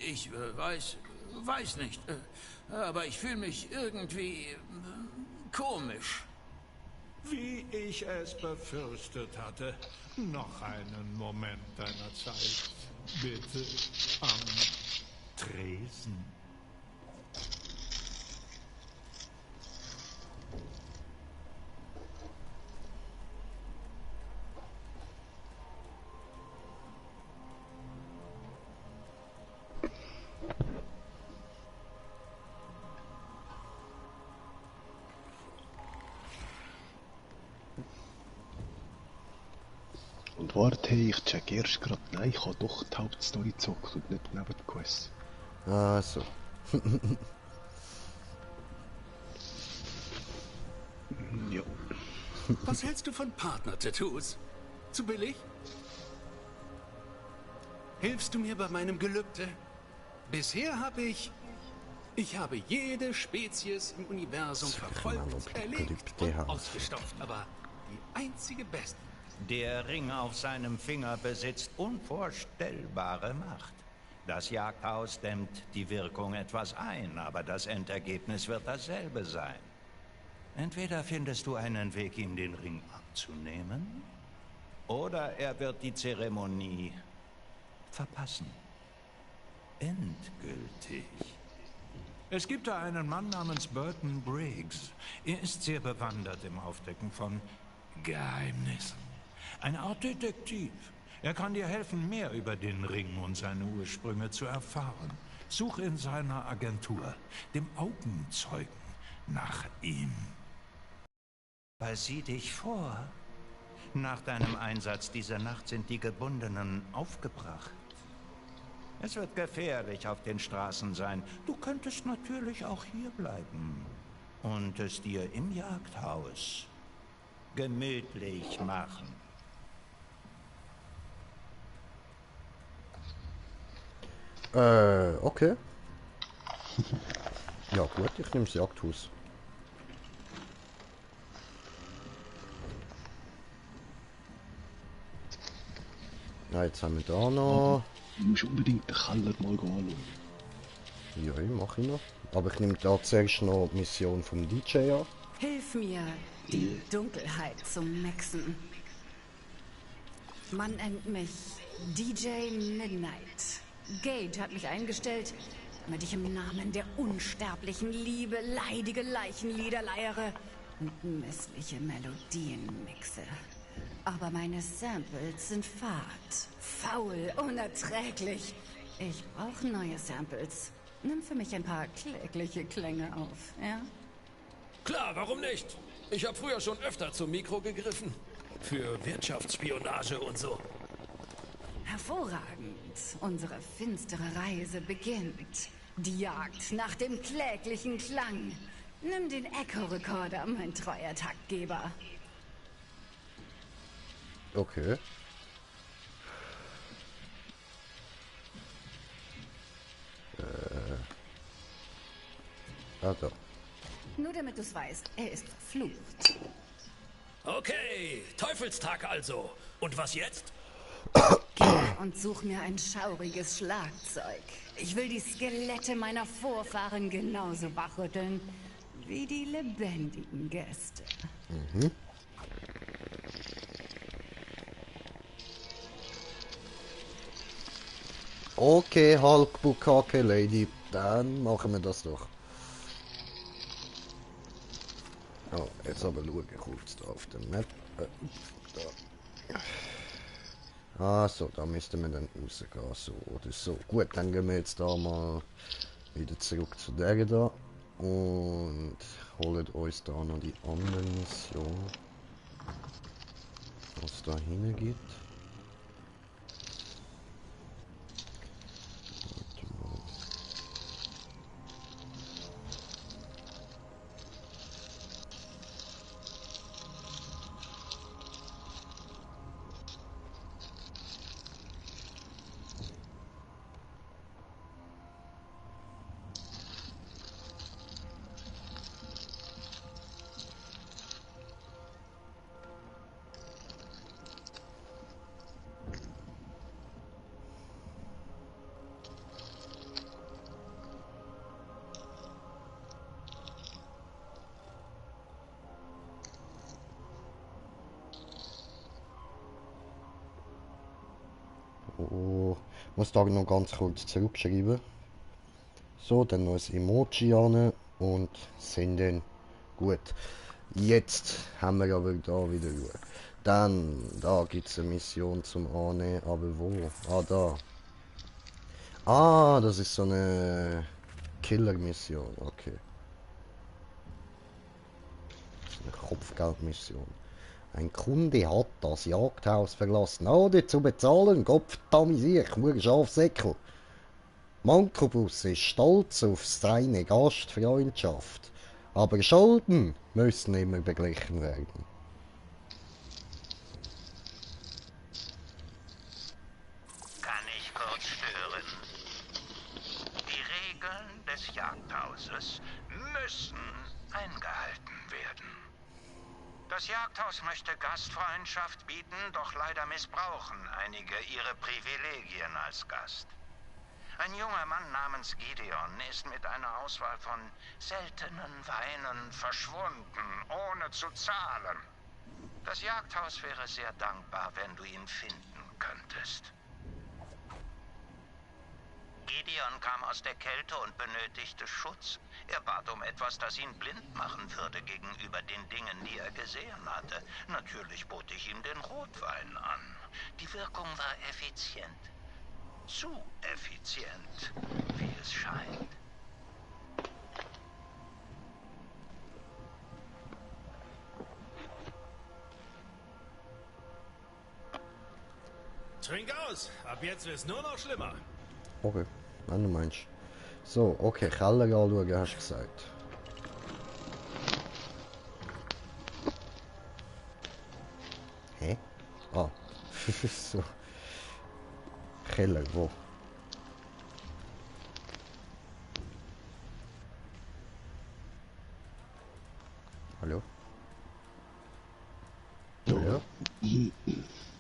Ich weiß nicht. Aber ich fühle mich irgendwie komisch. Wie ich es befürchtet hatte. Noch einen Moment deiner Zeit. Bitte am Tresen. Und warte, ich check erst gerade. Nein, ich habe doch die Hauptstory gezockt und nicht neben der Quest. Ah, so. Ja. Was hältst du von Partner-Tattoos? Zu billig? Hilfst du mir bei meinem Gelübde? Bisher habe ich jede Spezies im Universum verfolgt, erlegt und ausgestopft, aber die einzige Beste. Der Ring auf seinem Finger besitzt unvorstellbare Macht. Das Jagdhaus dämmt die Wirkung etwas ein, aber das Endergebnis wird dasselbe sein. Entweder findest du einen Weg, ihm den Ring abzunehmen, oder er wird die Zeremonie verpassen. Endgültig. Es gibt da einen Mann namens Burton Briggs. Er ist sehr bewandert im Aufdecken von Geheimnissen. Eine Art Detektiv. Er kann dir helfen, mehr über den Ring und seine Ursprünge zu erfahren. Such in seiner Agentur, dem Augenzeugen, nach ihm. Weil sieh dich vor. Nach deinem Einsatz diese Nacht sind die Gebundenen aufgebracht. Es wird gefährlich auf den Straßen sein. Du könntest natürlich auch hier bleiben und es dir im Jagdhaus gemütlich machen. Okay. Ja gut, ich nehme das Jagdhaus. Ja, jetzt haben wir da noch... Du musst unbedingt den Keller mal anschauen. Ja, ich mache ich noch. Aber ich nehme da zuerst noch die Mission vom DJ an. Hilf mir, die Dunkelheit zu maxen. Man nennt mich DJ Midnight. Gage hat mich eingestellt, damit ich im Namen der unsterblichen Liebe leidige Leichenlieder leiere und missliche Melodien mixe. Aber meine Samples sind fad, faul, unerträglich. Ich brauche neue Samples. Nimm für mich ein paar klägliche Klänge auf, ja? Klar, warum nicht? Ich habe früher schon öfter zum Mikro gegriffen. Für Wirtschaftsspionage und so. Hervorragend. Unsere finstere Reise beginnt. Die Jagd nach dem kläglichen Klang. Nimm den Echo-Rekorder, mein treuer Taktgeber. Okay. Ah, da. Nur damit du's weißt, er ist verflucht. Okay, Teufelstag also. Und was jetzt? Geh und such mir ein schauriges Schlagzeug. Ich will die Skelette meiner Vorfahren genauso wachrütteln wie die lebendigen Gäste. Mhm. Okay, Hulk, Bukake Lady, dann machen wir das doch. Oh, jetzt aber schauen kurz da auf der Map. Da. Ah, so, da müssten wir dann rausgehen, so oder so. Gut, dann gehen wir jetzt da mal wieder zurück zu der da und holen uns da noch die andere Mission, was da hingeht. Oh, muss da noch ganz kurz zurückschreiben. So, dann noch ein Emoji an und senden. Gut. Jetzt haben wir aber da wieder Ruhe. Dann, da gibt es eine Mission zum Annehmen, aber wo? Ah, da. Ah, das ist so eine Killer-Mission, okay. Das ist eine Kopfgeldmission. Ein Kunde hat das Jagdhaus verlassen, ohne zu bezahlen. Gottverdammt, Schafsäckel. Mankobus ist stolz auf seine Gastfreundschaft, aber Schulden müssen immer beglichen werden. Kann ich kurz stören? Die Regeln des Jagdhauses müssen eingehalten werden. Das Jagdhaus möchte Gastfreundschaft bieten, doch leider missbrauchen einige ihre Privilegien als Gast. Ein junger Mann namens Gideon ist mit einer Auswahl von seltenen Weinen verschwunden, ohne zu zahlen. Das Jagdhaus wäre sehr dankbar, wenn du ihn finden könntest. Gideon kam aus der Kälte und benötigte Schutz. Er bat um etwas, das ihn blind machen würde gegenüber den Dingen, die er gesehen hatte. Natürlich bot ich ihm den Rotwein an. Die Wirkung war effizient. Zu effizient, wie es scheint. Trink aus! Ab jetzt wird's nur noch schlimmer. Okay, wenn du meinst. So, okay, Keller anschauen, hast du gesagt. Hä? Ah. So. Keller, wo? Hallo? Hallo?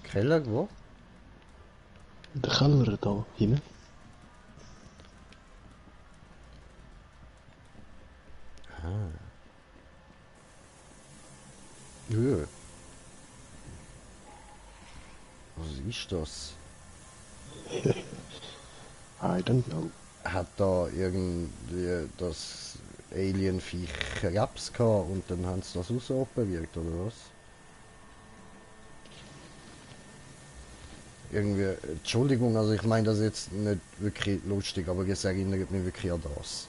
Keller, wo? Der Keller da hinten. Ah. Ja. Was ist das? I don't know. Hat da irgendwie das Alienviech Krebs gehabt und dann haben sie das rausoperiert, oder was? Irgendwie, Entschuldigung, also ich meine das jetzt nicht wirklich lustig, aber es erinnert mich wirklich an das.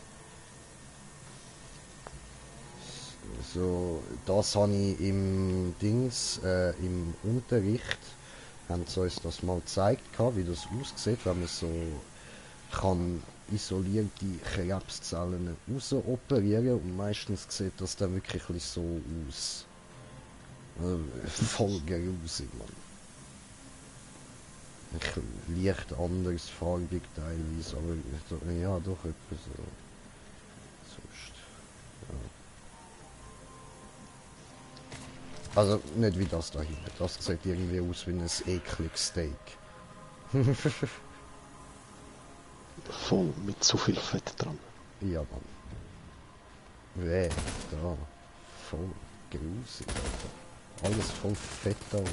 So, das habe ich im Dings, im Unterricht, haben sie uns das mal gezeigt, wie das aussieht, wenn man so kann isolierte Krebszellen rausoperieren, und meistens sieht das dann wirklich so aus. Voll grusig, Mann. Leicht anders farbig teilweise, aber ja, doch etwas so. Sonst, ja. Also nicht wie das da hinten. Das sieht irgendwie aus wie ein ekliges Steak. Voll mit zu viel Fett dran. Ja, Mann. Da. Voll grusig, Alter. Alles voll Fett da oben.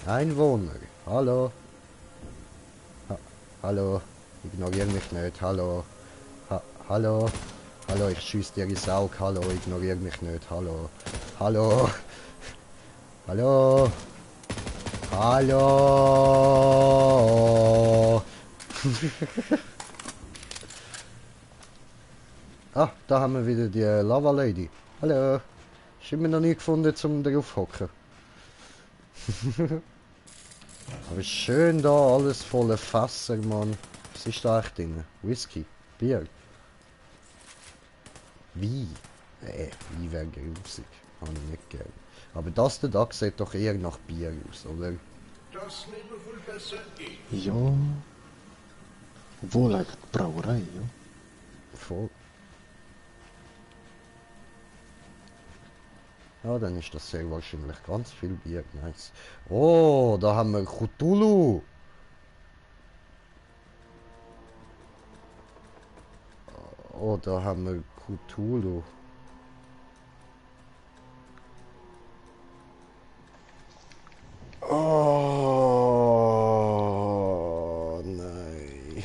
Einwohner, hallo. Hallo. Ignoriere mich nicht, hallo. Hallo. Hallo, ich schieß dir ins Auge, hallo, ignoriere mich nicht, hallo. Hallo. Hallo. Hallo. Ah, da haben wir wieder die Lava Lady. Hallo. Ich habe mir noch nie gefunden zum drauf hocken. Aber schön da, alles voller Fässer, Mann. Was ist da echt drin? Whisky? Bier? Wein? Wein wäre grusig. Habe ich nicht gern. Aber das da sieht doch eher nach Bier aus, oder? Das wäre wohl besser ich. Ja. Wohl eine Brauerei, ja. Voll. Ja, dann ist das sehr wahrscheinlich ganz viel Bier. Nice. Oh, da haben wir Cthulhu. Oh, da haben wir Cthulhu. Oh, nein.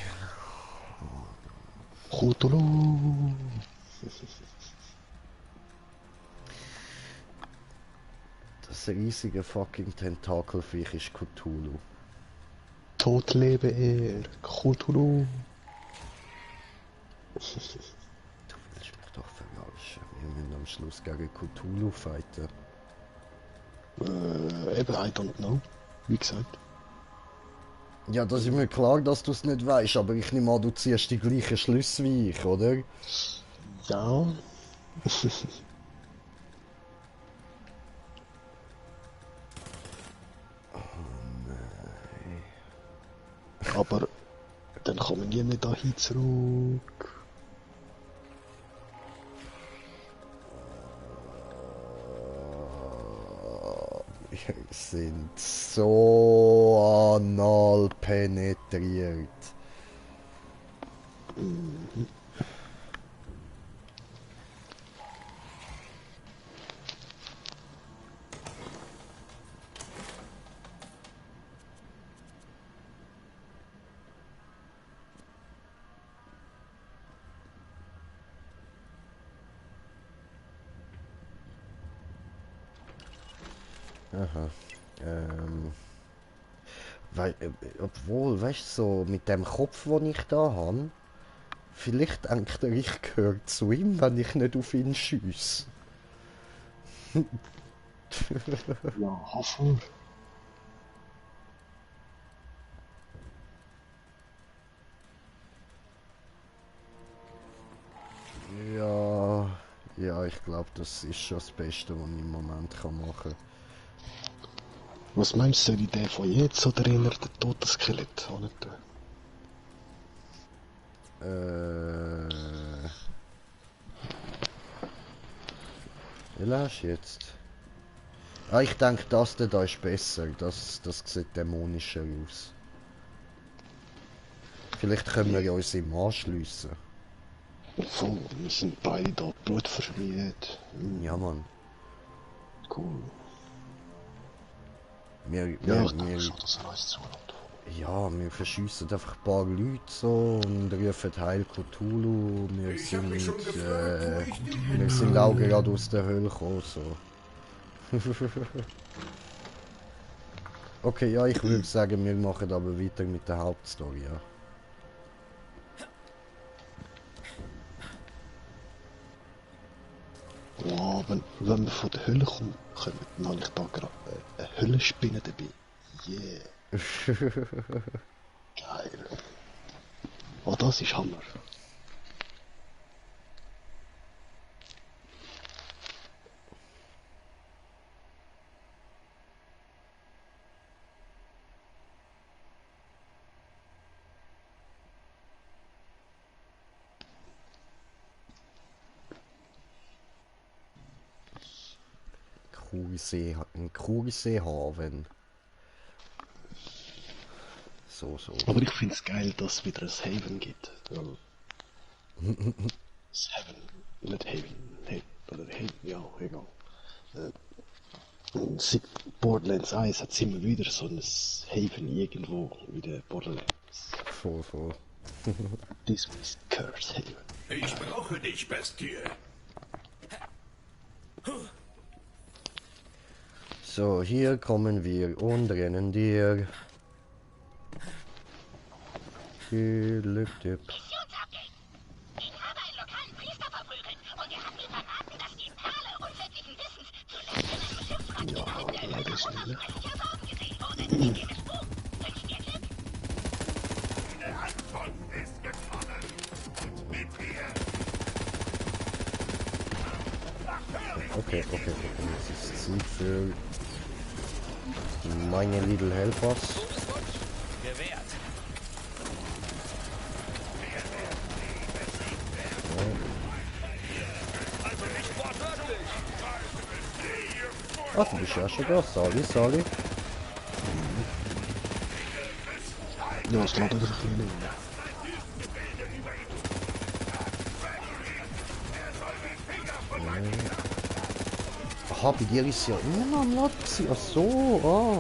Cthulhu. Das riesige fucking Tentakelviech ist Cthulhu. Tot lebe er, Cthulhu. Du willst mich doch verarschen. Wir müssen am Schluss gegen Cthulhu fighten. Eben, I don't know. Wie gesagt. Ja, das ist mir klar, dass du es nicht weißt, aber ich nehme an, du ziehst die gleichen Schlüsse wie ich, oder? Ja. Aber dann kommen wir nicht dahin zurück. Wir sind so anal penetriert. Aha. Obwohl, weißt du, so mit dem Kopf, den ich da habe, vielleicht denkt er, ich gehöre zu ihm, wenn ich nicht auf ihn schiesse. Ja, hoffen. Ja, ich glaube, das ist schon das Beste, was ich im Moment machen kann. Was meinst du, die Idee von jetzt oder eher der tote Skelett? Wie lässt du jetzt? Ah, ich denke, das da ist besser. Das sieht dämonischer aus. Vielleicht können wir uns ihm anschliessen. Voll, wir sind beide da Blut verschmiert. Ja, Mann. Cool. Wir verschiessen einfach ein paar Leute so und rufen Heil Cthulhu. Wir sind auch gerade aus der Hölle gekommen. So. Okay, ja, ich würde sagen, wir machen aber weiter mit der Hauptstory, ja. Oh, wenn wir von der Hölle kommen, dann habe ich da gerade eine Höllenspinne dabei. Yeah. Geil. Oh, das ist Hammer. Ein Cruisehafen. So. Aber ich finde es geil, dass es wieder ein Haven gibt. Das Haven, nicht Haven, oder Haven, ja, egal. Seit Borderlands 1 hat es immer wieder so ein Haven irgendwo wie der Borderlands. So. This is Curse Haven. Ich brauche dich, Bestie. So, hier kommen wir und rennen dir. Tipp. Ich habe einen lokalen Priester verprügelt und er hat mir verraten, dass die Perle unsäglichen Wissens zuletzt in einem Schiffswrack Ja, leider schneller. Verborgen gesehen wurde. Ich gebe Sprung. Wünsch dir Glück. Der Antwort ist gekommen. Und mit ihr. Okay. Das ist Zeit für meine Little Helpers. Gewährt. Also nicht wortwörtlich. Ach, du bist ja schon da. Sali. Ja, es lädt einfach ein bisschen Aha, bei dir ist ja immer noch ein Lotzi. Ach so,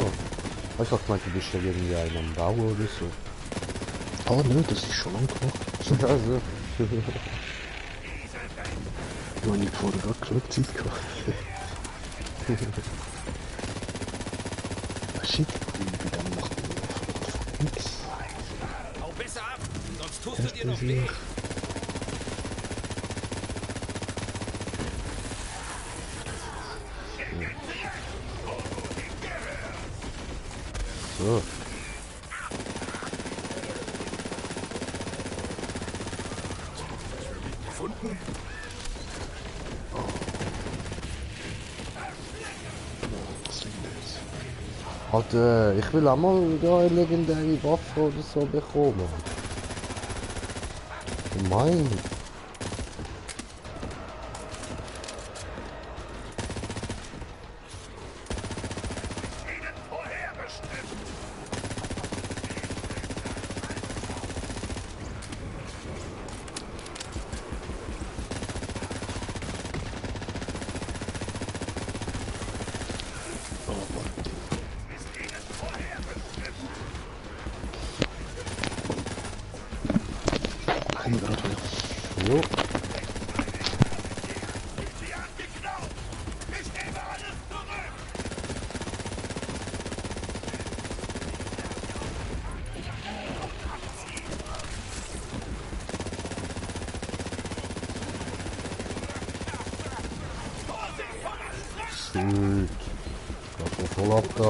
Ich hab gemeint, du bist ja irgendwie einen am Bau oder so. Ah, nö, das ist schon lang gemacht. Also. Du hast nicht vorher gerade genug Zeit gehabt. Shit, ich bin dann noch nix. Hau besser ab, sonst tust du dir noch weh. So. Gefunden? Alter, ich will auch mal da eine legendäre Waffe oder so bekommen. Gemein. Komm gerade wieder. Jo. Gut. Geht voll ab da.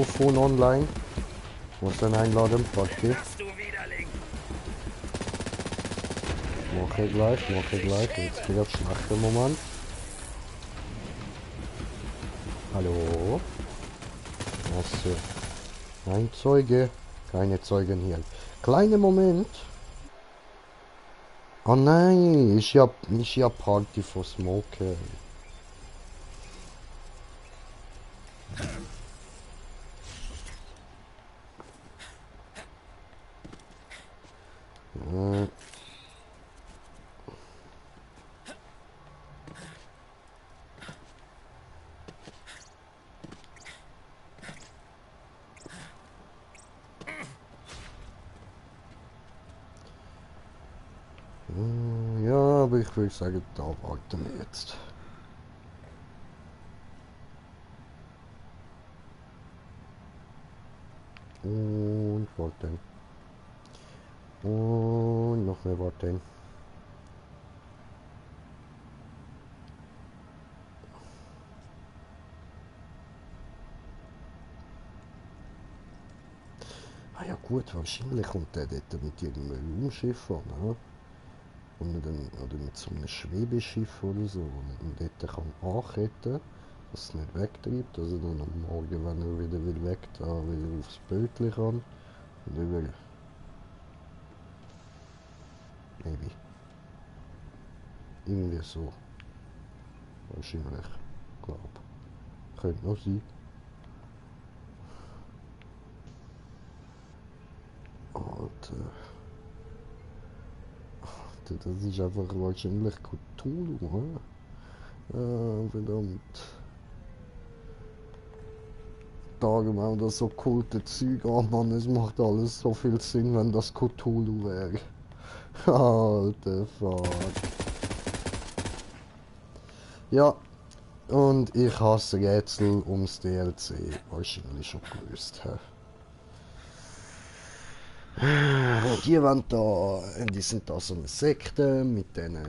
Phone online. Muss dann einladen, praktisch. Mache ich gleich. Jetzt geht das schlechter Moment. Hallo? Was? Ein Zeuge. Keine Zeugen hier. Kleiner Moment. Oh nein, ich hab Party for Smoke. Ja, aber ich würde sagen, da warten wir jetzt. Und warten. Und noch mehr warten. Ah ja gut, wahrscheinlich kommt der dort mit irgendeinem Raumschiff an, ne? Oder mit so einem Schwebeschiff oder so, wo man dort kann anketten, dass es nicht wegtreibt, dass er dann am Morgen, wenn er wieder weg da wieder aufs Bötchen kann und über... Maybe. Irgendwie so. Wahrscheinlich. Glaub. Könnte noch sein. Alter. Das ist einfach wahrscheinlich Cthulhu, ne? Verdammt. Darum auch das okkulte Zeug an, Mann, es macht alles so viel Sinn, wenn das Cthulhu wäre. Alter Fuck. Ja, und ich habe das Rätsel ums DLC wahrscheinlich schon gelöst. Die sind da so eine Sekte mit diesen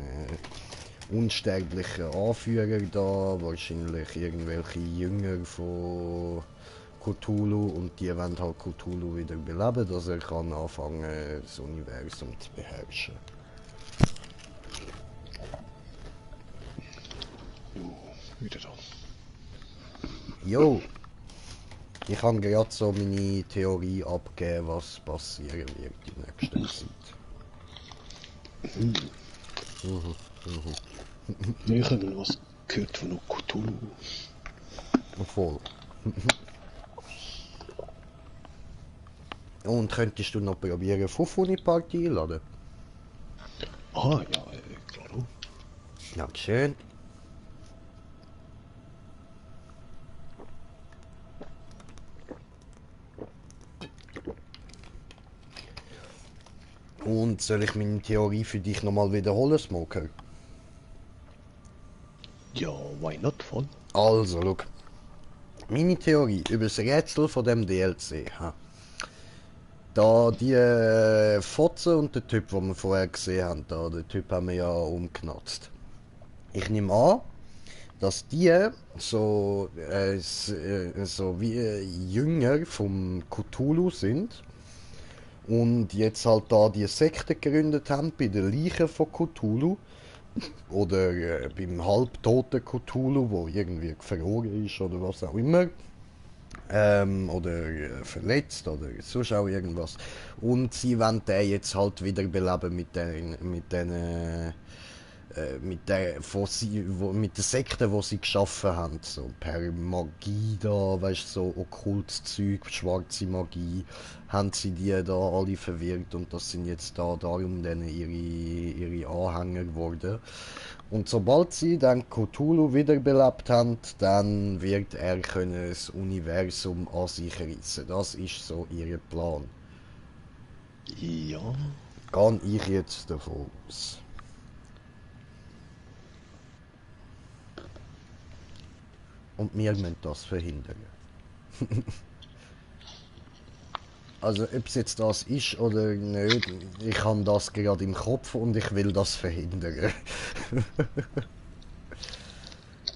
unsterblichen Anführern da, wahrscheinlich irgendwelche Jünger von Cthulhu, und die wollen halt Cthulhu wieder beleben, dass er kann anfangen, das Universum zu beherrschen. Wieder da. Jo! Ich kann gerade so meine Theorie abgeben, was passieren wird in nächster Zeit. Ich habe noch was gehört von Cthulhu. Voll. Und könntest du noch probieren, Fufuni-Party einladen? Ah, ja, klar. Dankeschön. Und soll ich meine Theorie für dich nochmal wiederholen, Smoker? Ja, why not, voll. Also, schau. Meine Theorie über das Rätsel von dem DLC. Da die Fotze und der Typ, den wir vorher gesehen haben, da, den Typ haben wir ja umgenutzt. Ich nehme an, dass die so wie Jünger vom Cthulhu sind und jetzt halt da die Sekte gegründet haben bei den Leichen von Cthulhu oder beim halbtoten Cthulhu, wo irgendwie verloren ist oder was auch immer. Oder verletzt oder sonst auch irgendwas. Und sie wollen den jetzt halt wieder beleben mit der Sekte, die sie geschaffen haben. So per Magie da, weißt du, so okkultes Zeug, schwarze Magie, haben sie die da alle verwirrt, und das sind jetzt da darum dann ihre Anhänger geworden. Und sobald sie dann Cthulhu wiederbelebt haben, dann wird er können das Universum an sich reissen. Das ist so ihr Plan. Ja. Gehe ich jetzt davon aus. Und wir müssen das verhindern. Also ob es jetzt das ist oder nicht, ich habe das gerade im Kopf und ich will das verhindern.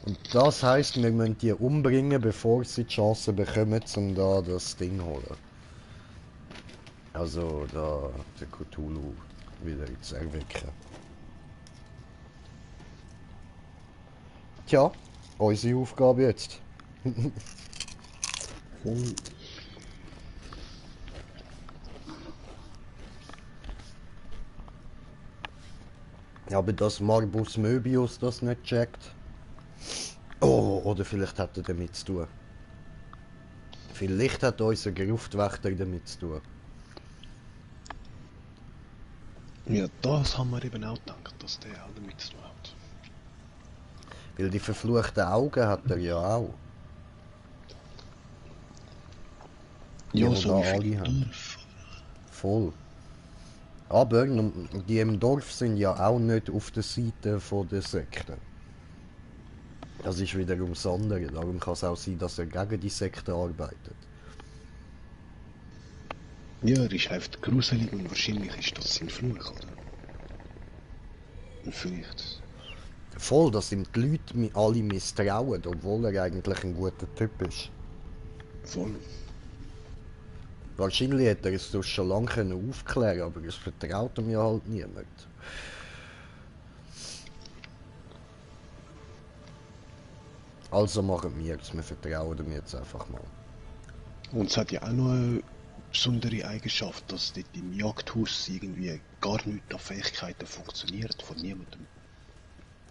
Und das heisst, wir müssen die umbringen, bevor sie die Chance bekommen, um da das Ding zu holen. Also da den Cthulhu wieder zu erwecken. Tja, unsere Aufgabe jetzt. Aber dass Marbus Möbius das nicht checkt. Oh, oder vielleicht hat er damit zu tun. Vielleicht hat unser Gruftwächter damit zu tun. Ja, das haben wir eben auch gedacht, dass der auch damit zu tun hat. Weil die verfluchten Augen hat er ja auch. Ja, die so da alle haben. Voll. Aber die im Dorf sind ja auch nicht auf der Seite von der Sekte. Das ist wiederum das andere. Darum kann es auch sein, dass er gegen die Sekte arbeitet. Ja, er ist einfach gruselig und wahrscheinlich ist das sein Fluch, oder? Und vielleicht. Voll, dass ihm die Leute alle misstrauen, obwohl er eigentlich ein guter Typ ist. Voll. Wahrscheinlich hätte er es das schon lange aufklären können, aber es vertraut mir halt niemand. Also machen wir es, wir vertrauen ihm jetzt einfach mal. Und es hat ja auch noch eine besondere Eigenschaft, dass dort im Jagdhaus irgendwie gar nichts an Fähigkeiten funktioniert, von niemandem.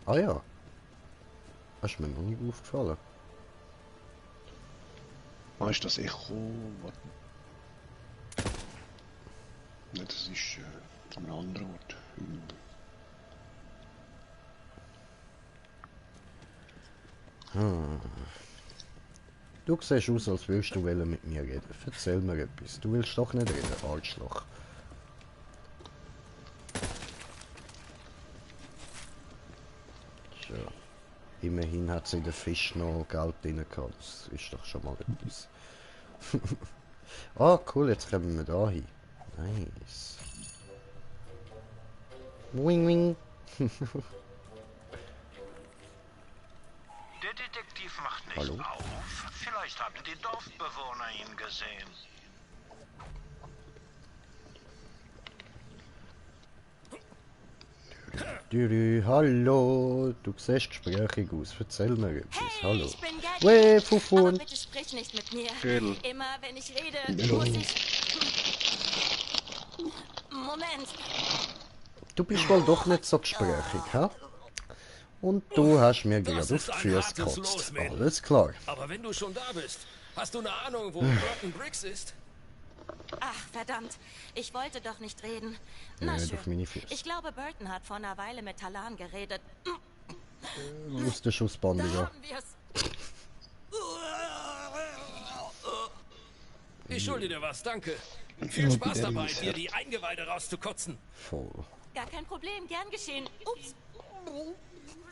Ah ja. Das ist mir noch nicht aufgefallen. Weißt du, das Echo? Warte. Nein, das ist an einem anderen Ort. Du siehst aus, als willst du mit mir reden. Erzähl mir etwas. Du willst doch nicht reden, Arschloch. Tja. Immerhin hat sie in den Fisch noch Geld drin gehabt. Das ist doch schon mal etwas. Ah, cool, jetzt kommen wir da hin. Nice. Wing wing. Der Detektiv macht nicht Hallo? auf. Vielleicht haben die Dorfbewohner ihn gesehen. Hallo, du siehst gesprächig aus. Erzähl mir etwas. Hallo. Ich bin Gabby. Weh, Fufun. Aber bitte sprich nicht mit mir. Gell. Immer wenn ich rede, Hallo. muss ich... Moment. Du bist wohl doch nicht so gesprächig, hä? Und du hast mir gerade auf die Füße gekotzt. Alles klar. Aber wenn du schon da bist, hast du eine Ahnung, wo Burton Briggs ist? Ach, verdammt. Ich wollte doch nicht reden. Na Nee, schön. auf meine Füße. Ich glaube, Burton hat vor einer Weile mit Talan geredet. Wo ist der Schussbandiger? Ich schulde dir was, danke. Viel Spaß dabei, dir die Eingeweide rauszukotzen. Voll. Gar kein Problem, gern geschehen. Ups.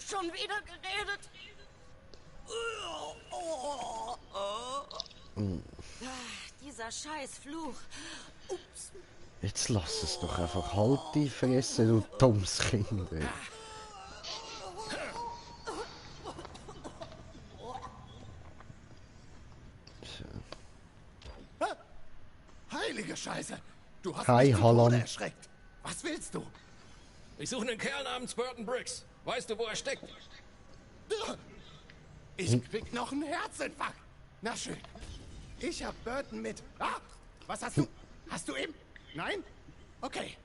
Schon wieder geredet. Dieser scheiß Fluch. Ups. Jetzt lass es doch einfach. Halt die Fresse, du dummes Kind. Ey. Heilige Scheiße! Du hast Hi, mich zu Holland. Tode erschreckt. Was willst du? Ich suche einen Kerl namens Burton Briggs. Weißt du, wo er steckt? Ich krieg noch einen Herzinfarkt. Na schön. Ich hab Burton mit... Ah! Was hast du? Hast du ihm? Nein? Okay.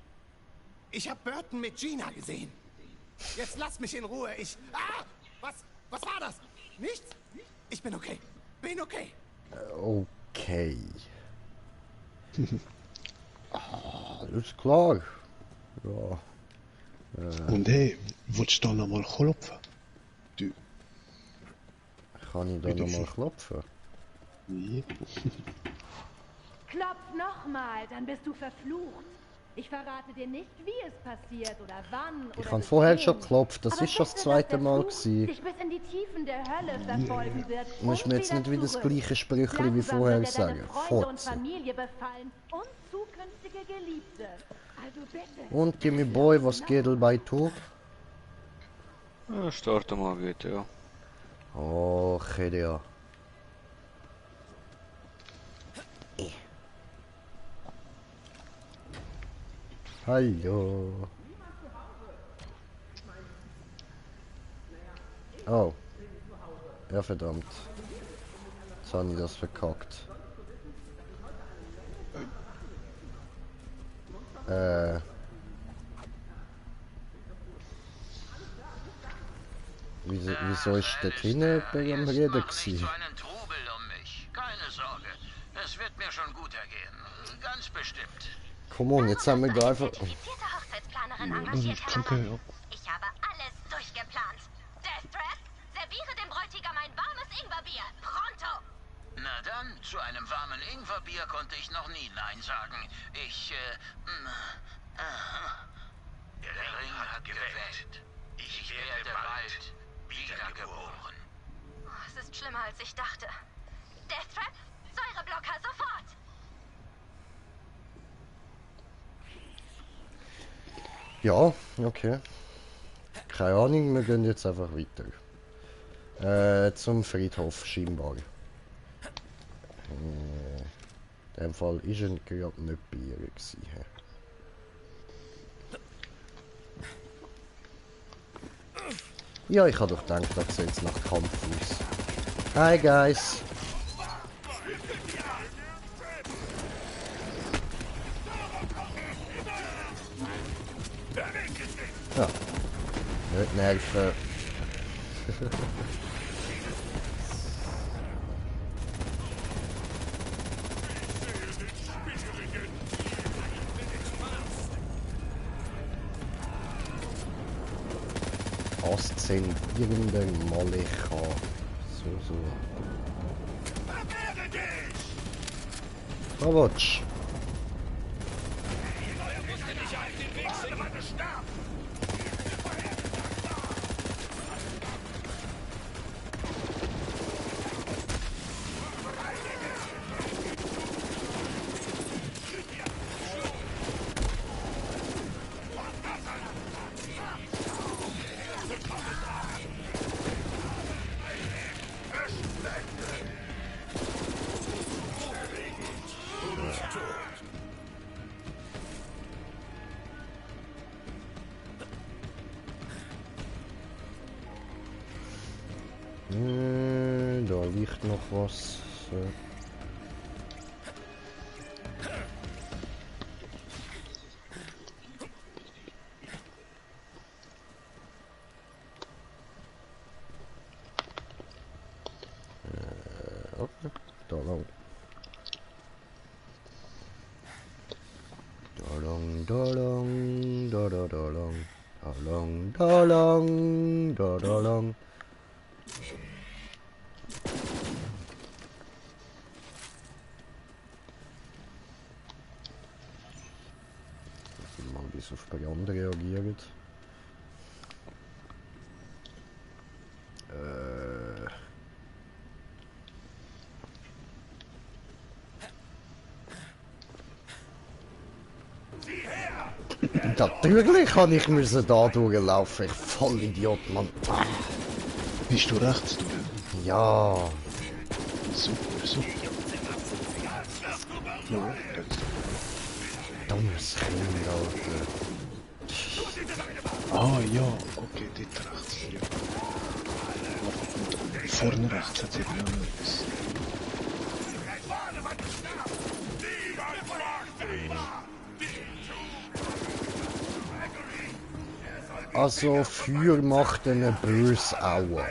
Ich hab Burton mit Gina gesehen. Jetzt lass mich in Ruhe. Ah! Was war das? Nichts? Ich bin okay. Bin okay. Okay. Alles klar. Ja. Und hey, willst du da nochmal klopfen? Du. Kann ich da nochmal klopfen? Ja. Klopf nochmal, dann bist du verflucht. Ich verrate dir nicht, wie es passiert oder wann Ich oder habe bis vorher wohin. schon geklopft, das Aber ist schon das wisse, zweite dass der Mal Fluch gewesen. dich bis in die Tiefen der Hölle verfolgen wird. Du musst mir jetzt nicht wieder das gleiche Sprüchli wie Langsam vorher wird er deine sagen. Freunde und Fotze. Familie befallen und zukünftige Geliebte. Also bitte. Und Gimme Boy, was geht bei Tour? Ja, starten mal bitte, ja. Oh, ja. Hallo. Oh. Ja, verdammt. Jetzt habe ich das verkackt. Wieso ist der Tine bei am Reden gewesen? So einen Trubel um mich. Keine Sorge. Es wird mir schon gut ergehen. Ganz bestimmt. Komm on, jetzt haben wir da einfach... Hochzeitsplanerin Ja, engagiert, ich Herr gucke, Lamont. Ich habe alles durchgeplant. Deathtrap, serviere dem Bräutigam ein warmes Ingwerbier. Pronto! Na dann, zu einem warmen Ingwerbier konnte ich noch nie Nein sagen. Der Ring hat gewählt. Ich werde bald wiedergeboren. Oh, es ist schlimmer, als ich dachte. Deathtrap, Säureblocker, sofort! Ja, okay. Keine Ahnung, wir gehen jetzt einfach weiter. Zum Friedhof scheinbar. In dem Fall ist er gerade nicht bei ihr gewesen. Ja, ich habe doch gedacht, das sieht jetzt nach Kampf aus. Hi guys! Ja. Nicht nerven. Aszendierende Molecha. So. Krawatsch. Da liegt noch was. Okay, da lang. Da lang. Mal bis auf Brand reagiert. Natürlich kann ich da durchlaufen, ich voll Idiot, Mann. Bist du rechts durch? Ja. Super. Ja, dummes Kind, Alter. Ah ja, okay, dort rechts. Ja. Und vorne rechts hat es eben auch noch etwas. Also Feuer macht einen böse Aua.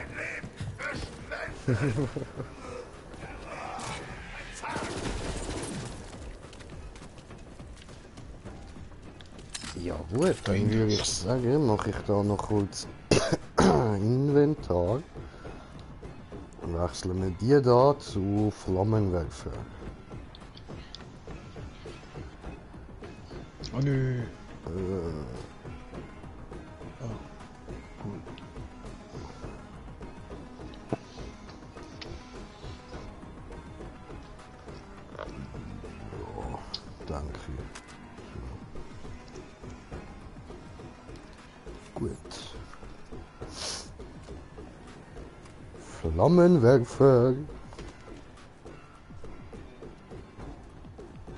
Ja gut, dann würde ich sagen, mache ich da noch kurz Inventar. Und wechseln wir die da zu Flammenwerfer. Oh nö. Danke. Gut. Flammenwerfer.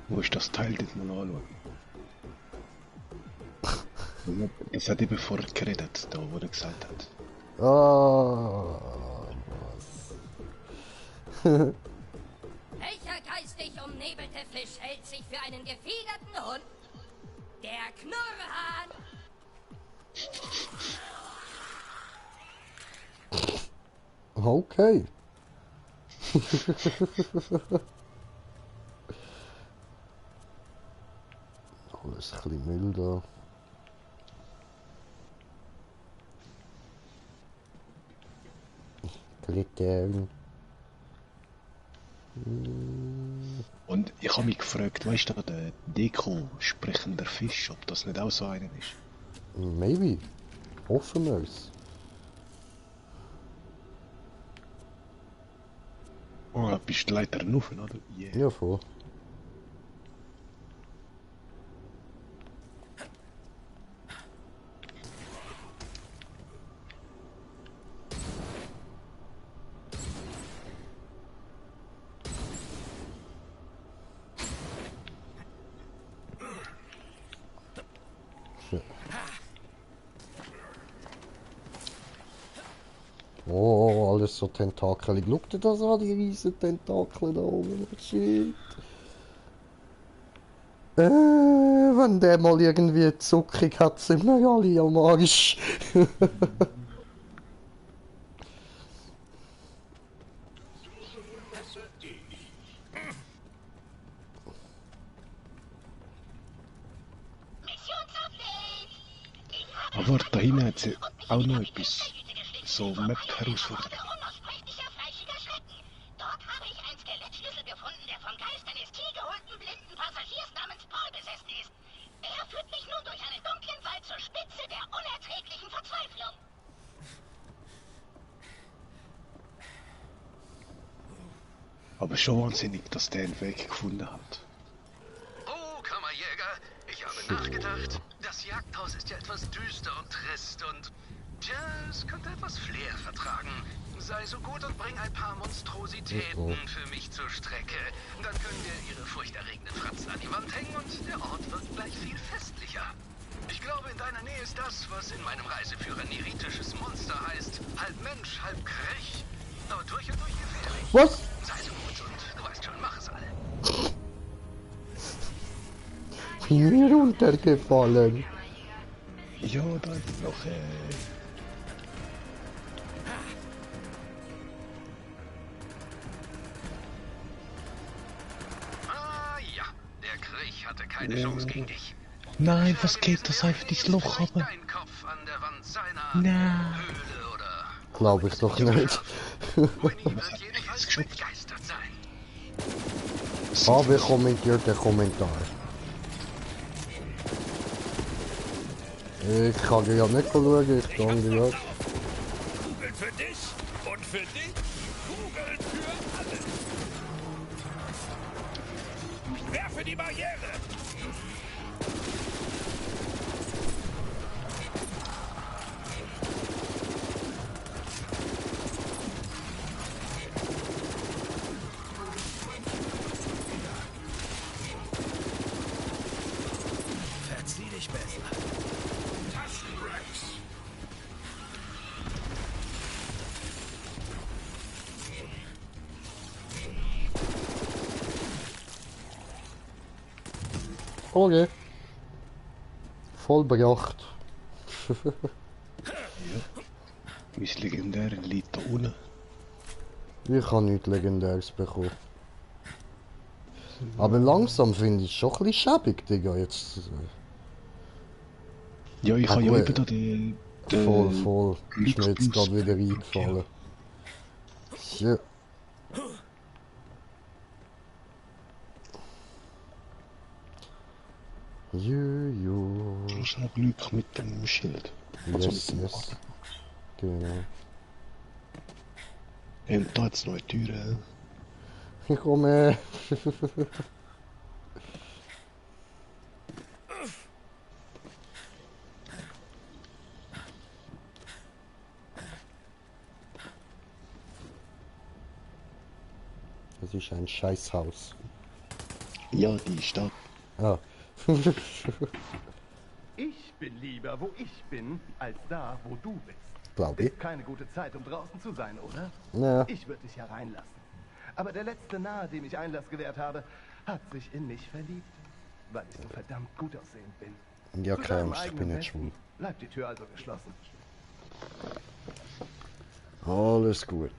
Wo ist das Teil dort mal anschauen? Das hat eben vorher geredet, da wo er gesagt hat. Ah, was? Welcher geistig umnebelte Fisch hält sich für einen gefiederten Hund? Der Knurrhahn! Okay. Alles ein bisschen milder. Glittern. Und ich habe mich gefragt, weißt du, der Deko sprechender Fisch, ob das nicht auch so einer ist? Maybe. Hoffen wir es. Oh, bist du leider rauf, oder? Yeah. Ja, voll. Oh, alles so tentakelig. Schau dir das an, die riesen Tentakel da oben. Shit. Wenn der mal irgendwie Zuckung hat, sind wir ja alle am Arsch. Aber da hinten hat sie auch noch etwas. So Map-Herausforderung. Dort habe ich einen Skelettschlüssel gefunden, der vom Geist eines kniegeholten blinden Passagiers namens Paul besessen ist. Er führt mich nun durch einen dunklen Wald zur Spitze der unerträglichen Verzweiflung. Aber schon wahnsinnig, dass der einen Weg gefunden hat. Oh, Kammerjäger, ich habe nachgedacht. Das Jagdhaus ist ja etwas düster und trist und... Tja, es könnte etwas Flair vertragen. Sei so gut und bring ein paar Monstrositäten für mich zur Strecke. Dann können wir ihre furchterregenden Fratzen an die Wand hängen und der Ort wird gleich viel festlicher. Ich glaube, in deiner Nähe ist das, was in meinem Reiseführer neritisches Monster heißt. Halb Mensch, halb Krech. Aber durch und durch gefährlich. Was? Sei so gut und du weißt schon, mach es all. Mir runtergefallen. Ja, da ist noch Ja, der Krieg hatte keine Chance gegen dich. Nein, was geht das einfach ins Loch aber? Dein Kopf an der Wand seiner Nein. Höhle oder... Glaube ich doch nicht. begeistert sein. Aber kommentiert den Kommentar. Ich kann ja nicht schauen, ich danke ja. Kugeln für dich und für dich. Kugeln für alle. Werfe die Barriere. Verzieh dich besser. Taschenrex. Okay. Vollbracht. Mein legendärer liegt da unten. Ich habe nichts Legendäres bekommen. Aber langsam finde ich es schon ein bisschen schäbig, Digga. Jetzt. Ja, ich habe ja eben da den... Voll. Ist mir jetzt gerade wieder eingefallen. Ja. Juju. Du hast noch Glück mit dem Schild. Yes. Genau. Und da jetzt noch eine Tür. Ich komme. Das ist ein Scheißhaus. Ja, die ist da. Ah. Ich bin lieber, wo ich bin, als da, wo du bist. Glaube ich. Ist keine gute Zeit, um draußen zu sein, oder? Ja. Ich würde dich hereinlassen. Aber der letzte Nahe, dem ich Einlass gewährt habe, hat sich in mich verliebt, weil ich so verdammt gut aussehend bin. Ja, Zu keine deinem Angst, ich bin eigenen nicht schwul. Besten bleibt die Tür also geschlossen. Alles gut.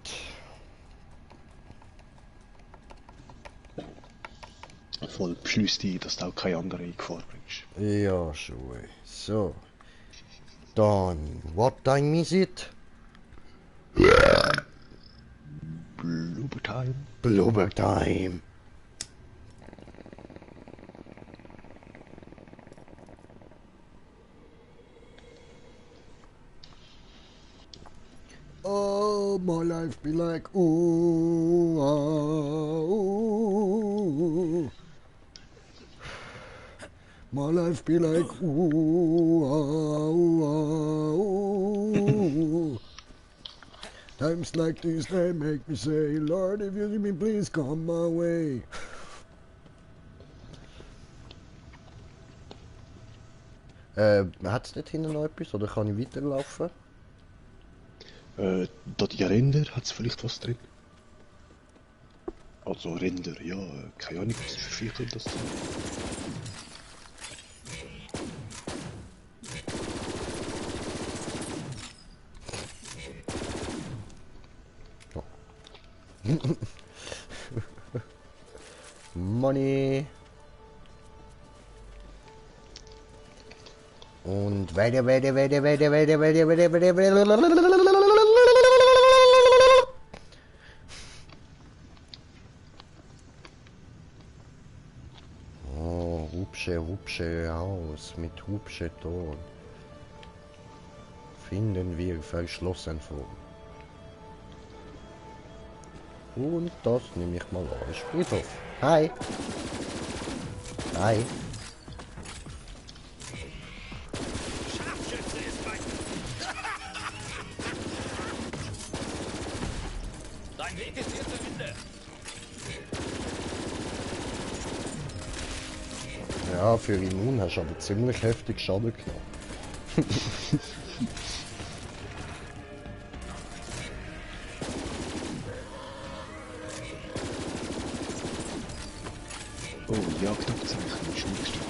Voll beschließ dich, dass du auch keine andere in Gefahr bringst. Ja, schon. So. Dann, what time is it? Blubber time. Blubber time. Oh, my life be like ooh, ah, ooh. My life be like ooh, ah, ooh, ah, ooh. Times like this they make me say, Lord, if you give me, please come my way. Hat es nicht hinten noch etwas oder kann ich weiterlaufen? Da die Ränder hat es vielleicht was drin. Also Ränder, ja, keine Ahnung, was für Viecher das sind. Money. Und weiter. Oh, Hubsche Haus mit Hubsche Tor. Finden wir verschlossen vor. Und das nehme ich mal als Friedhof. Hi. Hi. Dein Weg ist hier zu Ende. Ja, für Immun hast du aber ziemlich heftig Schaden genommen. Oh, Jagdabzeichen, Schmuckstück.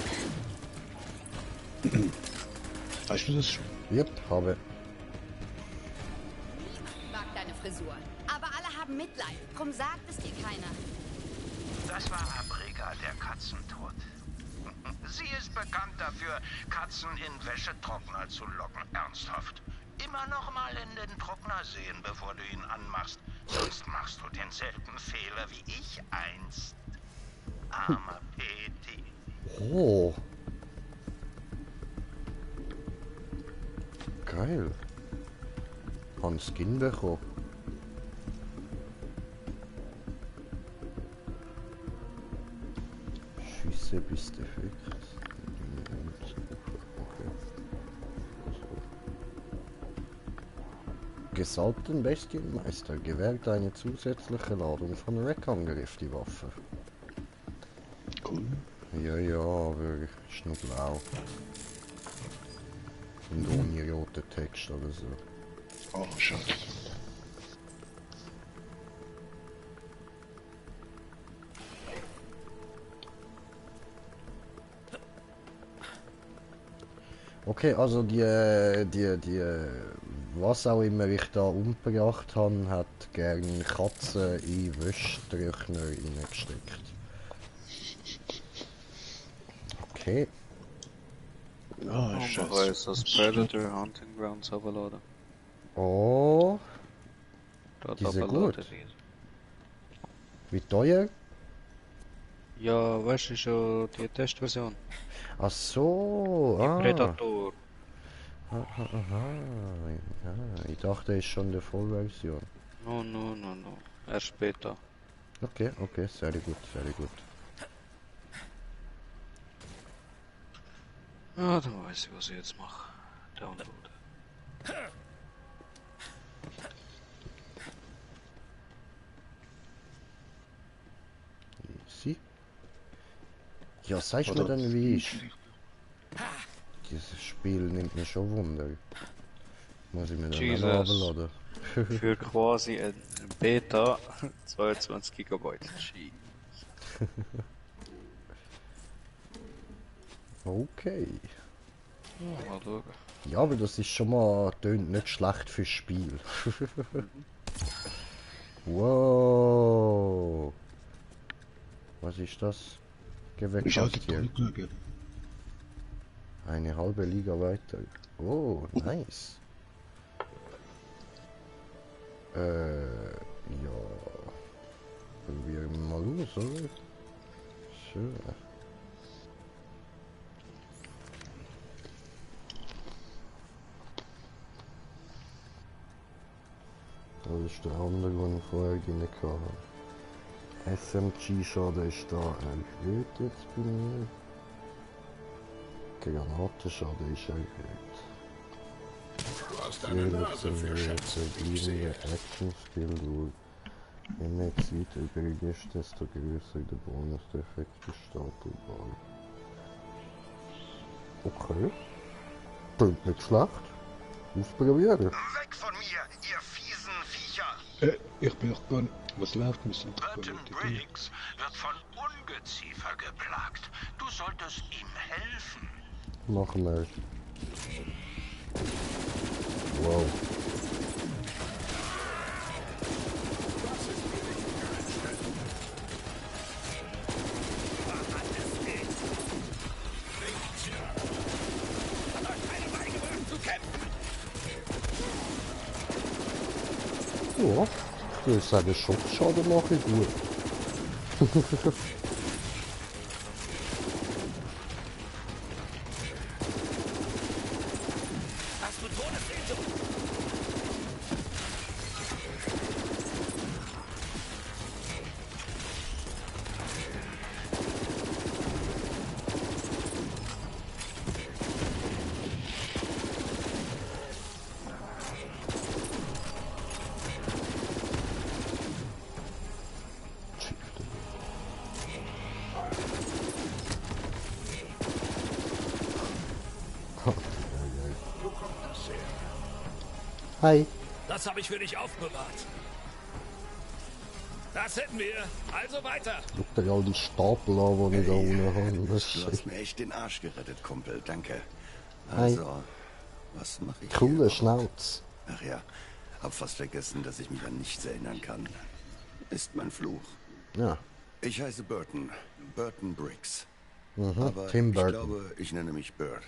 Weißt du das schon? Yep, habe. Ich mag deine Frisur. Aber alle haben Mitleid. Drum sagt es dir keiner. Das war Abrega, der Katzentod. Sie ist bekannt dafür, Katzen in Wäschetrockner zu locken. Ernsthaft. Immer noch mal in den Trockner sehen, bevor du ihn anmachst. Sonst machst du denselben Fehler wie ich einst. Armer Peti. Oh. Geil. Haben Skin bekommen. Schüsse bis defekt. Gesalbten Bestienmeister gewährt eine zusätzliche Ladung von Rack-Angriff die Waffe. Cool. Ja, aber ist nur blau. Und ohne roten Text oder so. Oh, schade. Okay, also die was auch immer ich da umgebracht habe, hat gern Katzen in Wäschtrockner reingesteckt. Okay. Ah, scheiße. Ist das Predator Hunting Grounds runterladen. Oh. Die sind gut. Wie teuer? Ja, weißt du schon, die Testversion. Ach so, Die Predator. Aha. Ja, ich dachte, es ist schon die Vollversion. No. Erst später. Okay, sehr gut. Ja, dann weiß ich, was ich jetzt mache. Download. Easy. Ja, sagst mir dann, wie ist. Dieses Spiel nimmt mir schon Wunder. Muss ich mir dann mal runterladen. Für quasi ein Beta 22 GB. Okay. Mal schauen. Ja, aber das ist schon mal tönt nicht schlecht fürs Spiel. Wow. Was ist das? Gewächshaustier. Eine halbe Liga weiter. Oh, nice. Ja. Probieren wir mal aus, oder? Schön. Das ist der andere, den ich vorher drin hatte. SMG-Schaden ist da erhöht jetzt bei mir. Granatenschaden ist erhöht. Du hast eine Nase für Schätze, wie ich sehe. Action-Skill durch. Je mehr Zeit übrig ist, desto größer der Bonus-Effekt gestaltet war. Okay. Klingt nicht schlecht. Ausprobieren. Weg von mir, ihr Ich bin doch gar nicht... Was läuft? Wir sind doch gar Burton nicht... Briggs wird von Ungeziefer geplagt. Du solltest ihm helfen. Machen wir. Wow. Ja, ich würde sagen, Schockschaden mache ich gut. Hi. Das habe ich für dich aufbewahrt. Das hätten wir. Also weiter. Guck dir all die Stapel an, die ich da unten habe. Du hast mir echt den Arsch gerettet, Kumpel. Danke. Hi. Also, was mache ich Coole hier? Schnauz. Ach ja, hab fast vergessen, dass ich mich an nichts erinnern kann. Ist mein Fluch. Ja. Ich heiße Burton. Burton Briggs. Mhm, Aber Tim Burton. ich glaube, ich nenne mich Bird.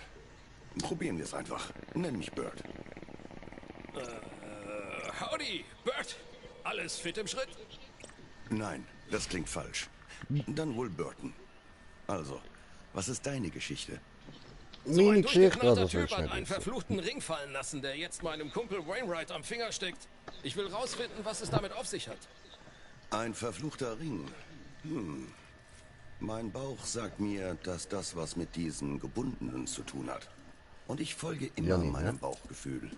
Probieren wir es einfach. Nenn mich Bird. Howdy, Bert. Alles fit im Schritt? Nein, das klingt falsch. Dann wohl Burton. Also, was ist deine Geschichte? So ein Geschichte, durchgeknallter das will Typ ich hat nicht einen wissen. verfluchten Ring fallen lassen, der jetzt meinem Kumpel Wainwright am Finger steckt. Ich will rausfinden, was es damit auf sich hat. Ein verfluchter Ring. Mein Bauch sagt mir, dass das was mit diesen Gebundenen zu tun hat. Und ich folge immer Ja, nee, meinem ne? Bauchgefühl.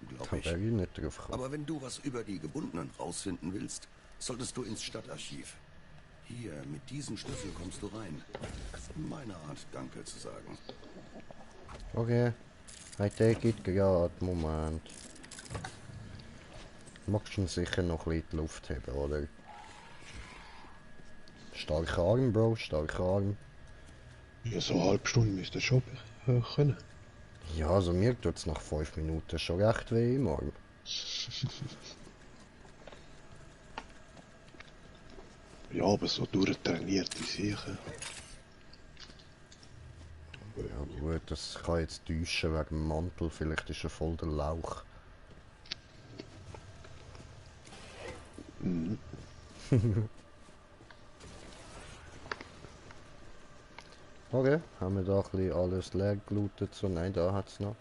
Glaub Hab ich. ich nicht drauf gekommen. Aber wenn du was über die Gebundenen rausfinden willst, solltest du ins Stadtarchiv. Hier, mit diesem Schlüssel kommst du rein. Meine Art, Danke zu sagen. Okay. I take it gerade. Moment. Magst du ihn sicher noch ein bisschen in die Luft haben, oder? Starker Arm, Bro. Starker Arm. Ja, so eine halbe Stunde müsste schon können. Ja, also mir tut es nach 5 Minuten schon recht weh im Arm. Ja, aber so durchtrainiert die sicher. Ja gut, das kann jetzt täuschen wegen dem Mantel. Vielleicht ist er voll der Lauch. Mhm. Okay, haben wir da ein bisschen alles leer gelootet? So, nein, da hat es noch.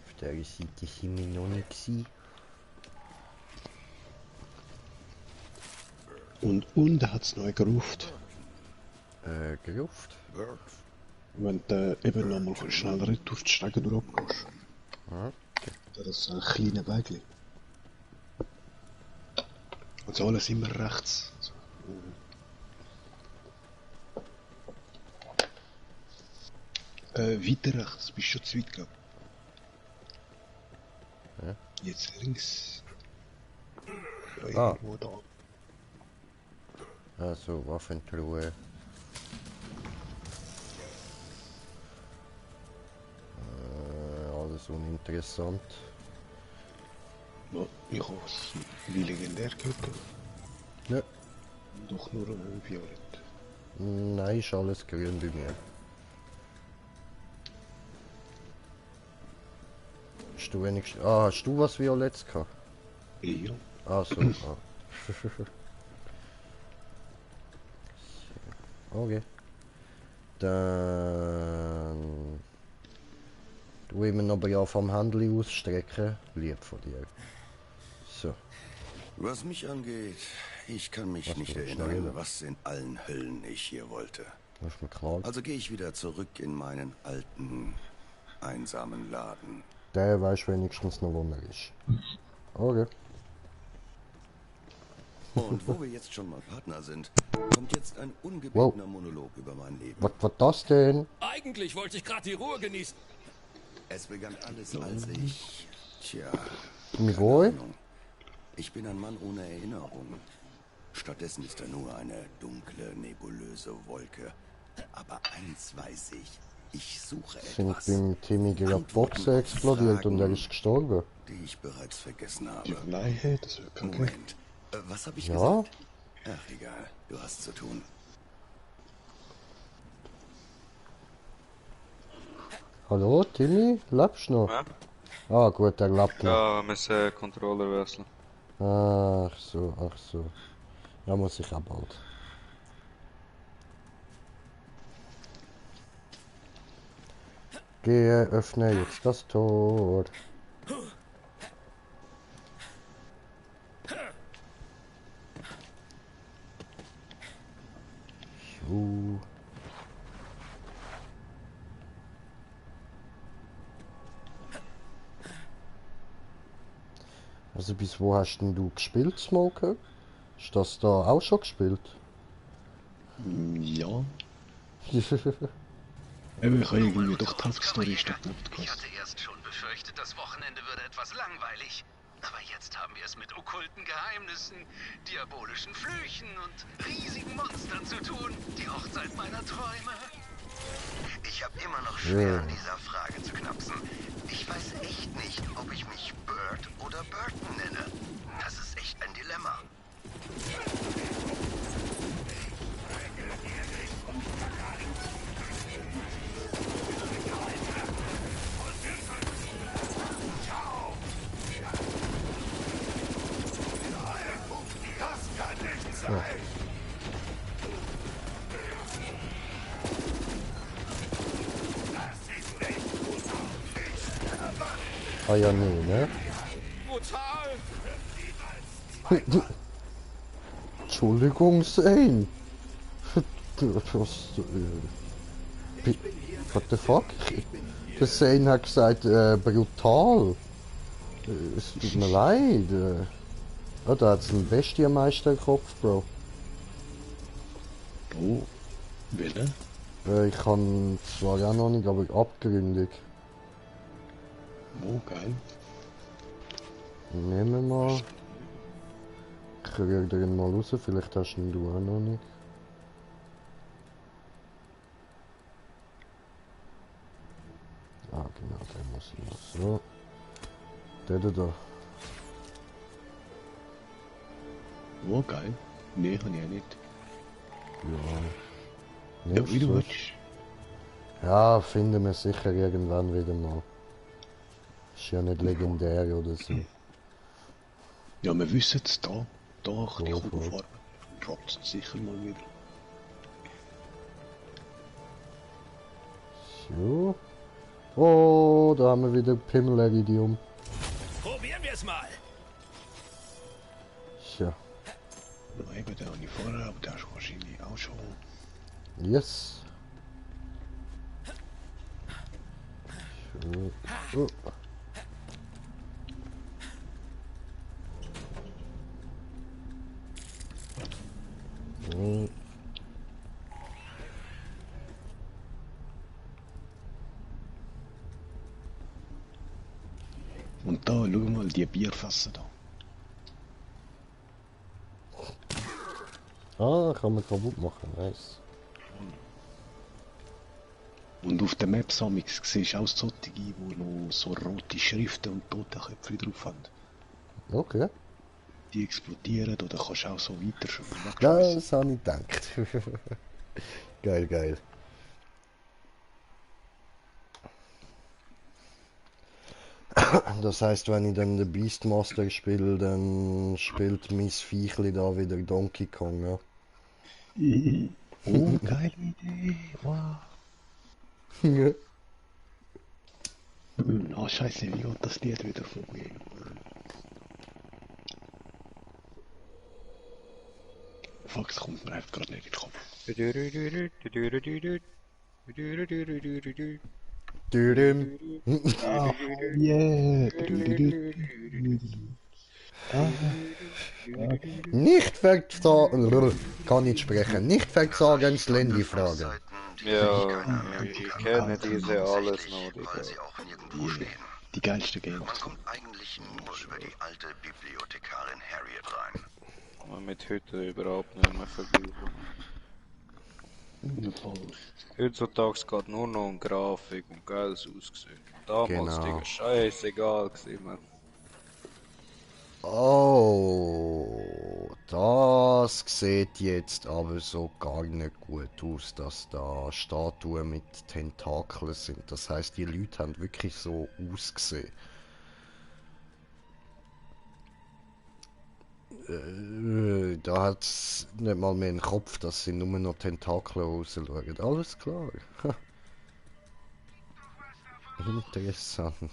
Auf der Seite sind wir noch nicht gewesen. Und hat es noch gerufen. Gerufen? Wenn du eben noch mal schneller durch die Stege durchgehst. Okay. Das ist ein kleiner Weg. Also alles immer rechts. Weiter rechts, bist schon zu weit gegangen. Ja. Jetzt links. Ah. Irgendwo da. Also, Waffentruhe. Alles uninteressant. Ja, ich habe es wie legendär gehört. Ja. Doch nur violett. Nein, ist alles grün bei mir. Hast du wenigstens... Ah, hast du was Violetts gehabt? Ja. Ah, so. Ah. Okay. Dann... Du ihm aber ja vom Handy ausstrecken. Lieb von dir. So. Was mich angeht, ich kann mich Was nicht du erinnern, schneller. was in allen Höllen ich hier wollte. Das ist mir klar. Also gehe ich wieder zurück in meinen alten, einsamen Laden. Der weiß wenigstens noch, wo er ist. Okay. Und wo wir jetzt schon mal Partner sind, kommt jetzt ein ungebetener Monolog über mein Leben. Was das denn? Eigentlich wollte ich gerade die Ruhe genießen. Es begann alles, als ich... Tja... Mit Roy? Ich bin ein Mann ohne Erinnerung. Stattdessen ist er nur eine dunkle, nebulöse Wolke. Aber eins weiß ich. Ich suche etwas. Sind beim Timmy gerade Boxen explodiert und er ist gestorben. Die ich bereits vergessen habe. Ja, nein, das wird kein Moment. Was habe ich Ja? gesagt? Ach, egal. Du hast zu tun. Hallo, Timmy? Lebst du noch? Ja. Ah, gut, er lebt noch. Ja, wir müssen Controller wechseln. Ach so, ach so. Ja, muss ich auch bald. Gehe, öffne jetzt das Tor. Jo. Also bis wo hast denn du gespielt, Smoker? Hast du das da auch schon gespielt? Ja. Eben, ich habe irgendwie doch die Hauptstory stattgefunden. Ich hatte erst schon befürchtet, das Wochenende würde etwas langweilig. Aber jetzt haben wir es mit okkulten Geheimnissen, diabolischen Flüchen und riesigen Monstern zu tun. Die Hochzeit meiner Träume. Ich habe immer noch schwer an dieser Frage zu knapsen. Ich weiß echt nicht, ob ich mich Bird oder Burton nenne. Das ist echt ein Dilemma. Ja. Ah ja, nee, ne? Entschuldigung, Zane. What the fuck? Der Zane hat gesagt, brutal. Es tut mir leid. Oh, da hat's einen Bestienmeister im Kopf, Bro. Oh, welcher? Ich kann zwar auch noch nicht, aber abgründig. Oh, geil. Nehmen wir mal. Ich kriege den mal raus, vielleicht hast du ihn auch noch nicht. Ah, genau, der muss noch so. Der da. Oh, geil. Nee, kann ich auch nicht. Ja. Ja, wie du willst. Ja, finden wir sicher irgendwann wieder mal. Ist ja nicht legendär oder so. Ja, wir wissen es da die Kugelfarbe. Droppt es sicher mal wieder. So. Oh, da haben wir wieder Pimmel-Iridium. Probieren wir es mal. Tja. Ja, eben, den habe ich vorher, aber der ist wahrscheinlich auch schon. Yes. So. Oh. So. Und da, schau mal, die Bierfässer da. Ah, kann man kaputt machen, nice. Und auf der Map Samix siehst du auch solche, die noch so rote Schriften und Totenköpfe drauf haben. Okay. Die explodieren oder kannst du auch so weiter schon Das habe ich gedacht. Geil, geil. Das heißt, wenn ich dann den Beastmaster spiele, dann spielt mein Viechli da wieder Donkey Kong, ja? Oh, geile Idee, wow. Ja. Oh, scheiße, wie geht das Lied wieder von mir? Fuck, es kommt mir einfach gerade nicht in den Kopf. Düdüm. Oh, yeah. Nicht verzagen, kann nicht sprechen, nicht verzagen, Slendy fragen. Ja, ich kenne diese alles noch. Die geilste Games. Man kommt eigentlich nur über die alte Bibliothekarin Harriet rein. Man mit heute überhaupt nicht mehr vergleichen. Heutzutage geht nur noch um Grafik und geiles Aussehen. Damals, Digga, scheißegal gewesen, man. Oh, das sieht jetzt aber so gar nicht gut aus, dass da Statuen mit Tentakeln sind. Das heißt, die Leute haben wirklich so ausgesehen. Da hat es nicht mal mehr einen Kopf, dass sie nur noch Tentakel rausschauen. Alles klar. Interessant.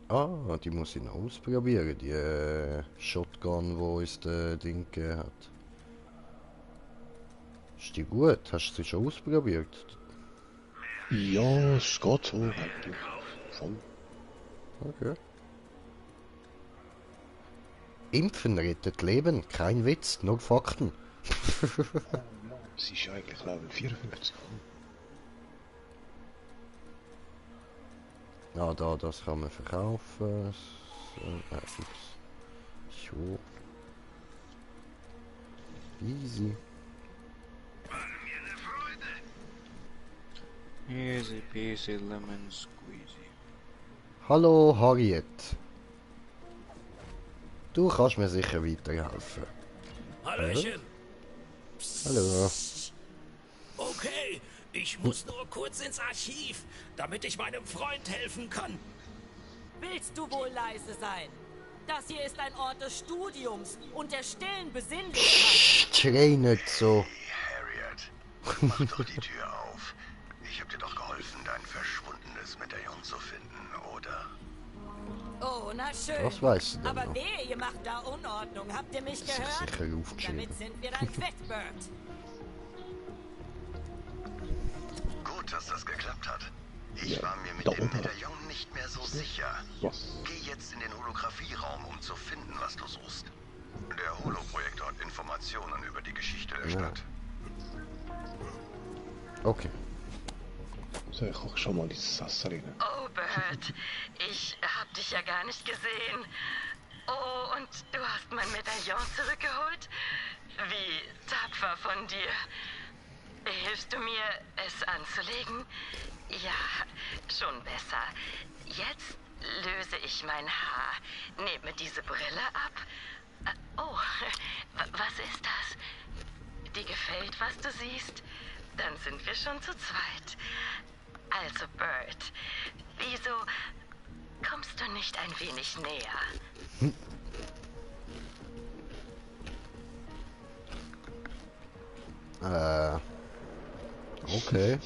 Ah, die muss ich noch ausprobieren, die Shotgun, wo uns das Ding gegeben hat. Ist die gut? Hast du sie schon ausprobiert? Ja, es geht so eigentlich. Voll. Okay. Impfen rettet Leben, kein Witz, nur Fakten. Sie ist eigentlich Level 54. Ja, das kann man verkaufen. So. Easy. Easy peasy lemon squeezy. Hallo Harriet. Du kannst mir sicher weiterhelfen. Hallöchen. Hallo. Okay, ich muss nur kurz ins Archiv, damit ich meinem Freund helfen kann. Willst du wohl leise sein? Das hier ist ein Ort des Studiums und der stillen Besinnlichkeit. Schrei nicht so. Harriet, mach doch die Tür auf. Ich hab dir doch geholfen, dein verschwundenes Medaillon zu finden, oder? Oh, na schön. Das weißt du Aber noch. wehe, ihr macht da Unordnung. Habt ihr mich Das ist gehört? sicher aufgeschrieben. Damit sind wir dann quitt, Bert. Gut, dass das geklappt hat. Ich Ja, war mir mit da dem oben. Medaillon nicht mehr so sicher. Was? Geh jetzt in den Holographie-Raum, um zu finden, was du suchst. Der Holoprojektor hat Informationen über die Geschichte der Ja. Stadt. Okay. So, ich guck schon mal ins Wasser rein. Oh, Bert, ich hab dich ja gar nicht gesehen. Oh, und du hast mein Medaillon zurückgeholt? Wie tapfer von dir. Hilfst du mir, es anzulegen? Ja, schon besser. Jetzt löse ich mein Haar. Nehme diese Brille ab. Oh, was ist das? Dir gefällt, was du siehst? Dann sind wir schon zu zweit. Also, Bert, wieso kommst du nicht ein wenig näher? Okay.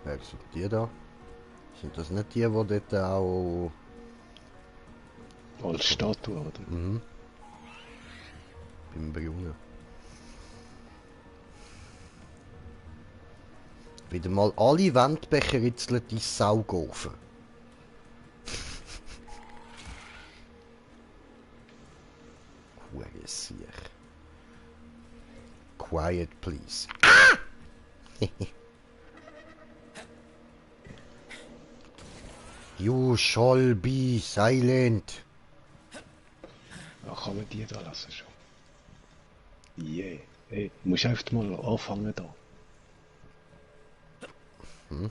Wer sind die da? Sind das nicht die, die dort auch... Als Statue, oder? Mhm. Beim Brunnen. Wieder mal alle Wandbecher ritzelt in Saugofen. Siech. Quiet, please. Ah! You shall be silent. Ja, kann man die da lassen schon? Yeah. Hey, du musst einfach mal anfangen da. Hm?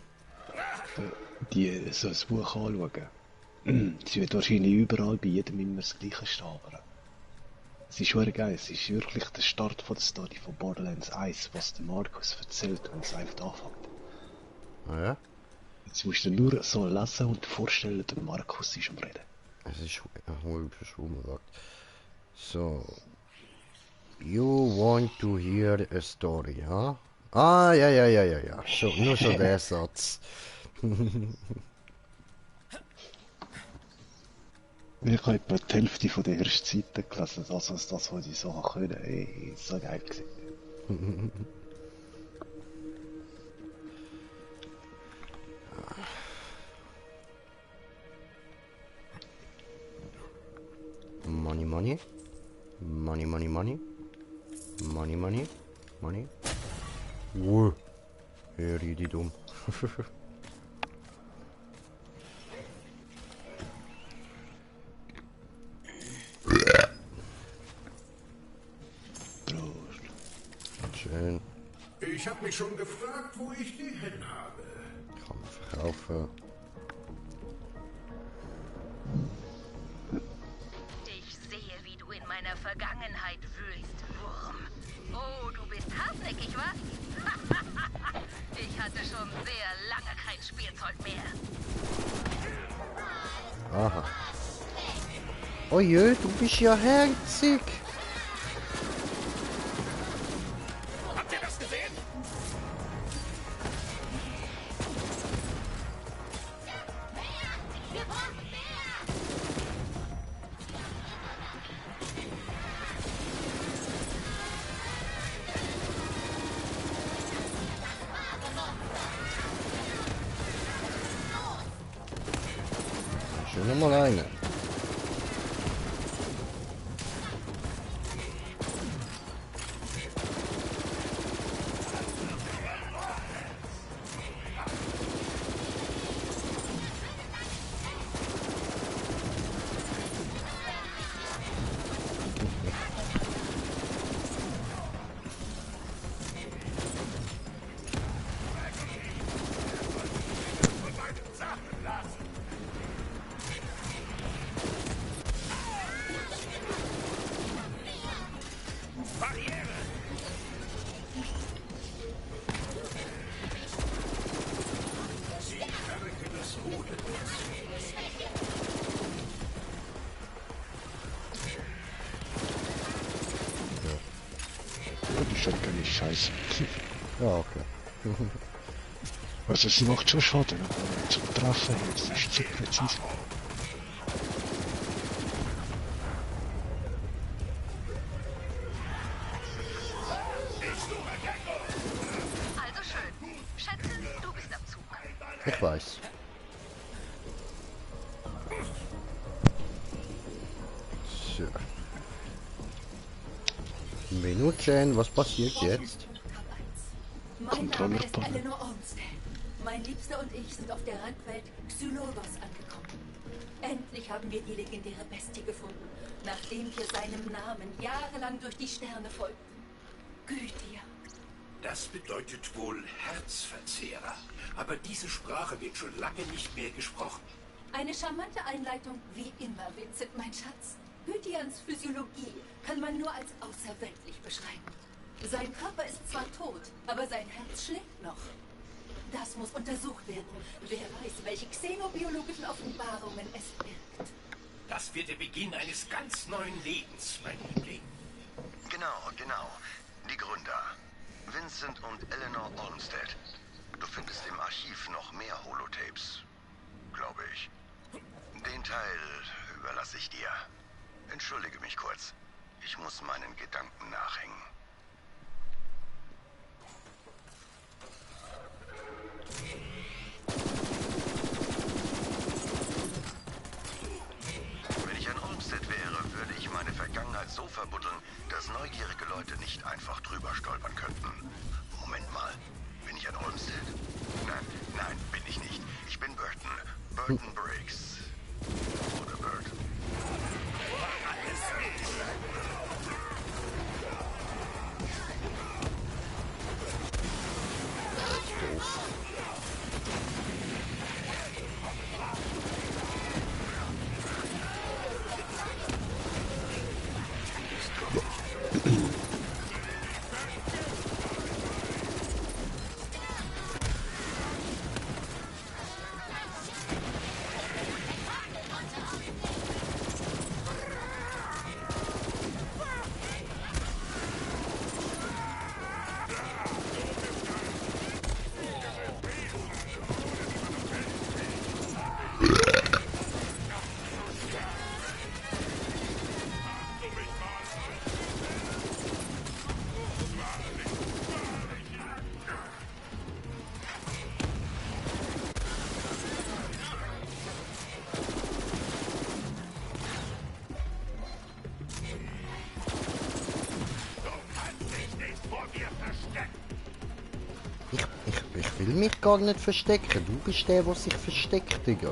Die so ein Buch anschauen. Sie wird wahrscheinlich überall bei jedem immer das gleiche stabern. Es ist schon geil, es ist wirklich der Start von der Story von Borderlands 1, was der Markus erzählt, wenn es einfach anfängt. Ah ja? Jetzt musst du nur so lesen und vorstellen, der Markus ist am Reden. Es ist schon gesagt. So. You want to hear a story, huh? Ah, ja. So, nur so der Satz. Ich habe etwa die Hälfte von der ersten Seite gelesen, das was ich so können. Ey, so geil gewesen. Money, money. Money, money, money. Money, money. Money. Hör die dumm. Schön. Ich habe mich schon gefragt, wo ich die hin habe. Kann man verkaufen. Ich sehe, wie du in meiner Vergangenheit wühlst, Wurm. Oh, du bist hartnäckig, was? Ich hatte schon sehr lange kein Spielzeug mehr. Aha. Oh je, du bist ja herzig. Habt ihr das gesehen? Schon nochmal eine. Die Shotgun ist scheiße. Ja, okay. Also sie macht schon Schaden, aber zum Treffen jetzt ist zu präzise. Also schön. Schätze, du bist am Zug. Ich weiß. So. Minuten, was passiert jetzt? Mein Name ist Eleanor Olmsted. Mein Liebster und ich sind auf der Randwelt Xylogos angekommen. Endlich haben wir die legendäre Bestie gefunden, nachdem wir seinem Namen jahrelang durch die Sterne folgten. Gütier. Das bedeutet wohl Herzverzehrer. Aber diese Sprache wird schon lange nicht mehr gesprochen. Eine charmante Einleitung wie immer, Vincent, mein Schatz. Gütians Physiologie kann man nur als außerweltlich beschreiben. Sein Körper ist zwar tot, aber sein Herz schlägt noch. Das muss untersucht werden. Wer weiß, welche xenobiologischen Offenbarungen es birgt. Das wird der Beginn eines ganz neuen Lebens, mein Liebling. Genau. Die Gründer. Vincent und Eleanor Olmsted. Du findest im Archiv noch mehr Holotapes. Glaube ich. Den Teil überlasse ich dir. Entschuldige mich kurz. Ich muss meinen Gedanken nachhängen. Wenn ich ein Olmsted wäre, würde ich meine Vergangenheit so verbuddeln, dass neugierige Leute nicht einfach drüber stolpern könnten. Moment mal, bin ich ein Olmsted? Nein, bin ich nicht. Ich bin Burton. Burton Briggs. Oder Burt. will mich gar nicht verstecken. Du bist der, der sich versteckt, Digga.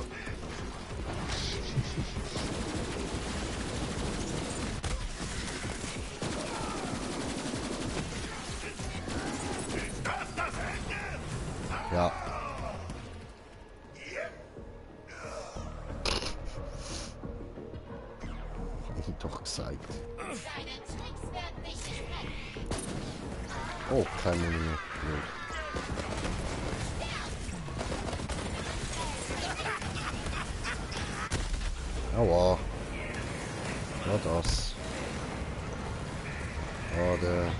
Ja. Hab ich doch gesagt. Oh, kein Moment. Aua. War das. Schade.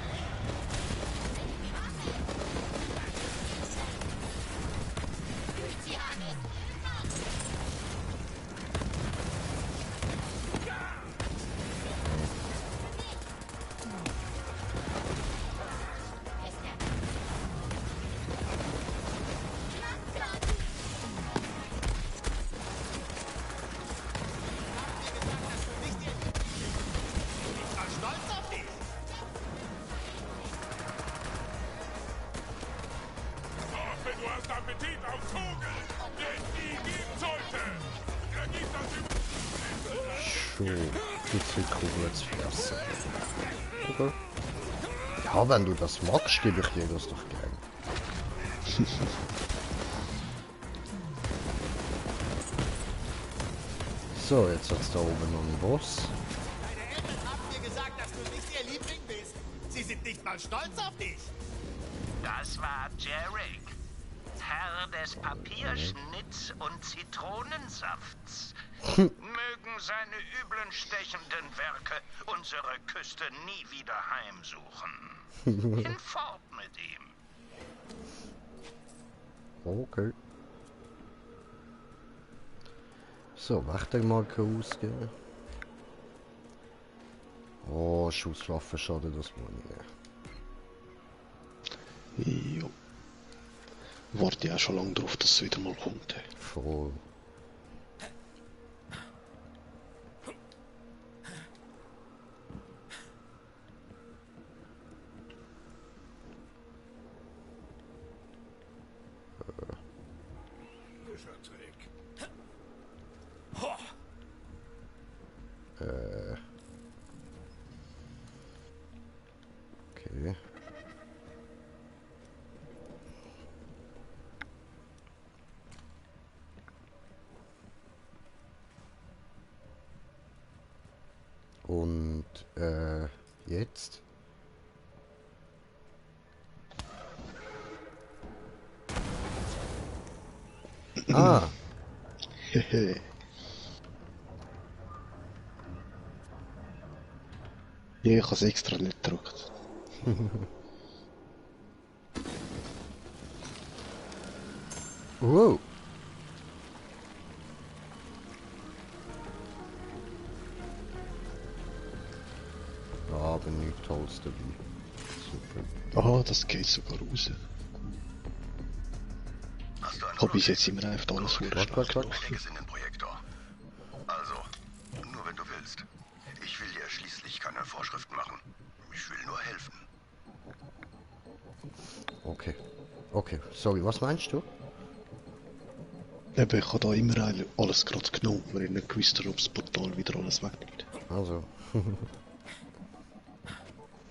Okay. Ja, wenn du das magst, gebe ich dir das doch gern. So, jetzt hat's da oben noch einen Boss. Deine Eltern haben dir gesagt, dass du nicht ihr Liebling bist. Sie sind nicht mal stolz auf dich. Das war Jarek, Herr des Papierschnitts und Zitronensafts. Mögen seine üblen, stechenden Werke unsere Küste nie wieder heimsuchen. Hinfort mit ihm. Okay. So, Wächtermarke ausgeben. Oh, Schusswaffe, schade, das muss ich nicht. Jo. Warte ja schon lange drauf, dass es wieder mal kommt. Voll. Okay. Und jetzt? Ah. Ja, ich habe es extra nicht gedrückt. Wow. Ja, aber nichts Tolles dabei. Super. Aha, das geht sogar raus. Ich habe bis jetzt immer einfach alles vorgestellt. Einiges in den Projektor. Also, nur wenn du willst. Ich will dir schließlich keine Vorschriften machen. Ich will nur helfen. Okay. Okay, sorry, was meinst du? Eben, ich habe da immer alles gerade genommen, weil ich nicht gewusst habe, ob das Portal wieder alles wegnimmt. Also.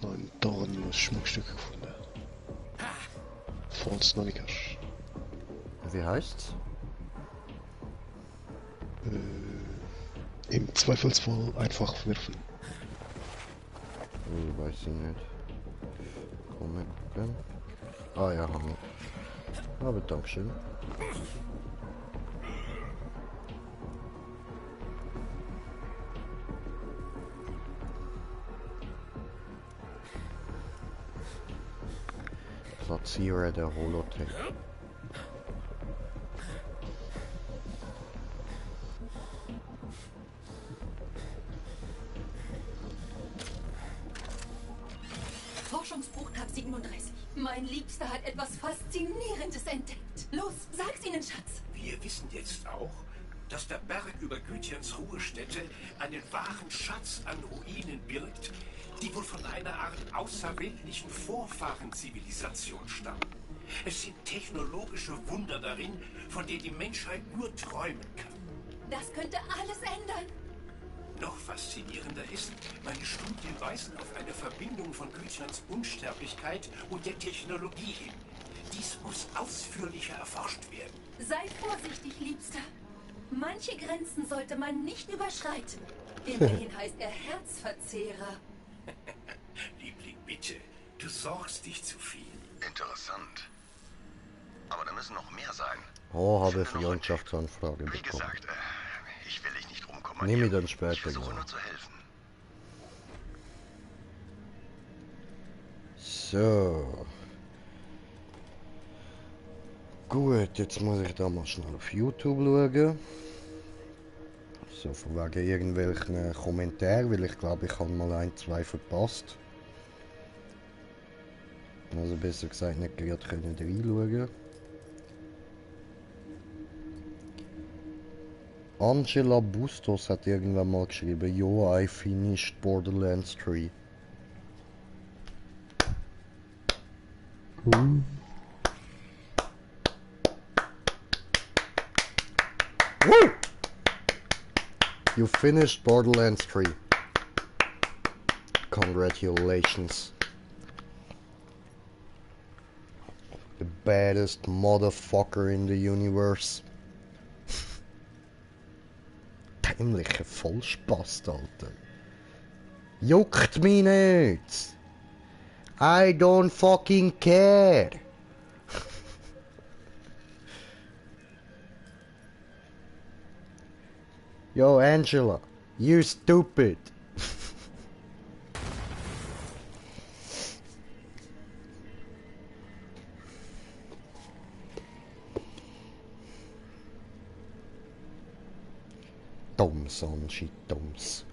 Nein, da habe ich noch ein Schmuckstück gefunden. Falls noch nicht hast. Wie heißt's? Im Zweifelsfall einfach werfen. Weiß ich nicht. Komm mal gucken. Ah ja, haben wir. Aber Dankeschön. Platziere der Holotape. Forschungsbuch Tab 37. Mein Liebster hat etwas Faszinierendes entdeckt. Los, sag's ihnen, Schatz. Wir wissen jetzt auch, dass der Berg über Gütjans Ruhestätte einen wahren Schatz an Ruinen birgt, die wohl von einer Art außerweltlichen Vorfahrenzivilisation stammen. Es sind technologische Wunder darin, von denen die Menschheit nur träumen kann. Das könnte alles ändern. Noch faszinierender ist, meine Studien weisen auf eine Verbindung von Gütchans Unsterblichkeit und der Technologie hin. Dies muss ausführlicher erforscht werden. Sei vorsichtig, Liebster. Manche Grenzen sollte man nicht überschreiten. Immerhin heißt er Herzverzehrer. Liebling, bitte. Du sorgst dich zu viel. Interessant. Aber da müssen noch mehr sein. Oh, habe Freundschaftsanfrage Wie bekommen. gesagt, ich will dich nicht rumkommen. Nehme ich dann später. Ich versuche Ja. nur zu helfen. So. Gut, jetzt muss ich da mal schnell auf YouTube schauen. So, von wegen irgendwelchen Kommentaren, weil ich glaube, ich habe mal 1, 2 verpasst. Also besser gesagt nicht gerade können reinschauen. Angela Bustos hat irgendwann mal geschrieben, yo, I finished Borderlands 3. Woo! You finished Borderlands 3. Congratulations. The baddest motherfucker in the universe. Dämlicher Vollspast, Alter. Juckt mich nicht. I don't fucking care. Yo, Angela, you stupid. Dumms, Angie, dumms.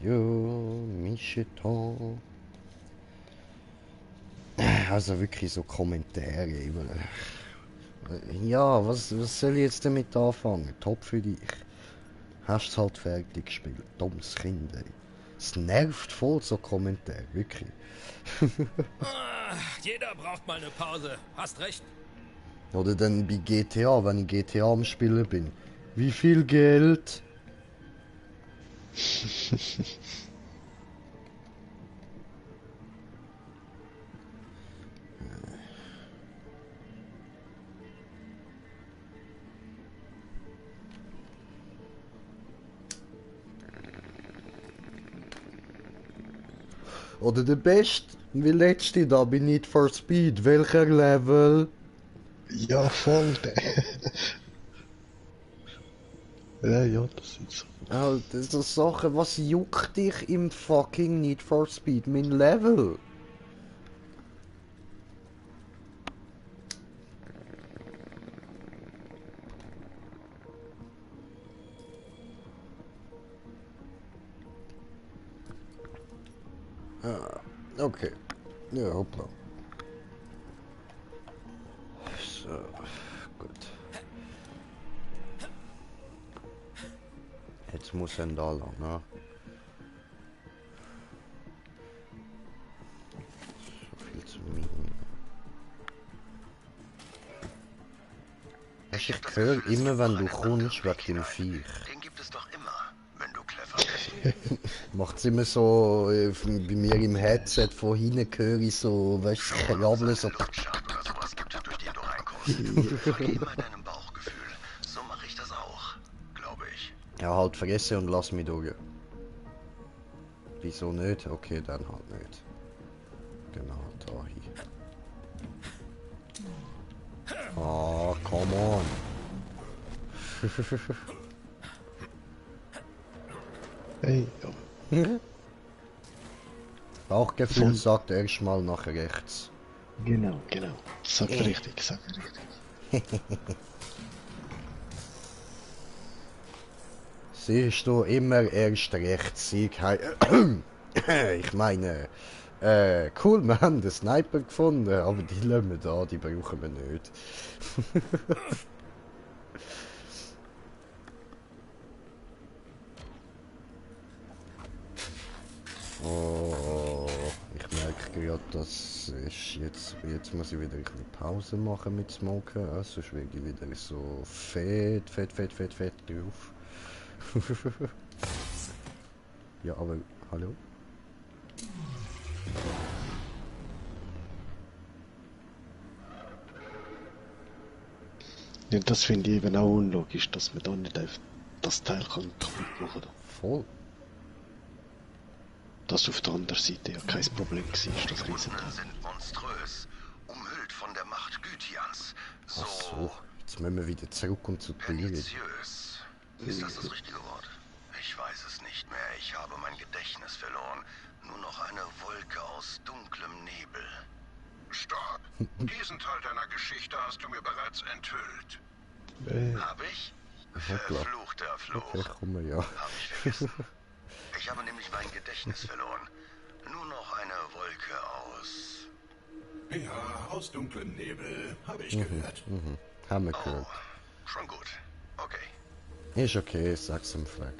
Jo, Micheton. Also wirklich so Kommentare über. Ja, was soll ich jetzt damit anfangen? Top für dich. Hast es halt fertig gespielt. Dummes Kind, ey. Es nervt voll so Kommentare, wirklich. Jeder braucht mal eine Pause. Hast recht. Oder dann bei GTA, wenn ich GTA am Spielen bin. Wie viel Geld? Oder der Beste, wie letzte da bei Need for Speed. Welcher Level? Ja, voll. Ja, das sind so. Alter, so Sachen, was juckt dich im fucking Need for Speed? Mein Level? Ah, okay. Ja, hoppla. So, gut. Jetzt muss er da lang, ne? So viel zu mir. Ich höre immer, wenn du kommst, wegen dem Viech. Den gibt es doch immer, wenn du clever bist. Macht's immer so, bei mir im Headset von hinten höre ich so, weißt du, krabbeln so. Folge immer deinem Bauchgefühl. So mache ich das auch, glaube ich. Ja, halt vergessen und lass mich durch. Wieso nicht? Okay, dann halt nicht. Genau, da hin. Ah, come on. Hey, ja. Bauchgefühl sagt erstmal nach rechts. Genau. Sag richtig. Siehst du immer erst rechts, ich meine, Cool, wir haben den Sniper gefunden, aber die lassen wir da, die brauchen wir nicht. Oh, ich merke gerade, das ist jetzt muss ich wieder ein bisschen Pause machen mit Smoken, sonst werde ich wieder so fett drauf. Ja, aber, hallo? Ja, das finde ich eben auch unlogisch, dass man da nicht einfach das Teil kaputt machen kann. Voll. Das auf der anderen Seite ja kein Problem war, das Riesenteil. Sind monströs, umhüllt von der Macht Gythians. Ach so, jetzt müssen wir wieder zurück und zu Tyrion. Perniciös. Ist das richtige Wort? Ich weiß es nicht mehr. Ich habe mein Gedächtnis verloren. Nur noch eine Wolke aus dunklem Nebel. Stopp. Diesen Teil deiner Geschichte hast du mir bereits enthüllt. Hab ich? Verfluchter Fluch. Okay, komm mal, ja. Hab ich vergessen. Ich habe nämlich mein Gedächtnis verloren. Nur noch eine Wolke aus... Ja, aus dunklem Nebel, habe ich gehört. Haben wir gehört. Schon gut. Okay. Ist okay, sag's im Fleck.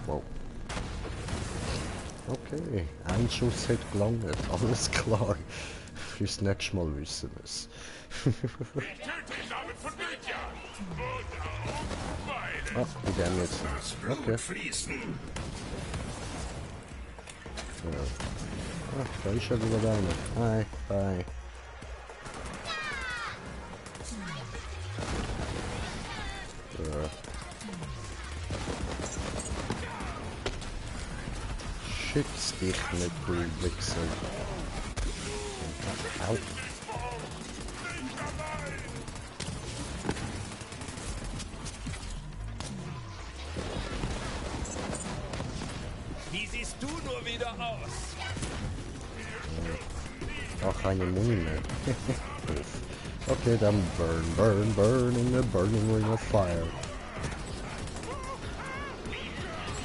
Wow. Okay, ein Schuss hat gelangt, alles klar. Fürs nächste Mal wissen wir es. Ah, wie der jetzt. Okay. Ja. Ah, da ist ja wieder einer. Hi, bye. Schütz dich nicht, du Wichser. Au. Wie siehst du nur wieder aus? Auch keine Muni mehr. Okay, dann burn in the burning ring of fire.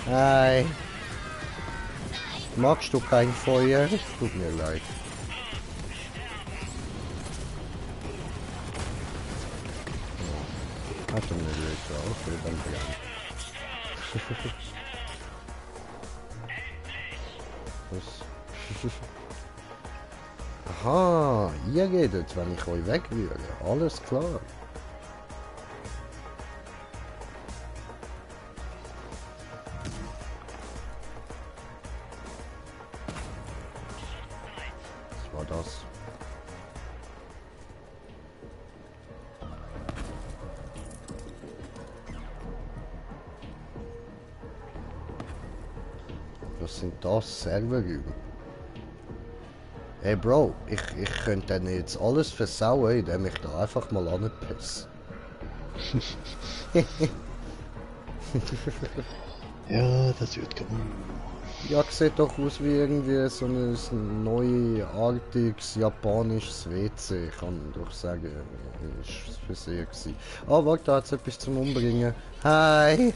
Hi. Magst du kein Feuer? Tut mir leid. Hat er mir leid, okay, dann gern. Was? Aha, ihr redet, wenn ich euch wegwürge. Alles klar. Was war das? Was sind das? Serverräume? Hey Bro, ich könnte dann jetzt alles versauen, indem ich da einfach mal anpisse. Ja, das wird gewonnen. Ja, sieht doch aus wie irgendwie so ein neuartiges japanisches WC, kann man doch sagen. Ist es für sie gewesen. Oh, warte, da hat es etwas zum Umbringen. Hi!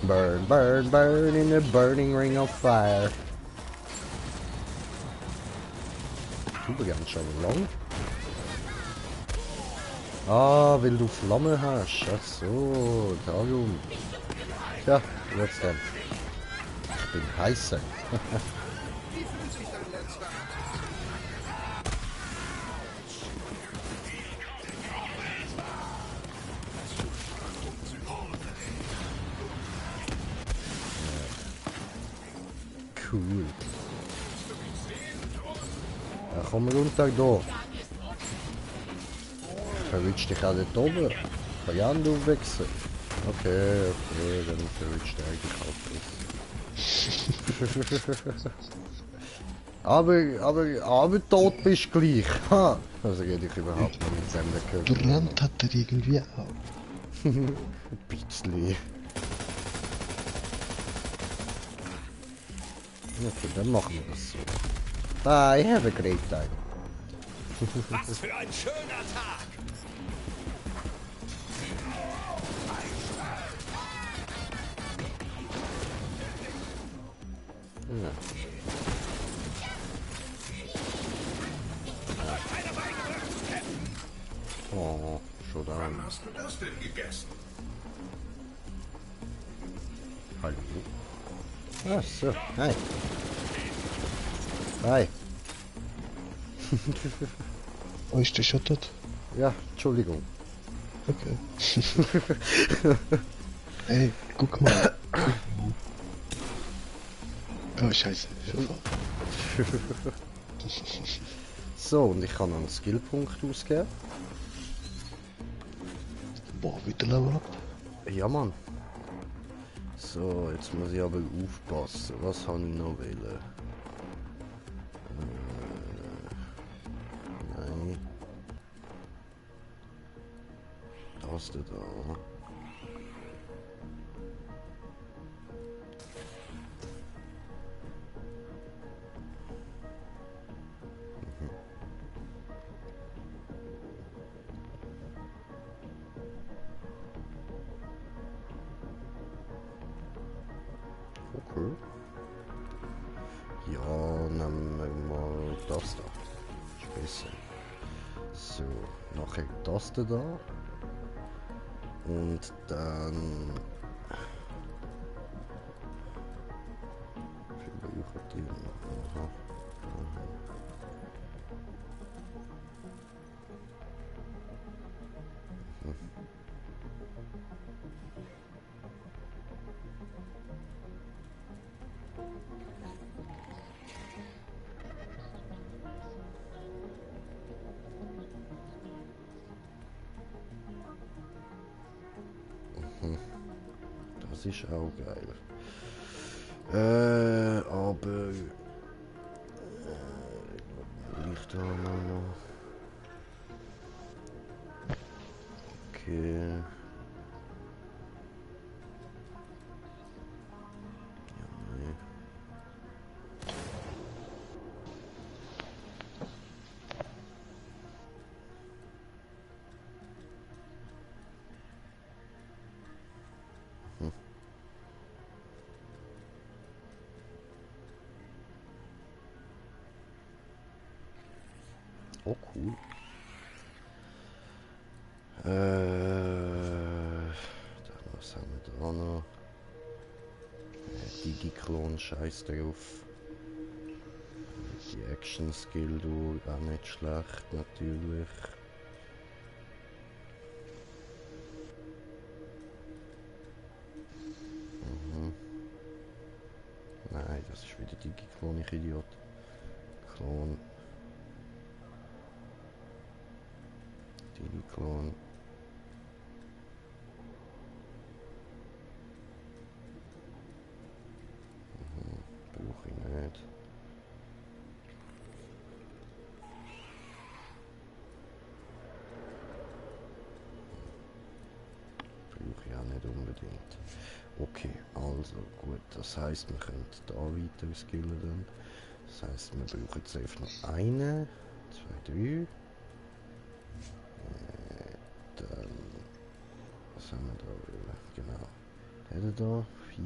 Burn, burn, burn in a burning ring of fire. Ganz schon lang. Ah, weil du Flamme hast. Ach so, darum. Ja, jetzt dann. Ich bin heißer. Cool. Ja, komm runter da. Verwünscht dich auch dort oben. Kann ja du wechseln. Okay, dann verwünscht er eigentlich auch das. aber tot bist du gleich. Ha! Also rede ich überhaupt nicht mit seinem Körper. Brennt hat er irgendwie auch. Ein bisschen. Okay, dann machen wir das so. Bye, have a great time. Was für ein schöner Tag! Ja. Oh, schon da. Wann hast du das denn gegessen? Hallo. Ach so, hi. Hi. Oh, ist der schon tot? Ja, Entschuldigung. Okay. Hey, guck mal. Oh, scheiße. So, und ich kann noch einen Skillpunkt ausgeben. Boah, wieder Level Up? Ja, Mann. So, jetzt muss ich aber aufpassen. Was habe ich noch wählen? Nein. Das da. Okay. Ja, nehmen wir mal das da. Ist besser. So, nachher das da. Und dann... Wie brauchen die noch? Aha. Das ist auch geil. Aber... Licht da noch. Okay. Ja, nee. Oh, cool. Dann was haben wir da noch? Digi-Klon, scheiß drauf. Die Action-Skill, du, auch nicht schlecht, natürlich. Nein, das ist wieder Digi-Klon, ich Idiot. Klon. Digi-Klon. Brauche ich nicht. Brauche ich auch nicht unbedingt. Okay, also gut, das heisst, wir können da weiter skillen dann. Das heisst, wir brauchen jetzt einfach noch eine, 2, 3. Dann, was haben wir da? Genau. Der da, 4.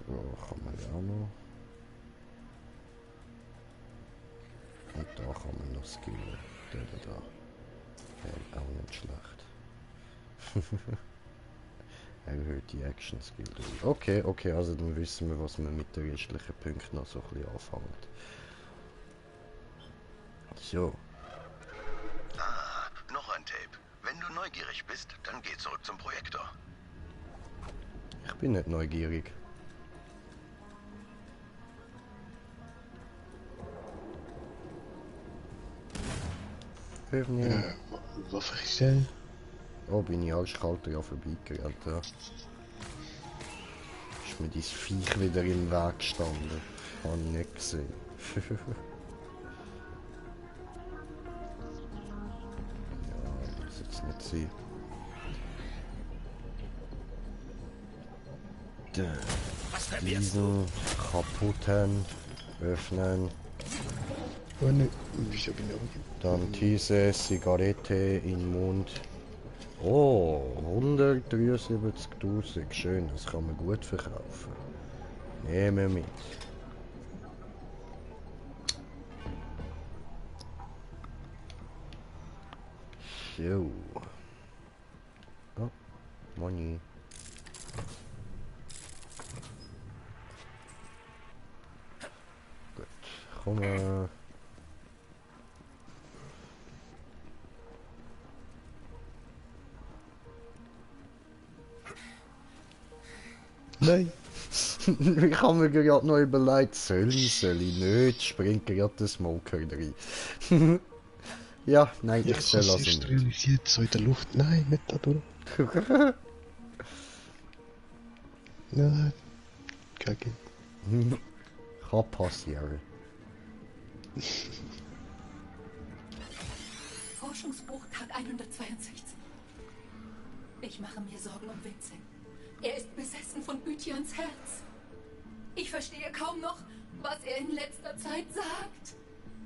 Und da kann man ja auch noch. Und da kann man noch skillen. Der da. Wäre auch nicht schlecht. Erhöht die Action Skill. Okay, okay, also dann wissen wir, was wir mit den restlichen Punkten noch so ein bisschen anfangen. So. Ah, noch ein Tape. Wenn du neugierig bist, dann geh zurück zum Projektor. Ich bin nicht neugierig. Was ist denn? Oh, bin ich arschkalt ja vorbeigerannt, ja. Ist mir dieses Viech wieder im Weg gestanden. Habe ich nicht gesehen. Ja, muss jetzt nicht sein. Diesen kaputten öffnen. Oh ne, ich hab ihn auch. Dann diese Zigarette in den Mund. Oh, 173.000. Schön, das kann man gut verkaufen. Nehmen wir mit. So. Oh, Money. Gut, komm mal. Nein. Ich habe mir gerade noch überlegt, soll ich nicht, springt gerade der Smoker rein. Ja, nein, ich soll also nicht. Realisiert, so in der Luft. Nein, nicht da durch. Nein. Kacke. Kann passieren. Forschungsbuch Tag 162. Ich mache mir Sorgen um Vincent. Er ist besessen von Bütians Herz. Ich verstehe kaum noch, was er in letzter Zeit sagt.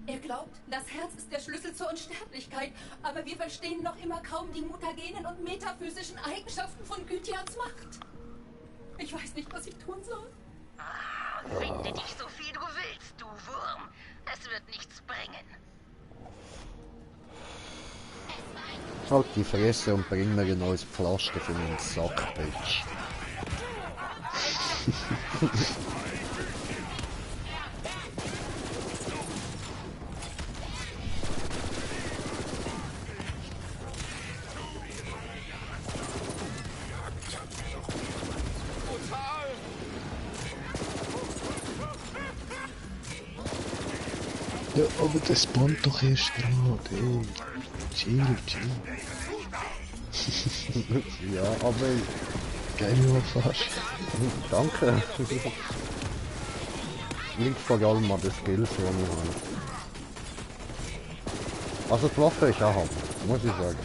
Er glaubt, das Herz ist der Schlüssel zur Unsterblichkeit, aber wir verstehen noch immer kaum die mutagenen und metaphysischen Eigenschaften von Bütians Macht. Ich weiß nicht, was ich tun soll. Finde dich so viel du willst, du Wurm. Es wird nichts bringen. Halt die Fresse und bring mir ein neues Pflaster für meinen Sack, Bitch. Ja, aber das spawnt doch erst gerade, ey. Chill. Ja, aber... Geil, fast. Danke. Liegt vor allem an den Skills, die ich habe. Also die Waffe ist auch Hammer, muss ich sagen.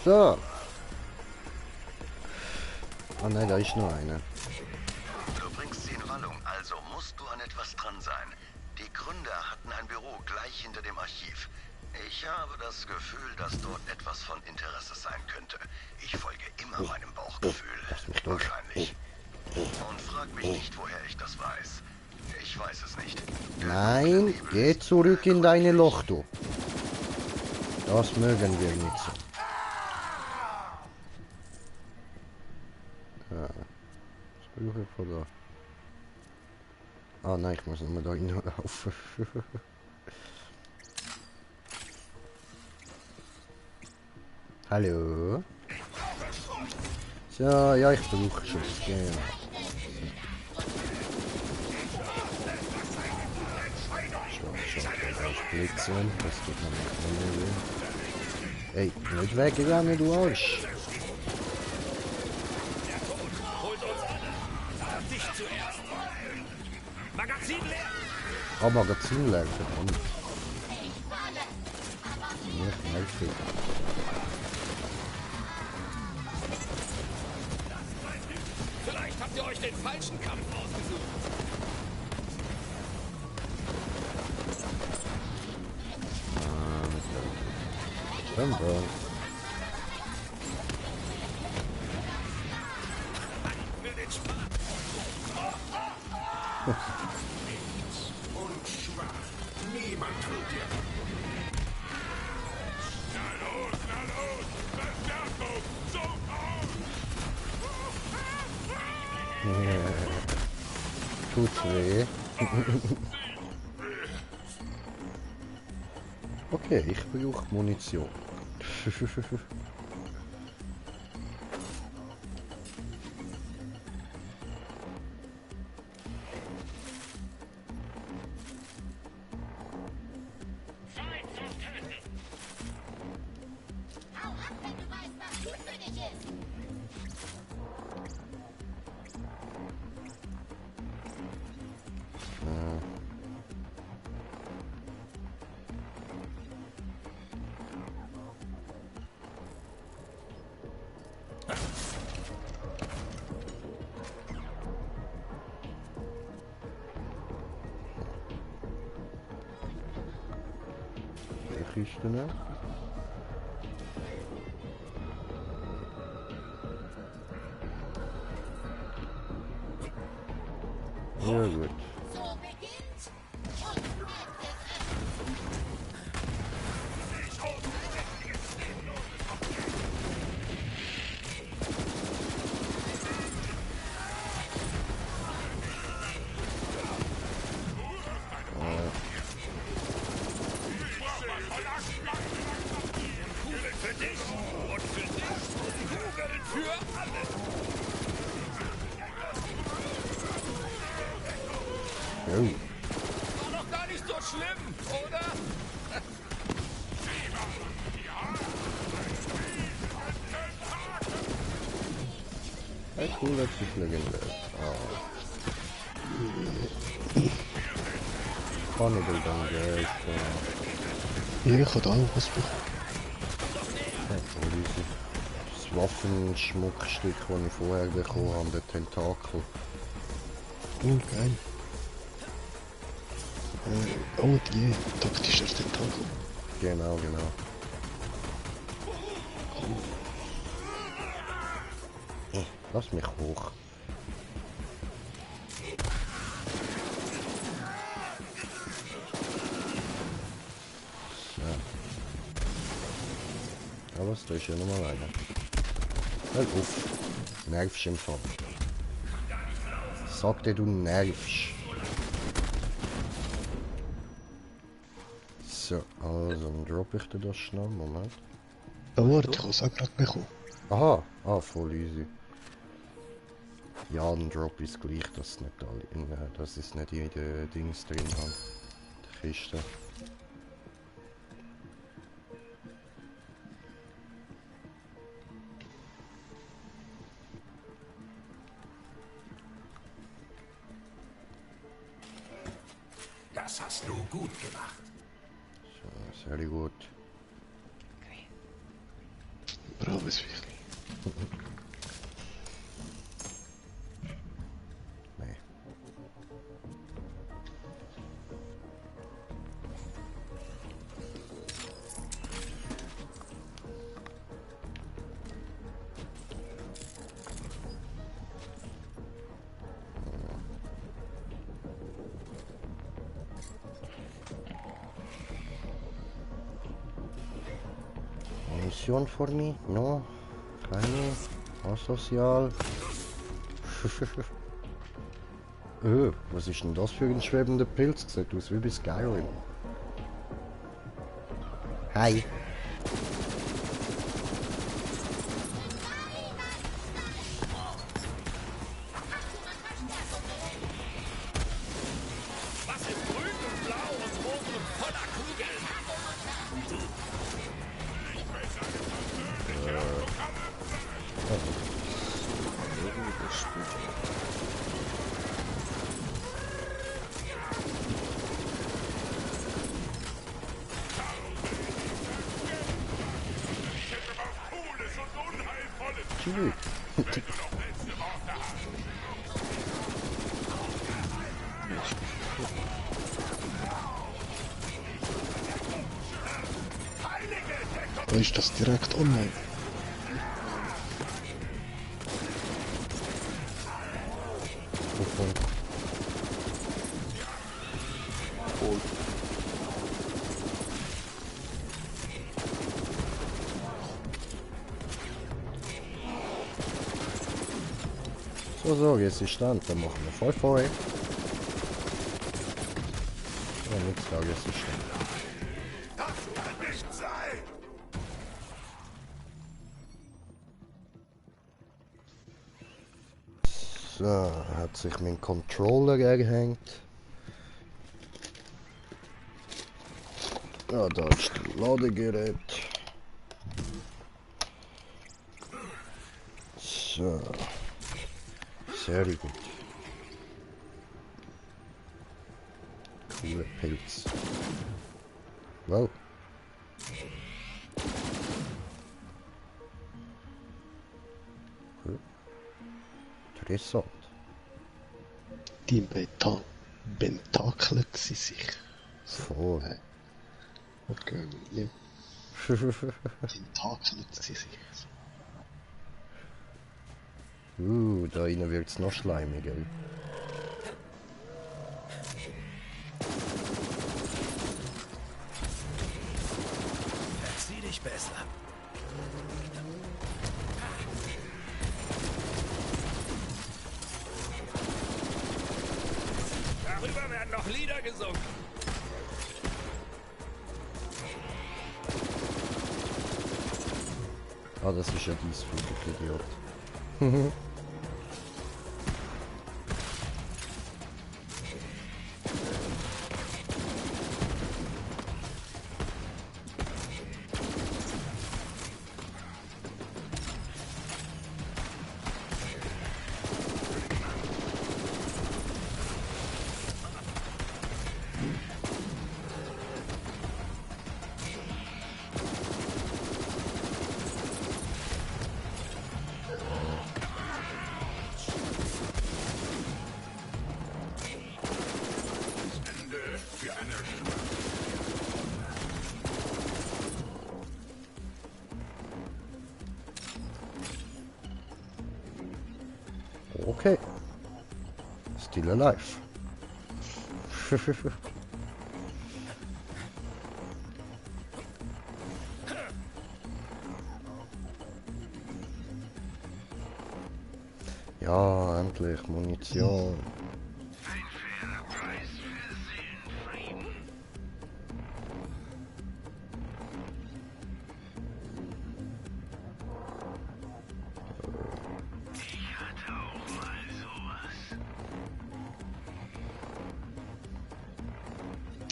So. Ah nein, da ist noch eine. Du bringst sie in Wallung, also musst du an etwas dran sein. Die Gründer hatten ein Büro gleich hinter dem Archiv. Ich habe das Gefühl, dass dort etwas von Interesse sein könnte. Ich folge immer meinem Bauchgefühl. Wahrscheinlich. Und frag mich nicht, woher ich das weiß. Ich weiß es nicht. Nein, geh zurück in deine Loch, du. Das mögen wir nicht so. Ja. Was brauche ich von da? Ah nein, ich muss nochmal da hinlaufen. Hallo? So, ja, ich brauche Schutz, genau. Blitzen, das geht noch nicht mehr. Ey, nicht weggegangen, du Arsch! Oh, Magazin leer, verdammt. Nicht nervig. Vielleicht habt ihr euch den falschen Kampf ausgesucht. Danke. Und schwach. Niemand tut dir. Na los, Verstärkung, sofort! Tut's weh. Okay, ich brauche Munition. Kiste nehmen. Ja gut. War doch gar nicht so schlimm, oder? Hey, cool, das ist legendär. Kann ich denn dann Geld? Ja, ich habe auch was bekommen. Das Waffenschmuckstück, das ich vorher bekommen habe, der Tentakel. Oh, geil. Oh, die taktischer Tentakel. Genau. Oh, lass mich hoch. So. Aber was, da ist ja nochmal einer. Hör auf. Nervst im Fall. Sag dir, du nervst. So, also dann droppe ich dir das schnell. Moment. Ja, warte, ich habe es auch gerade bekommen. Aha, voll easy. Ja, dann drop ist gleich, dass nicht alle, dass es nicht jede Dings drin hat. Die Kiste. Das hast du gut gemacht. So, sehr gut. Braves Viechli. Nee. Mission for me? No? Keine? Asozial? Was ist denn das für ein schwebender Pilz? Sieht aus wie bei Skyrim. Hi. Was ist grün und blau und rot und voller Kugeln? Tschüss. Da ist das direkt online. Wovon? So, jetzt ist Stand, dann machen wir voll voll. Ja, nichts da, jetzt ist Stand. Das kann nicht sein! So, hat sich mein Controller gehängt. Ja, da ist das Ladegerät. So. Sehr gut. Cooler Pilz. Wow. Interessant. Die bentakeln sie sich. Voll. Okay, ja. Tentakel sie sich. Da innen wird's noch schleimiger. Verzieh dich besser. Darüber werden noch Lieder gesungen. Ah, das ist ja dies für Idiot. Okay. Still alive. Ja, endlich Munition.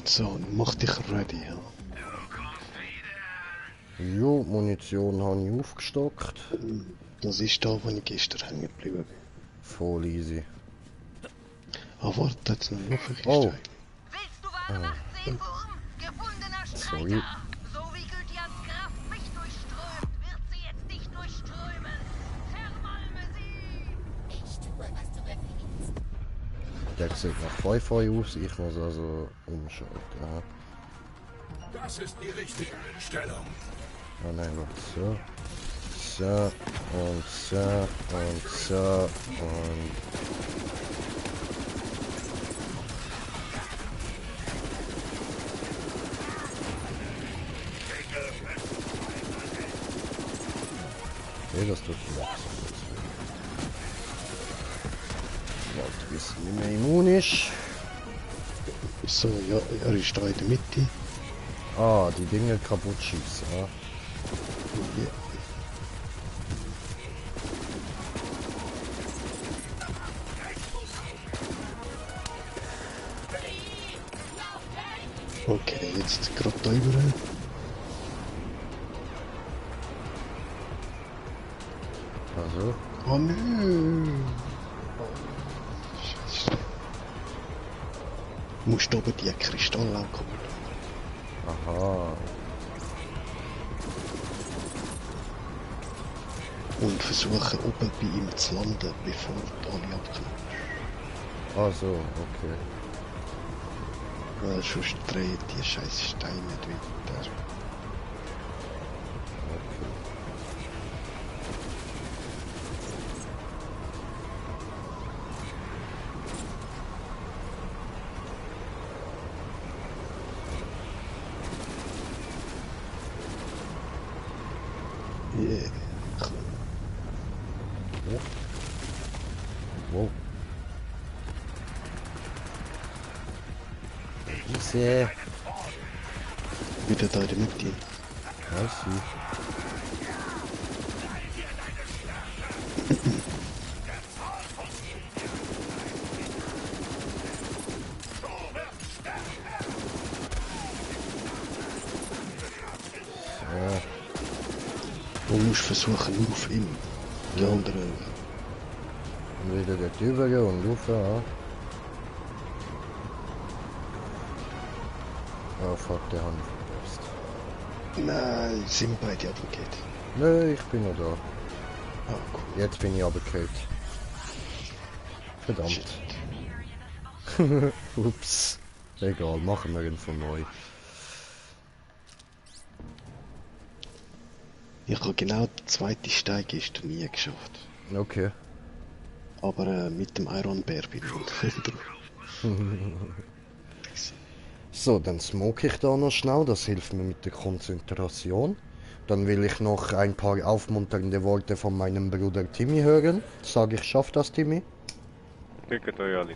So, mach dich ready, ja. Jo, Munition habe ich aufgestockt. Das ist da, wo ich gestern hängen geblieben bin. Voll easy. Ah, warte, jetzt noch eine Kiste. Oh. Willst du wahre Macht sehen, Wurm? Gefundener Sorry. Streiter. So wie Gythians Kraft mich durchströmt, wird sie jetzt dich durchströmen. Zermalme sie! Ich tue, was du befiehlst. Der sieht nach Feuer aus, ich muss also umschalten. Ja. Das ist die richtige Einstellung. Ah nein, warte, so. So und so und so und... Okay, das tut mir nichts. Warte, bis er nicht mehr immun ist. So, ja, er ist da in der Mitte. Ah, die Dinge kaputt schießen, ja. Ja. Okay, jetzt gerade da über. Also. Oh nö! Scheiße. Du musst oben die Kristalle ankommen. Aha. Und versuchen oben bei ihm zu landen, bevor du alle abknallst. Also, okay. Weil sonst drehen die scheiß Steine nicht weiter. Okay. Yeah. Wow. Easy. Wieder da in der Mitte. I see. Ja. Du musst versuchen, nur auf ihn. Die anderen. Und wieder dort rüber und rauf, ja. Oh fuck, der hat mich verpasst. Nein, sind beide runtergefallen. Nö, ich bin noch da. Ah, cool. Jetzt bin ich runtergefallen. Verdammt. Ups. Egal, machen wir ihn von neu. Ich habe genau den zweiten Stein gestern nie geschafft. Okay. Aber mit dem Iron Bear bin ich drauf. So, dann smoke ich da noch schnell, das hilft mir mit der Konzentration. Dann will ich noch ein paar aufmunternde Worte von meinem Bruder Timmy hören. Sag ich, schaff das, Timmy? Drückt euch alle.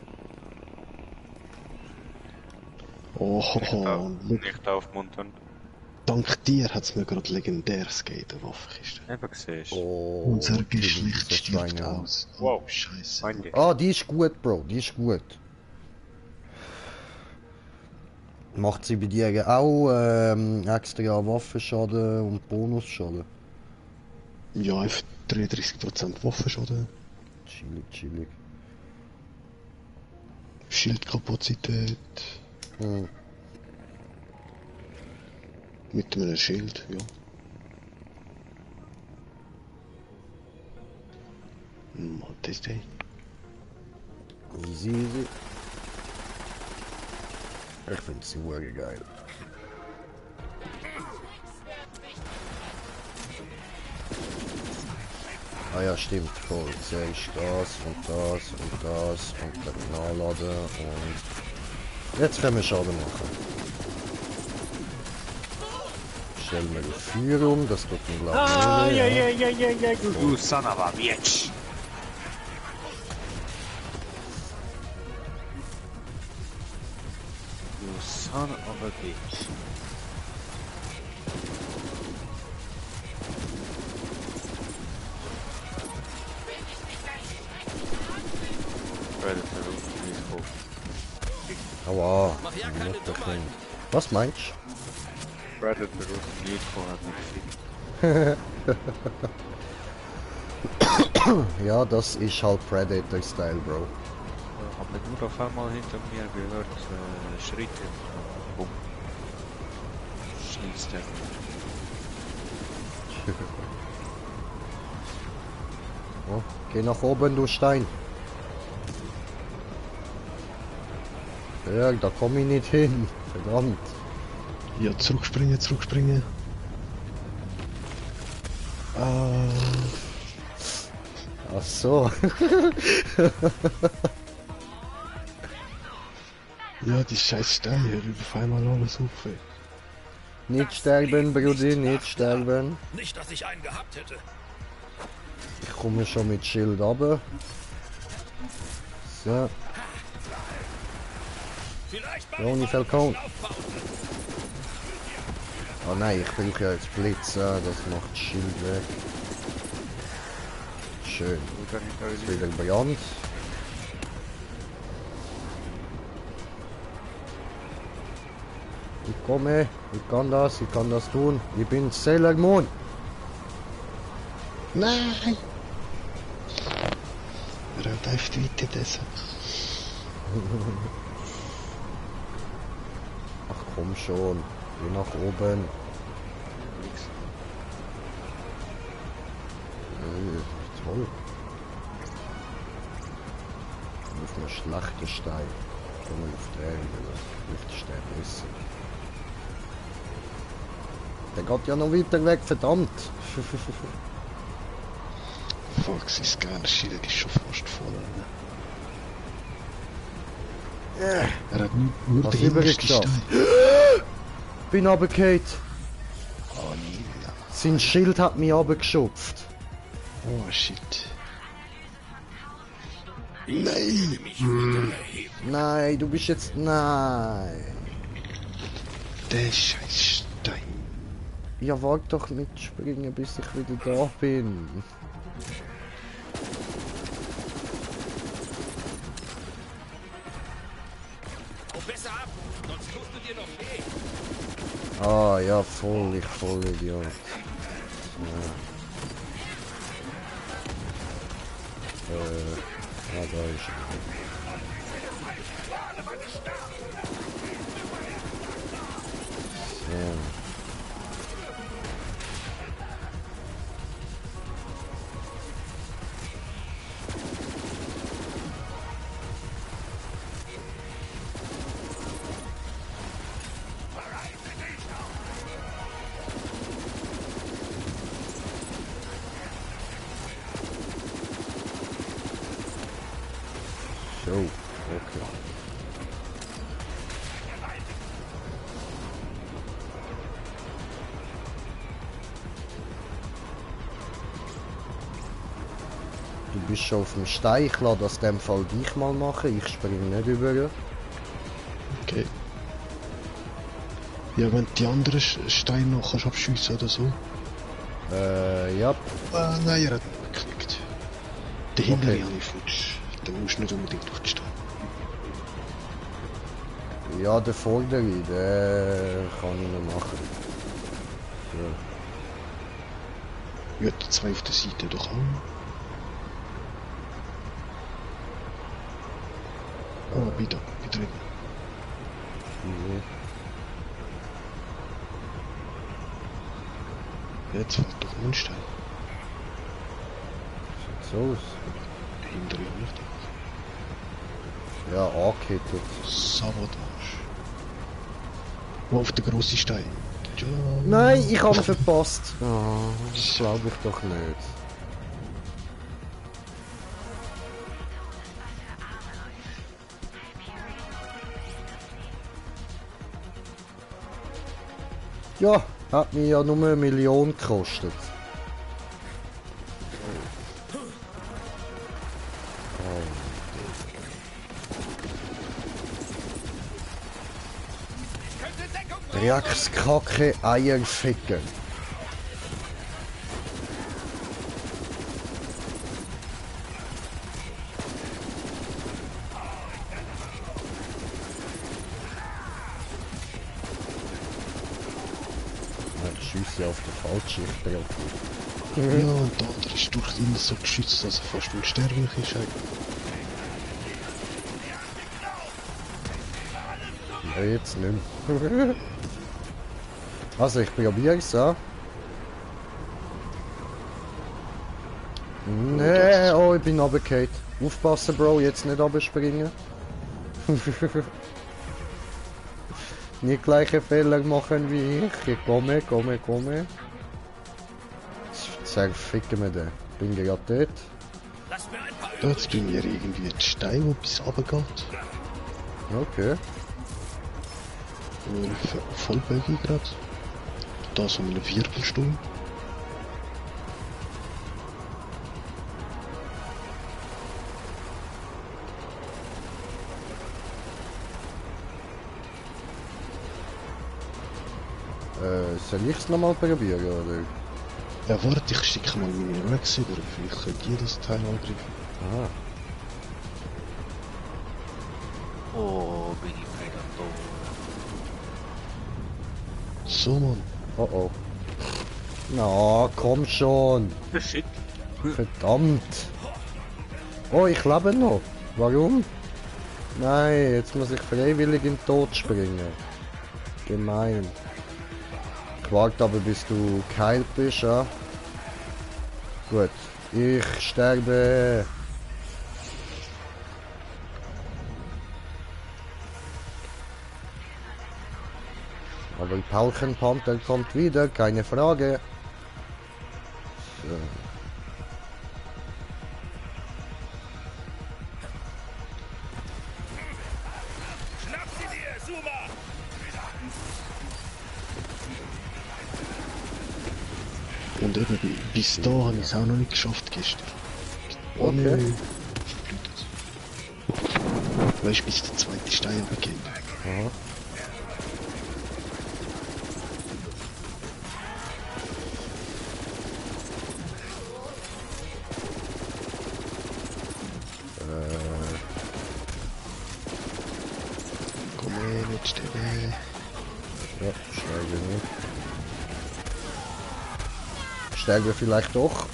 Nicht aufmuntern. Dank dir hat es mir gerade legendäres gegeben, der Waffenkiste. Eben siehst du. Oh, Unser Geschlecht stirbt aus. Wow, Scheiße. Ah, die ist gut, Bro, die ist gut. Macht sie bei dir auch extra Waffenschaden und Bonusschaden? Ja, einfach 33% Waffenschaden. Chillig, chillig. Schildkapazität. Hm. Mit einem Schild, ja. Was ist das? Easy, easy. Ich finde sie wirklich geil. Ah ja, stimmt, voll. Zuerst das und das und das und dann nachladen und... Jetzt können wir Schaden machen. Stellen wir die Führung, das tut mir glaube ich Du son of a bitch. You son of a bitch. Aua, was meinst du? Predator und Nico hat mich Ja, das ist halt Predator-Style, Bro. Ich habe nur auf einmal hinter mir gehört Schritte. Bumm. Schießt er. Oh, geh nach oben, du Stein. Ja, da komme ich nicht hin. Verdammt. Ja, zurückspringen, zurückspringen. Ach so. Ja, die scheiß Steine, hör auf einmal alles auf. Nicht sterben, Brudi, nicht sterben. Nicht, dass ich einen gehabt hätte. Ich komme schon mit Schild runter. So. Ohne Falcon. Oh nein, ich brauche ja jetzt Blitz, das macht Schild weg. Schön. Jetzt wieder Brand. Ich komme, ich kann das tun. Ich bin Sailor Moon. Nein! Er hat einfach weiter deshalb. Ach komm schon, geh nach oben. Toll. Auf einem schlechten Stein. Schon mal auf der Stein besser. Der geht ja noch weiter weg, verdammt. Fuck, sein geiles Schild ist schon fast voll. Er hat nur was den übrig hintersten geschafft. Stein. Bin runtergefallen. Oh nein. Sein Schild hat mich runtergeschupft. Oh shit. Nein! Nein, du bist jetzt... Nein. Der scheiß Stein. Ja, warte doch mitspringen, bis ich wieder da bin. Besser ab, sonst tust du dir noch weh. Ah ja, voll Idiot. Ja, da ist er. So. Okay. Du bist schon auf dem Stein, ich lasse das in dem Fall dich mal machen, ich springe nicht über. Okay. Ja, wenn die anderen Steine noch kannst abschiessen oder so. Ja. Nein, er hat mich gekriegt. Der hintere habe ich futsch. Da musst du nicht unbedingt durchstehen. Ja, der vordere, der kann ich noch machen. Ja, die zwei auf der Seite doch auch. Oh, wieder drin. Jetzt fällt doch ein Stein. Sieht so aus. Der hintere nicht. Ja, angehittet. Sabotage. Wo auf der grossen Stein. Ja. Nein, ich habe ihn verpasst. Oh, das glaube ich doch nicht. Ja, hat mir ja nur 1 Million gekostet. Reakskacke, Eier ficken. Ich schieße auf den falschen Treffer. Ja, und der andere ist durch ihn so geschützt, dass er fast unsterblich ist. Ja, jetzt nicht mehr. Also, ich probiere es an. Nee, oh, ich bin runtergefallen. Aufpassen, Bro, jetzt nicht runterspringen. Nicht gleiche Fehler machen wie ich. Komme. Zerficken wir den. Bin gerade dort. Dort bin ich irgendwie ein Stein, der bis runter geht. Okay. Vollbögi gerade. Da so eine Viertelstunde. Soll ich es nochmal probieren, oder? Ja, warte, ich schicke mal meine Rex über. Vielleicht könnt ihr das Teil angreifen. Ah. Oh, bin ich Predator. So, Mann. Oh oh. Na, komm schon. Shit. Verdammt. Oh, ich lebe noch. Warum? Nein, jetzt muss ich freiwillig in den Tod springen. Gemein. Ich warte aber, bis du geheilt bist, ja? Gut. Ich sterbe. Aber Pauchenpanther kommt wieder, keine Frage. So. Schnapp sie dir, Suma! Und eben, bis da habe ich es auch noch nicht geschafft gestern. Oh Okay. nein. Weißt du, bis der zweite Stein beginnt. Aha. Komm her, nicht sterben. Ja, steige nicht. Sterbe vielleicht doch.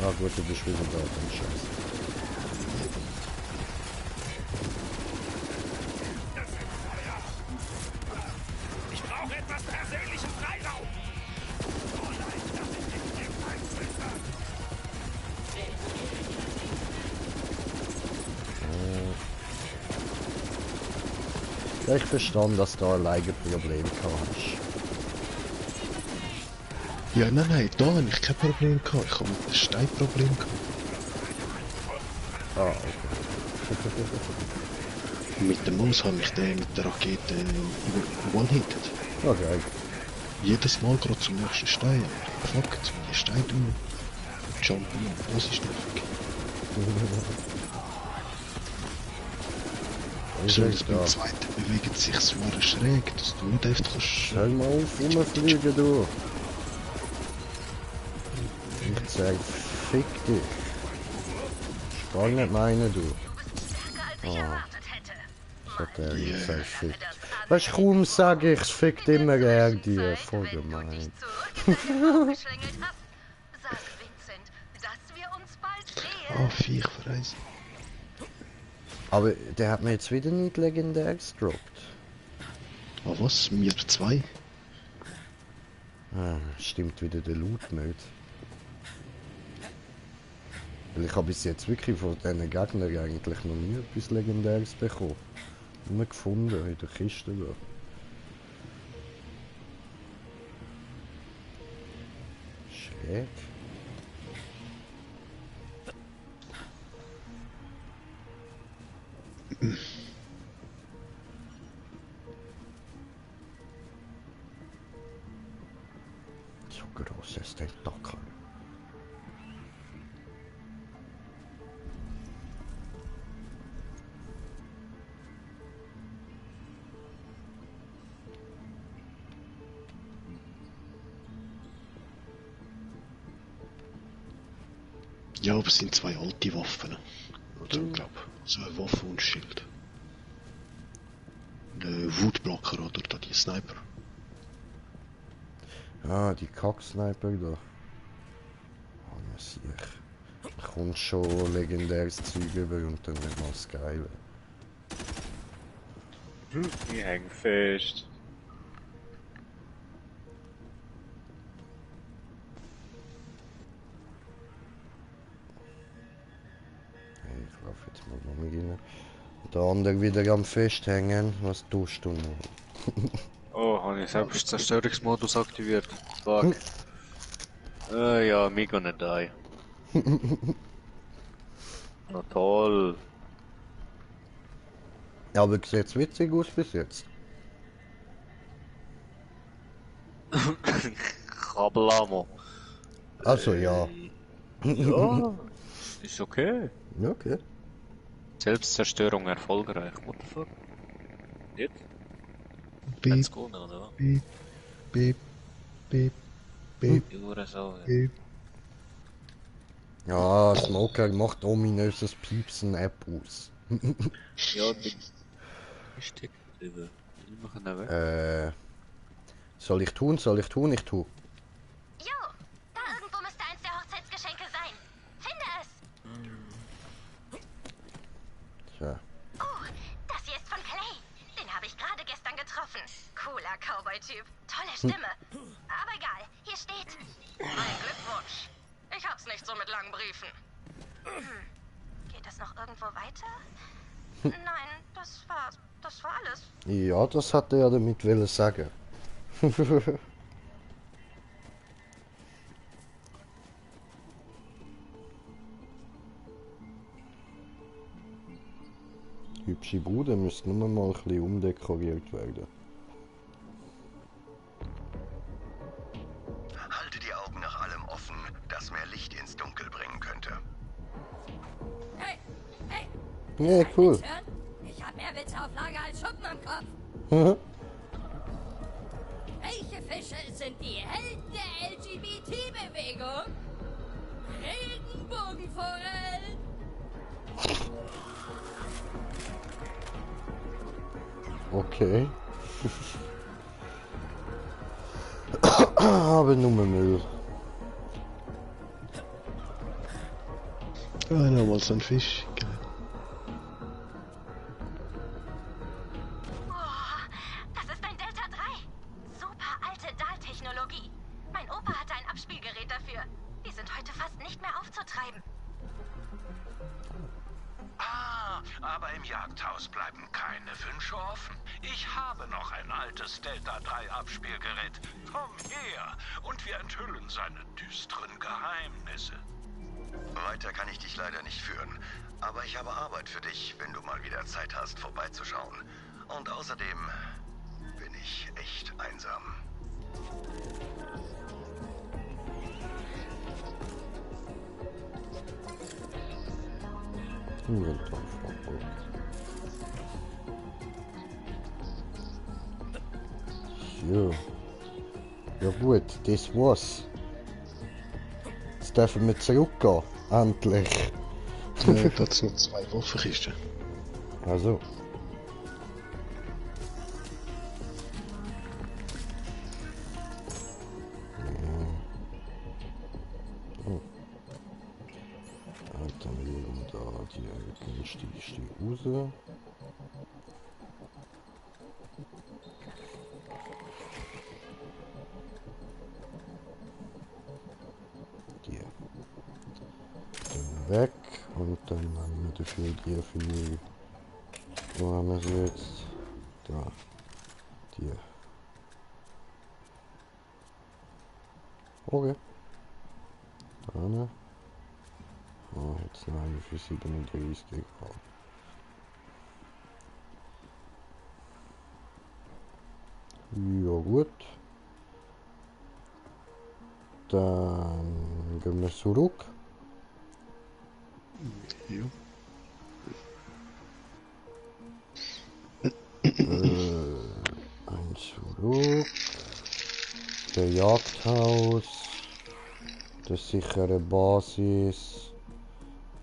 Ah gut, du bist wieder da, dann scheiße. Ich brauche etwas persönlichen Freiraum! Ja, ich verstand, dass du alleine Probleme hast. Ja, nein, da habe ich kein Problem gehabt. Ich habe ein Steinproblem gehabt. Ah, okay. Mit dem Maus habe ich den mit der Rakete one-hitted. Okay. Jedes Mal gerade zum nächsten Stein. Fuck, zum nächsten Stein tun. Jumpen, das ist nervig. Besonders beim zweiten bewegt sich so schräg, dass du nicht einfach kannst... Hör mal auf, rumfliegen, du! Ich sag, fick dich! Ich gar nicht meinen, du! Ah. Ich hätte gesagt, fick. Weißt du, kaum sage ich, es fickt immer gern die, voll gemein. Ah, Viech verreisen. Aber der hat mir jetzt wieder nicht legendäres gedroppt. Ah, was? Mir 2? Ah, stimmt wieder der Loot nicht. Weil ich habe bis jetzt wirklich von diesen Gegnern eigentlich noch nie etwas Legendäres bekommen. Nur gefunden in der Kiste da. Schräg. So groß ist der Tentakel. Ja, aber es sind 2 alte Waffen. Oder, glaub, so eine Waffe und Schild. Der Woodblocker oder da die Sniper. Ah, die Kack-Sniper da. Oh, ja, sicher. Kommt schon legendäres Zeug über und dann wird mal das Geile. Ich häng fest. Ich laufe jetzt mal noch mit rein. Der andere wieder am Festhängen. Was tust du noch? Oh, habe ich selbst Zerstörungsmodus aktiviert. Fuck. Ja, me gonna die. Na toll. Ja, aber sieht's witzig aus bis jetzt. Kabelamo. Also ja. Ja, ist okay. Okay. Selbstzerstörung erfolgreich. What the fuck? Jetzt? Beep, Let's go now, oder? beep, beep, beep, beep, Jura so, ja. beep. Ja, Smoker macht ominöses Piepsen App aus. Ja, die steckt drüber. Die machen ihn weg. Soll ich tun? Ich tu. Jo, da irgendwo müsste eins der Hochzeitsgeschenke sein. Finde es! Tja. Oh, das hier ist von Clay. Den habe ich gerade gestern getroffen. Cooler Cowboy-Typ. Tolle Stimme. Aber egal, hier steht... Mein Glückwunsch. Ich hab's nicht so mit langen Briefen. Geht das noch irgendwo weiter? Nein, das war alles. Ja, das hat er ja damit wollen sagen. Hübsche Bude müsste nur mal ein bisschen umdekoriert werden. Halte die Augen nach allem offen, das mehr Licht ins Dunkel bringen könnte. Hey, hey! Ja, cool. Ich hab mehr Witze auf Lager als Schuppen am Kopf. Welche Fische sind die Helden der LGBT-Bewegung? Regenbogenforellen! Okay. Aber nur Müll. Ah, nochmal so ein Fisch. Geil. Das ist ein Delta 3. Super alte DAL-Technologie. Mein Opa hatte ein Abspielgerät dafür. Die sind heute fast nicht mehr aufzutreiben. Ah, aber im Jagdhaus bleiben keine Wünsche offen. Ich habe noch ein altes Delta 3 Abspielgerät. Komm her und wir enthüllen seine düsteren Geheimnisse. Weiter kann ich dich leider nicht führen. Aber ich habe Arbeit für dich, wenn du mal wieder Zeit hast, vorbeizuschauen. Und außerdem bin ich echt einsam. So. Ja gut, das war's. Jetzt dürfen wir zurückgehen. Endlich. Da hat es noch 2 Waffenkisten. Also. Oh. Dann liegen da die günstigste raus. Die. Dann weg und dann haben wir dafür die für. Wo haben wir sie jetzt? Da. Die. Okay. Dann. Oh, jetzt noch eine für 37 Grad. Ja gut. Dann gehen wir zurück. Ja. Ein zurück. Der Jagdhaus. Der sichere Basis.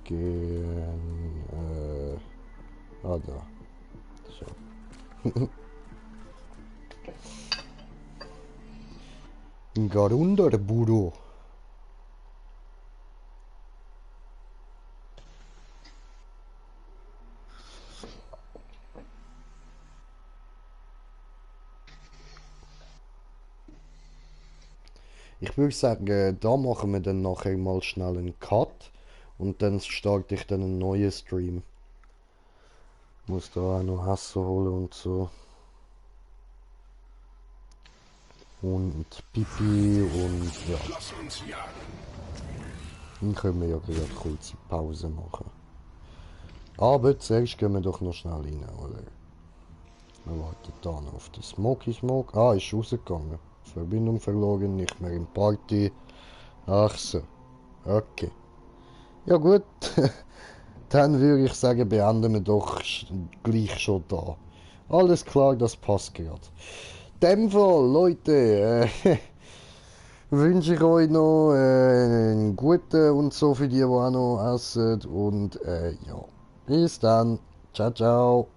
Gehen. Da. So. Garunda Büro. Ich würde sagen, da machen wir dann nachher mal schnell einen Cut und dann starte ich dann einen neuen Stream. Muss da auch noch Essen holen und so. Und Pipi und ja. Dann können wir ja gerade kurze Pause machen. Aber zuerst gehen wir doch noch schnell rein, oder? Wir warten da noch auf den Smoky Smoke. Ah, ist rausgegangen. Verbindung verloren, nicht mehr im Party. Ach so. Okay. Ja gut. Dann würde ich sagen, beenden wir doch gleich schon da. Alles klar, das passt gerade. In dem Fall, Leute, wünsche ich euch noch einen guten und so für die auch noch essen. Und ja, bis dann. Ciao, ciao.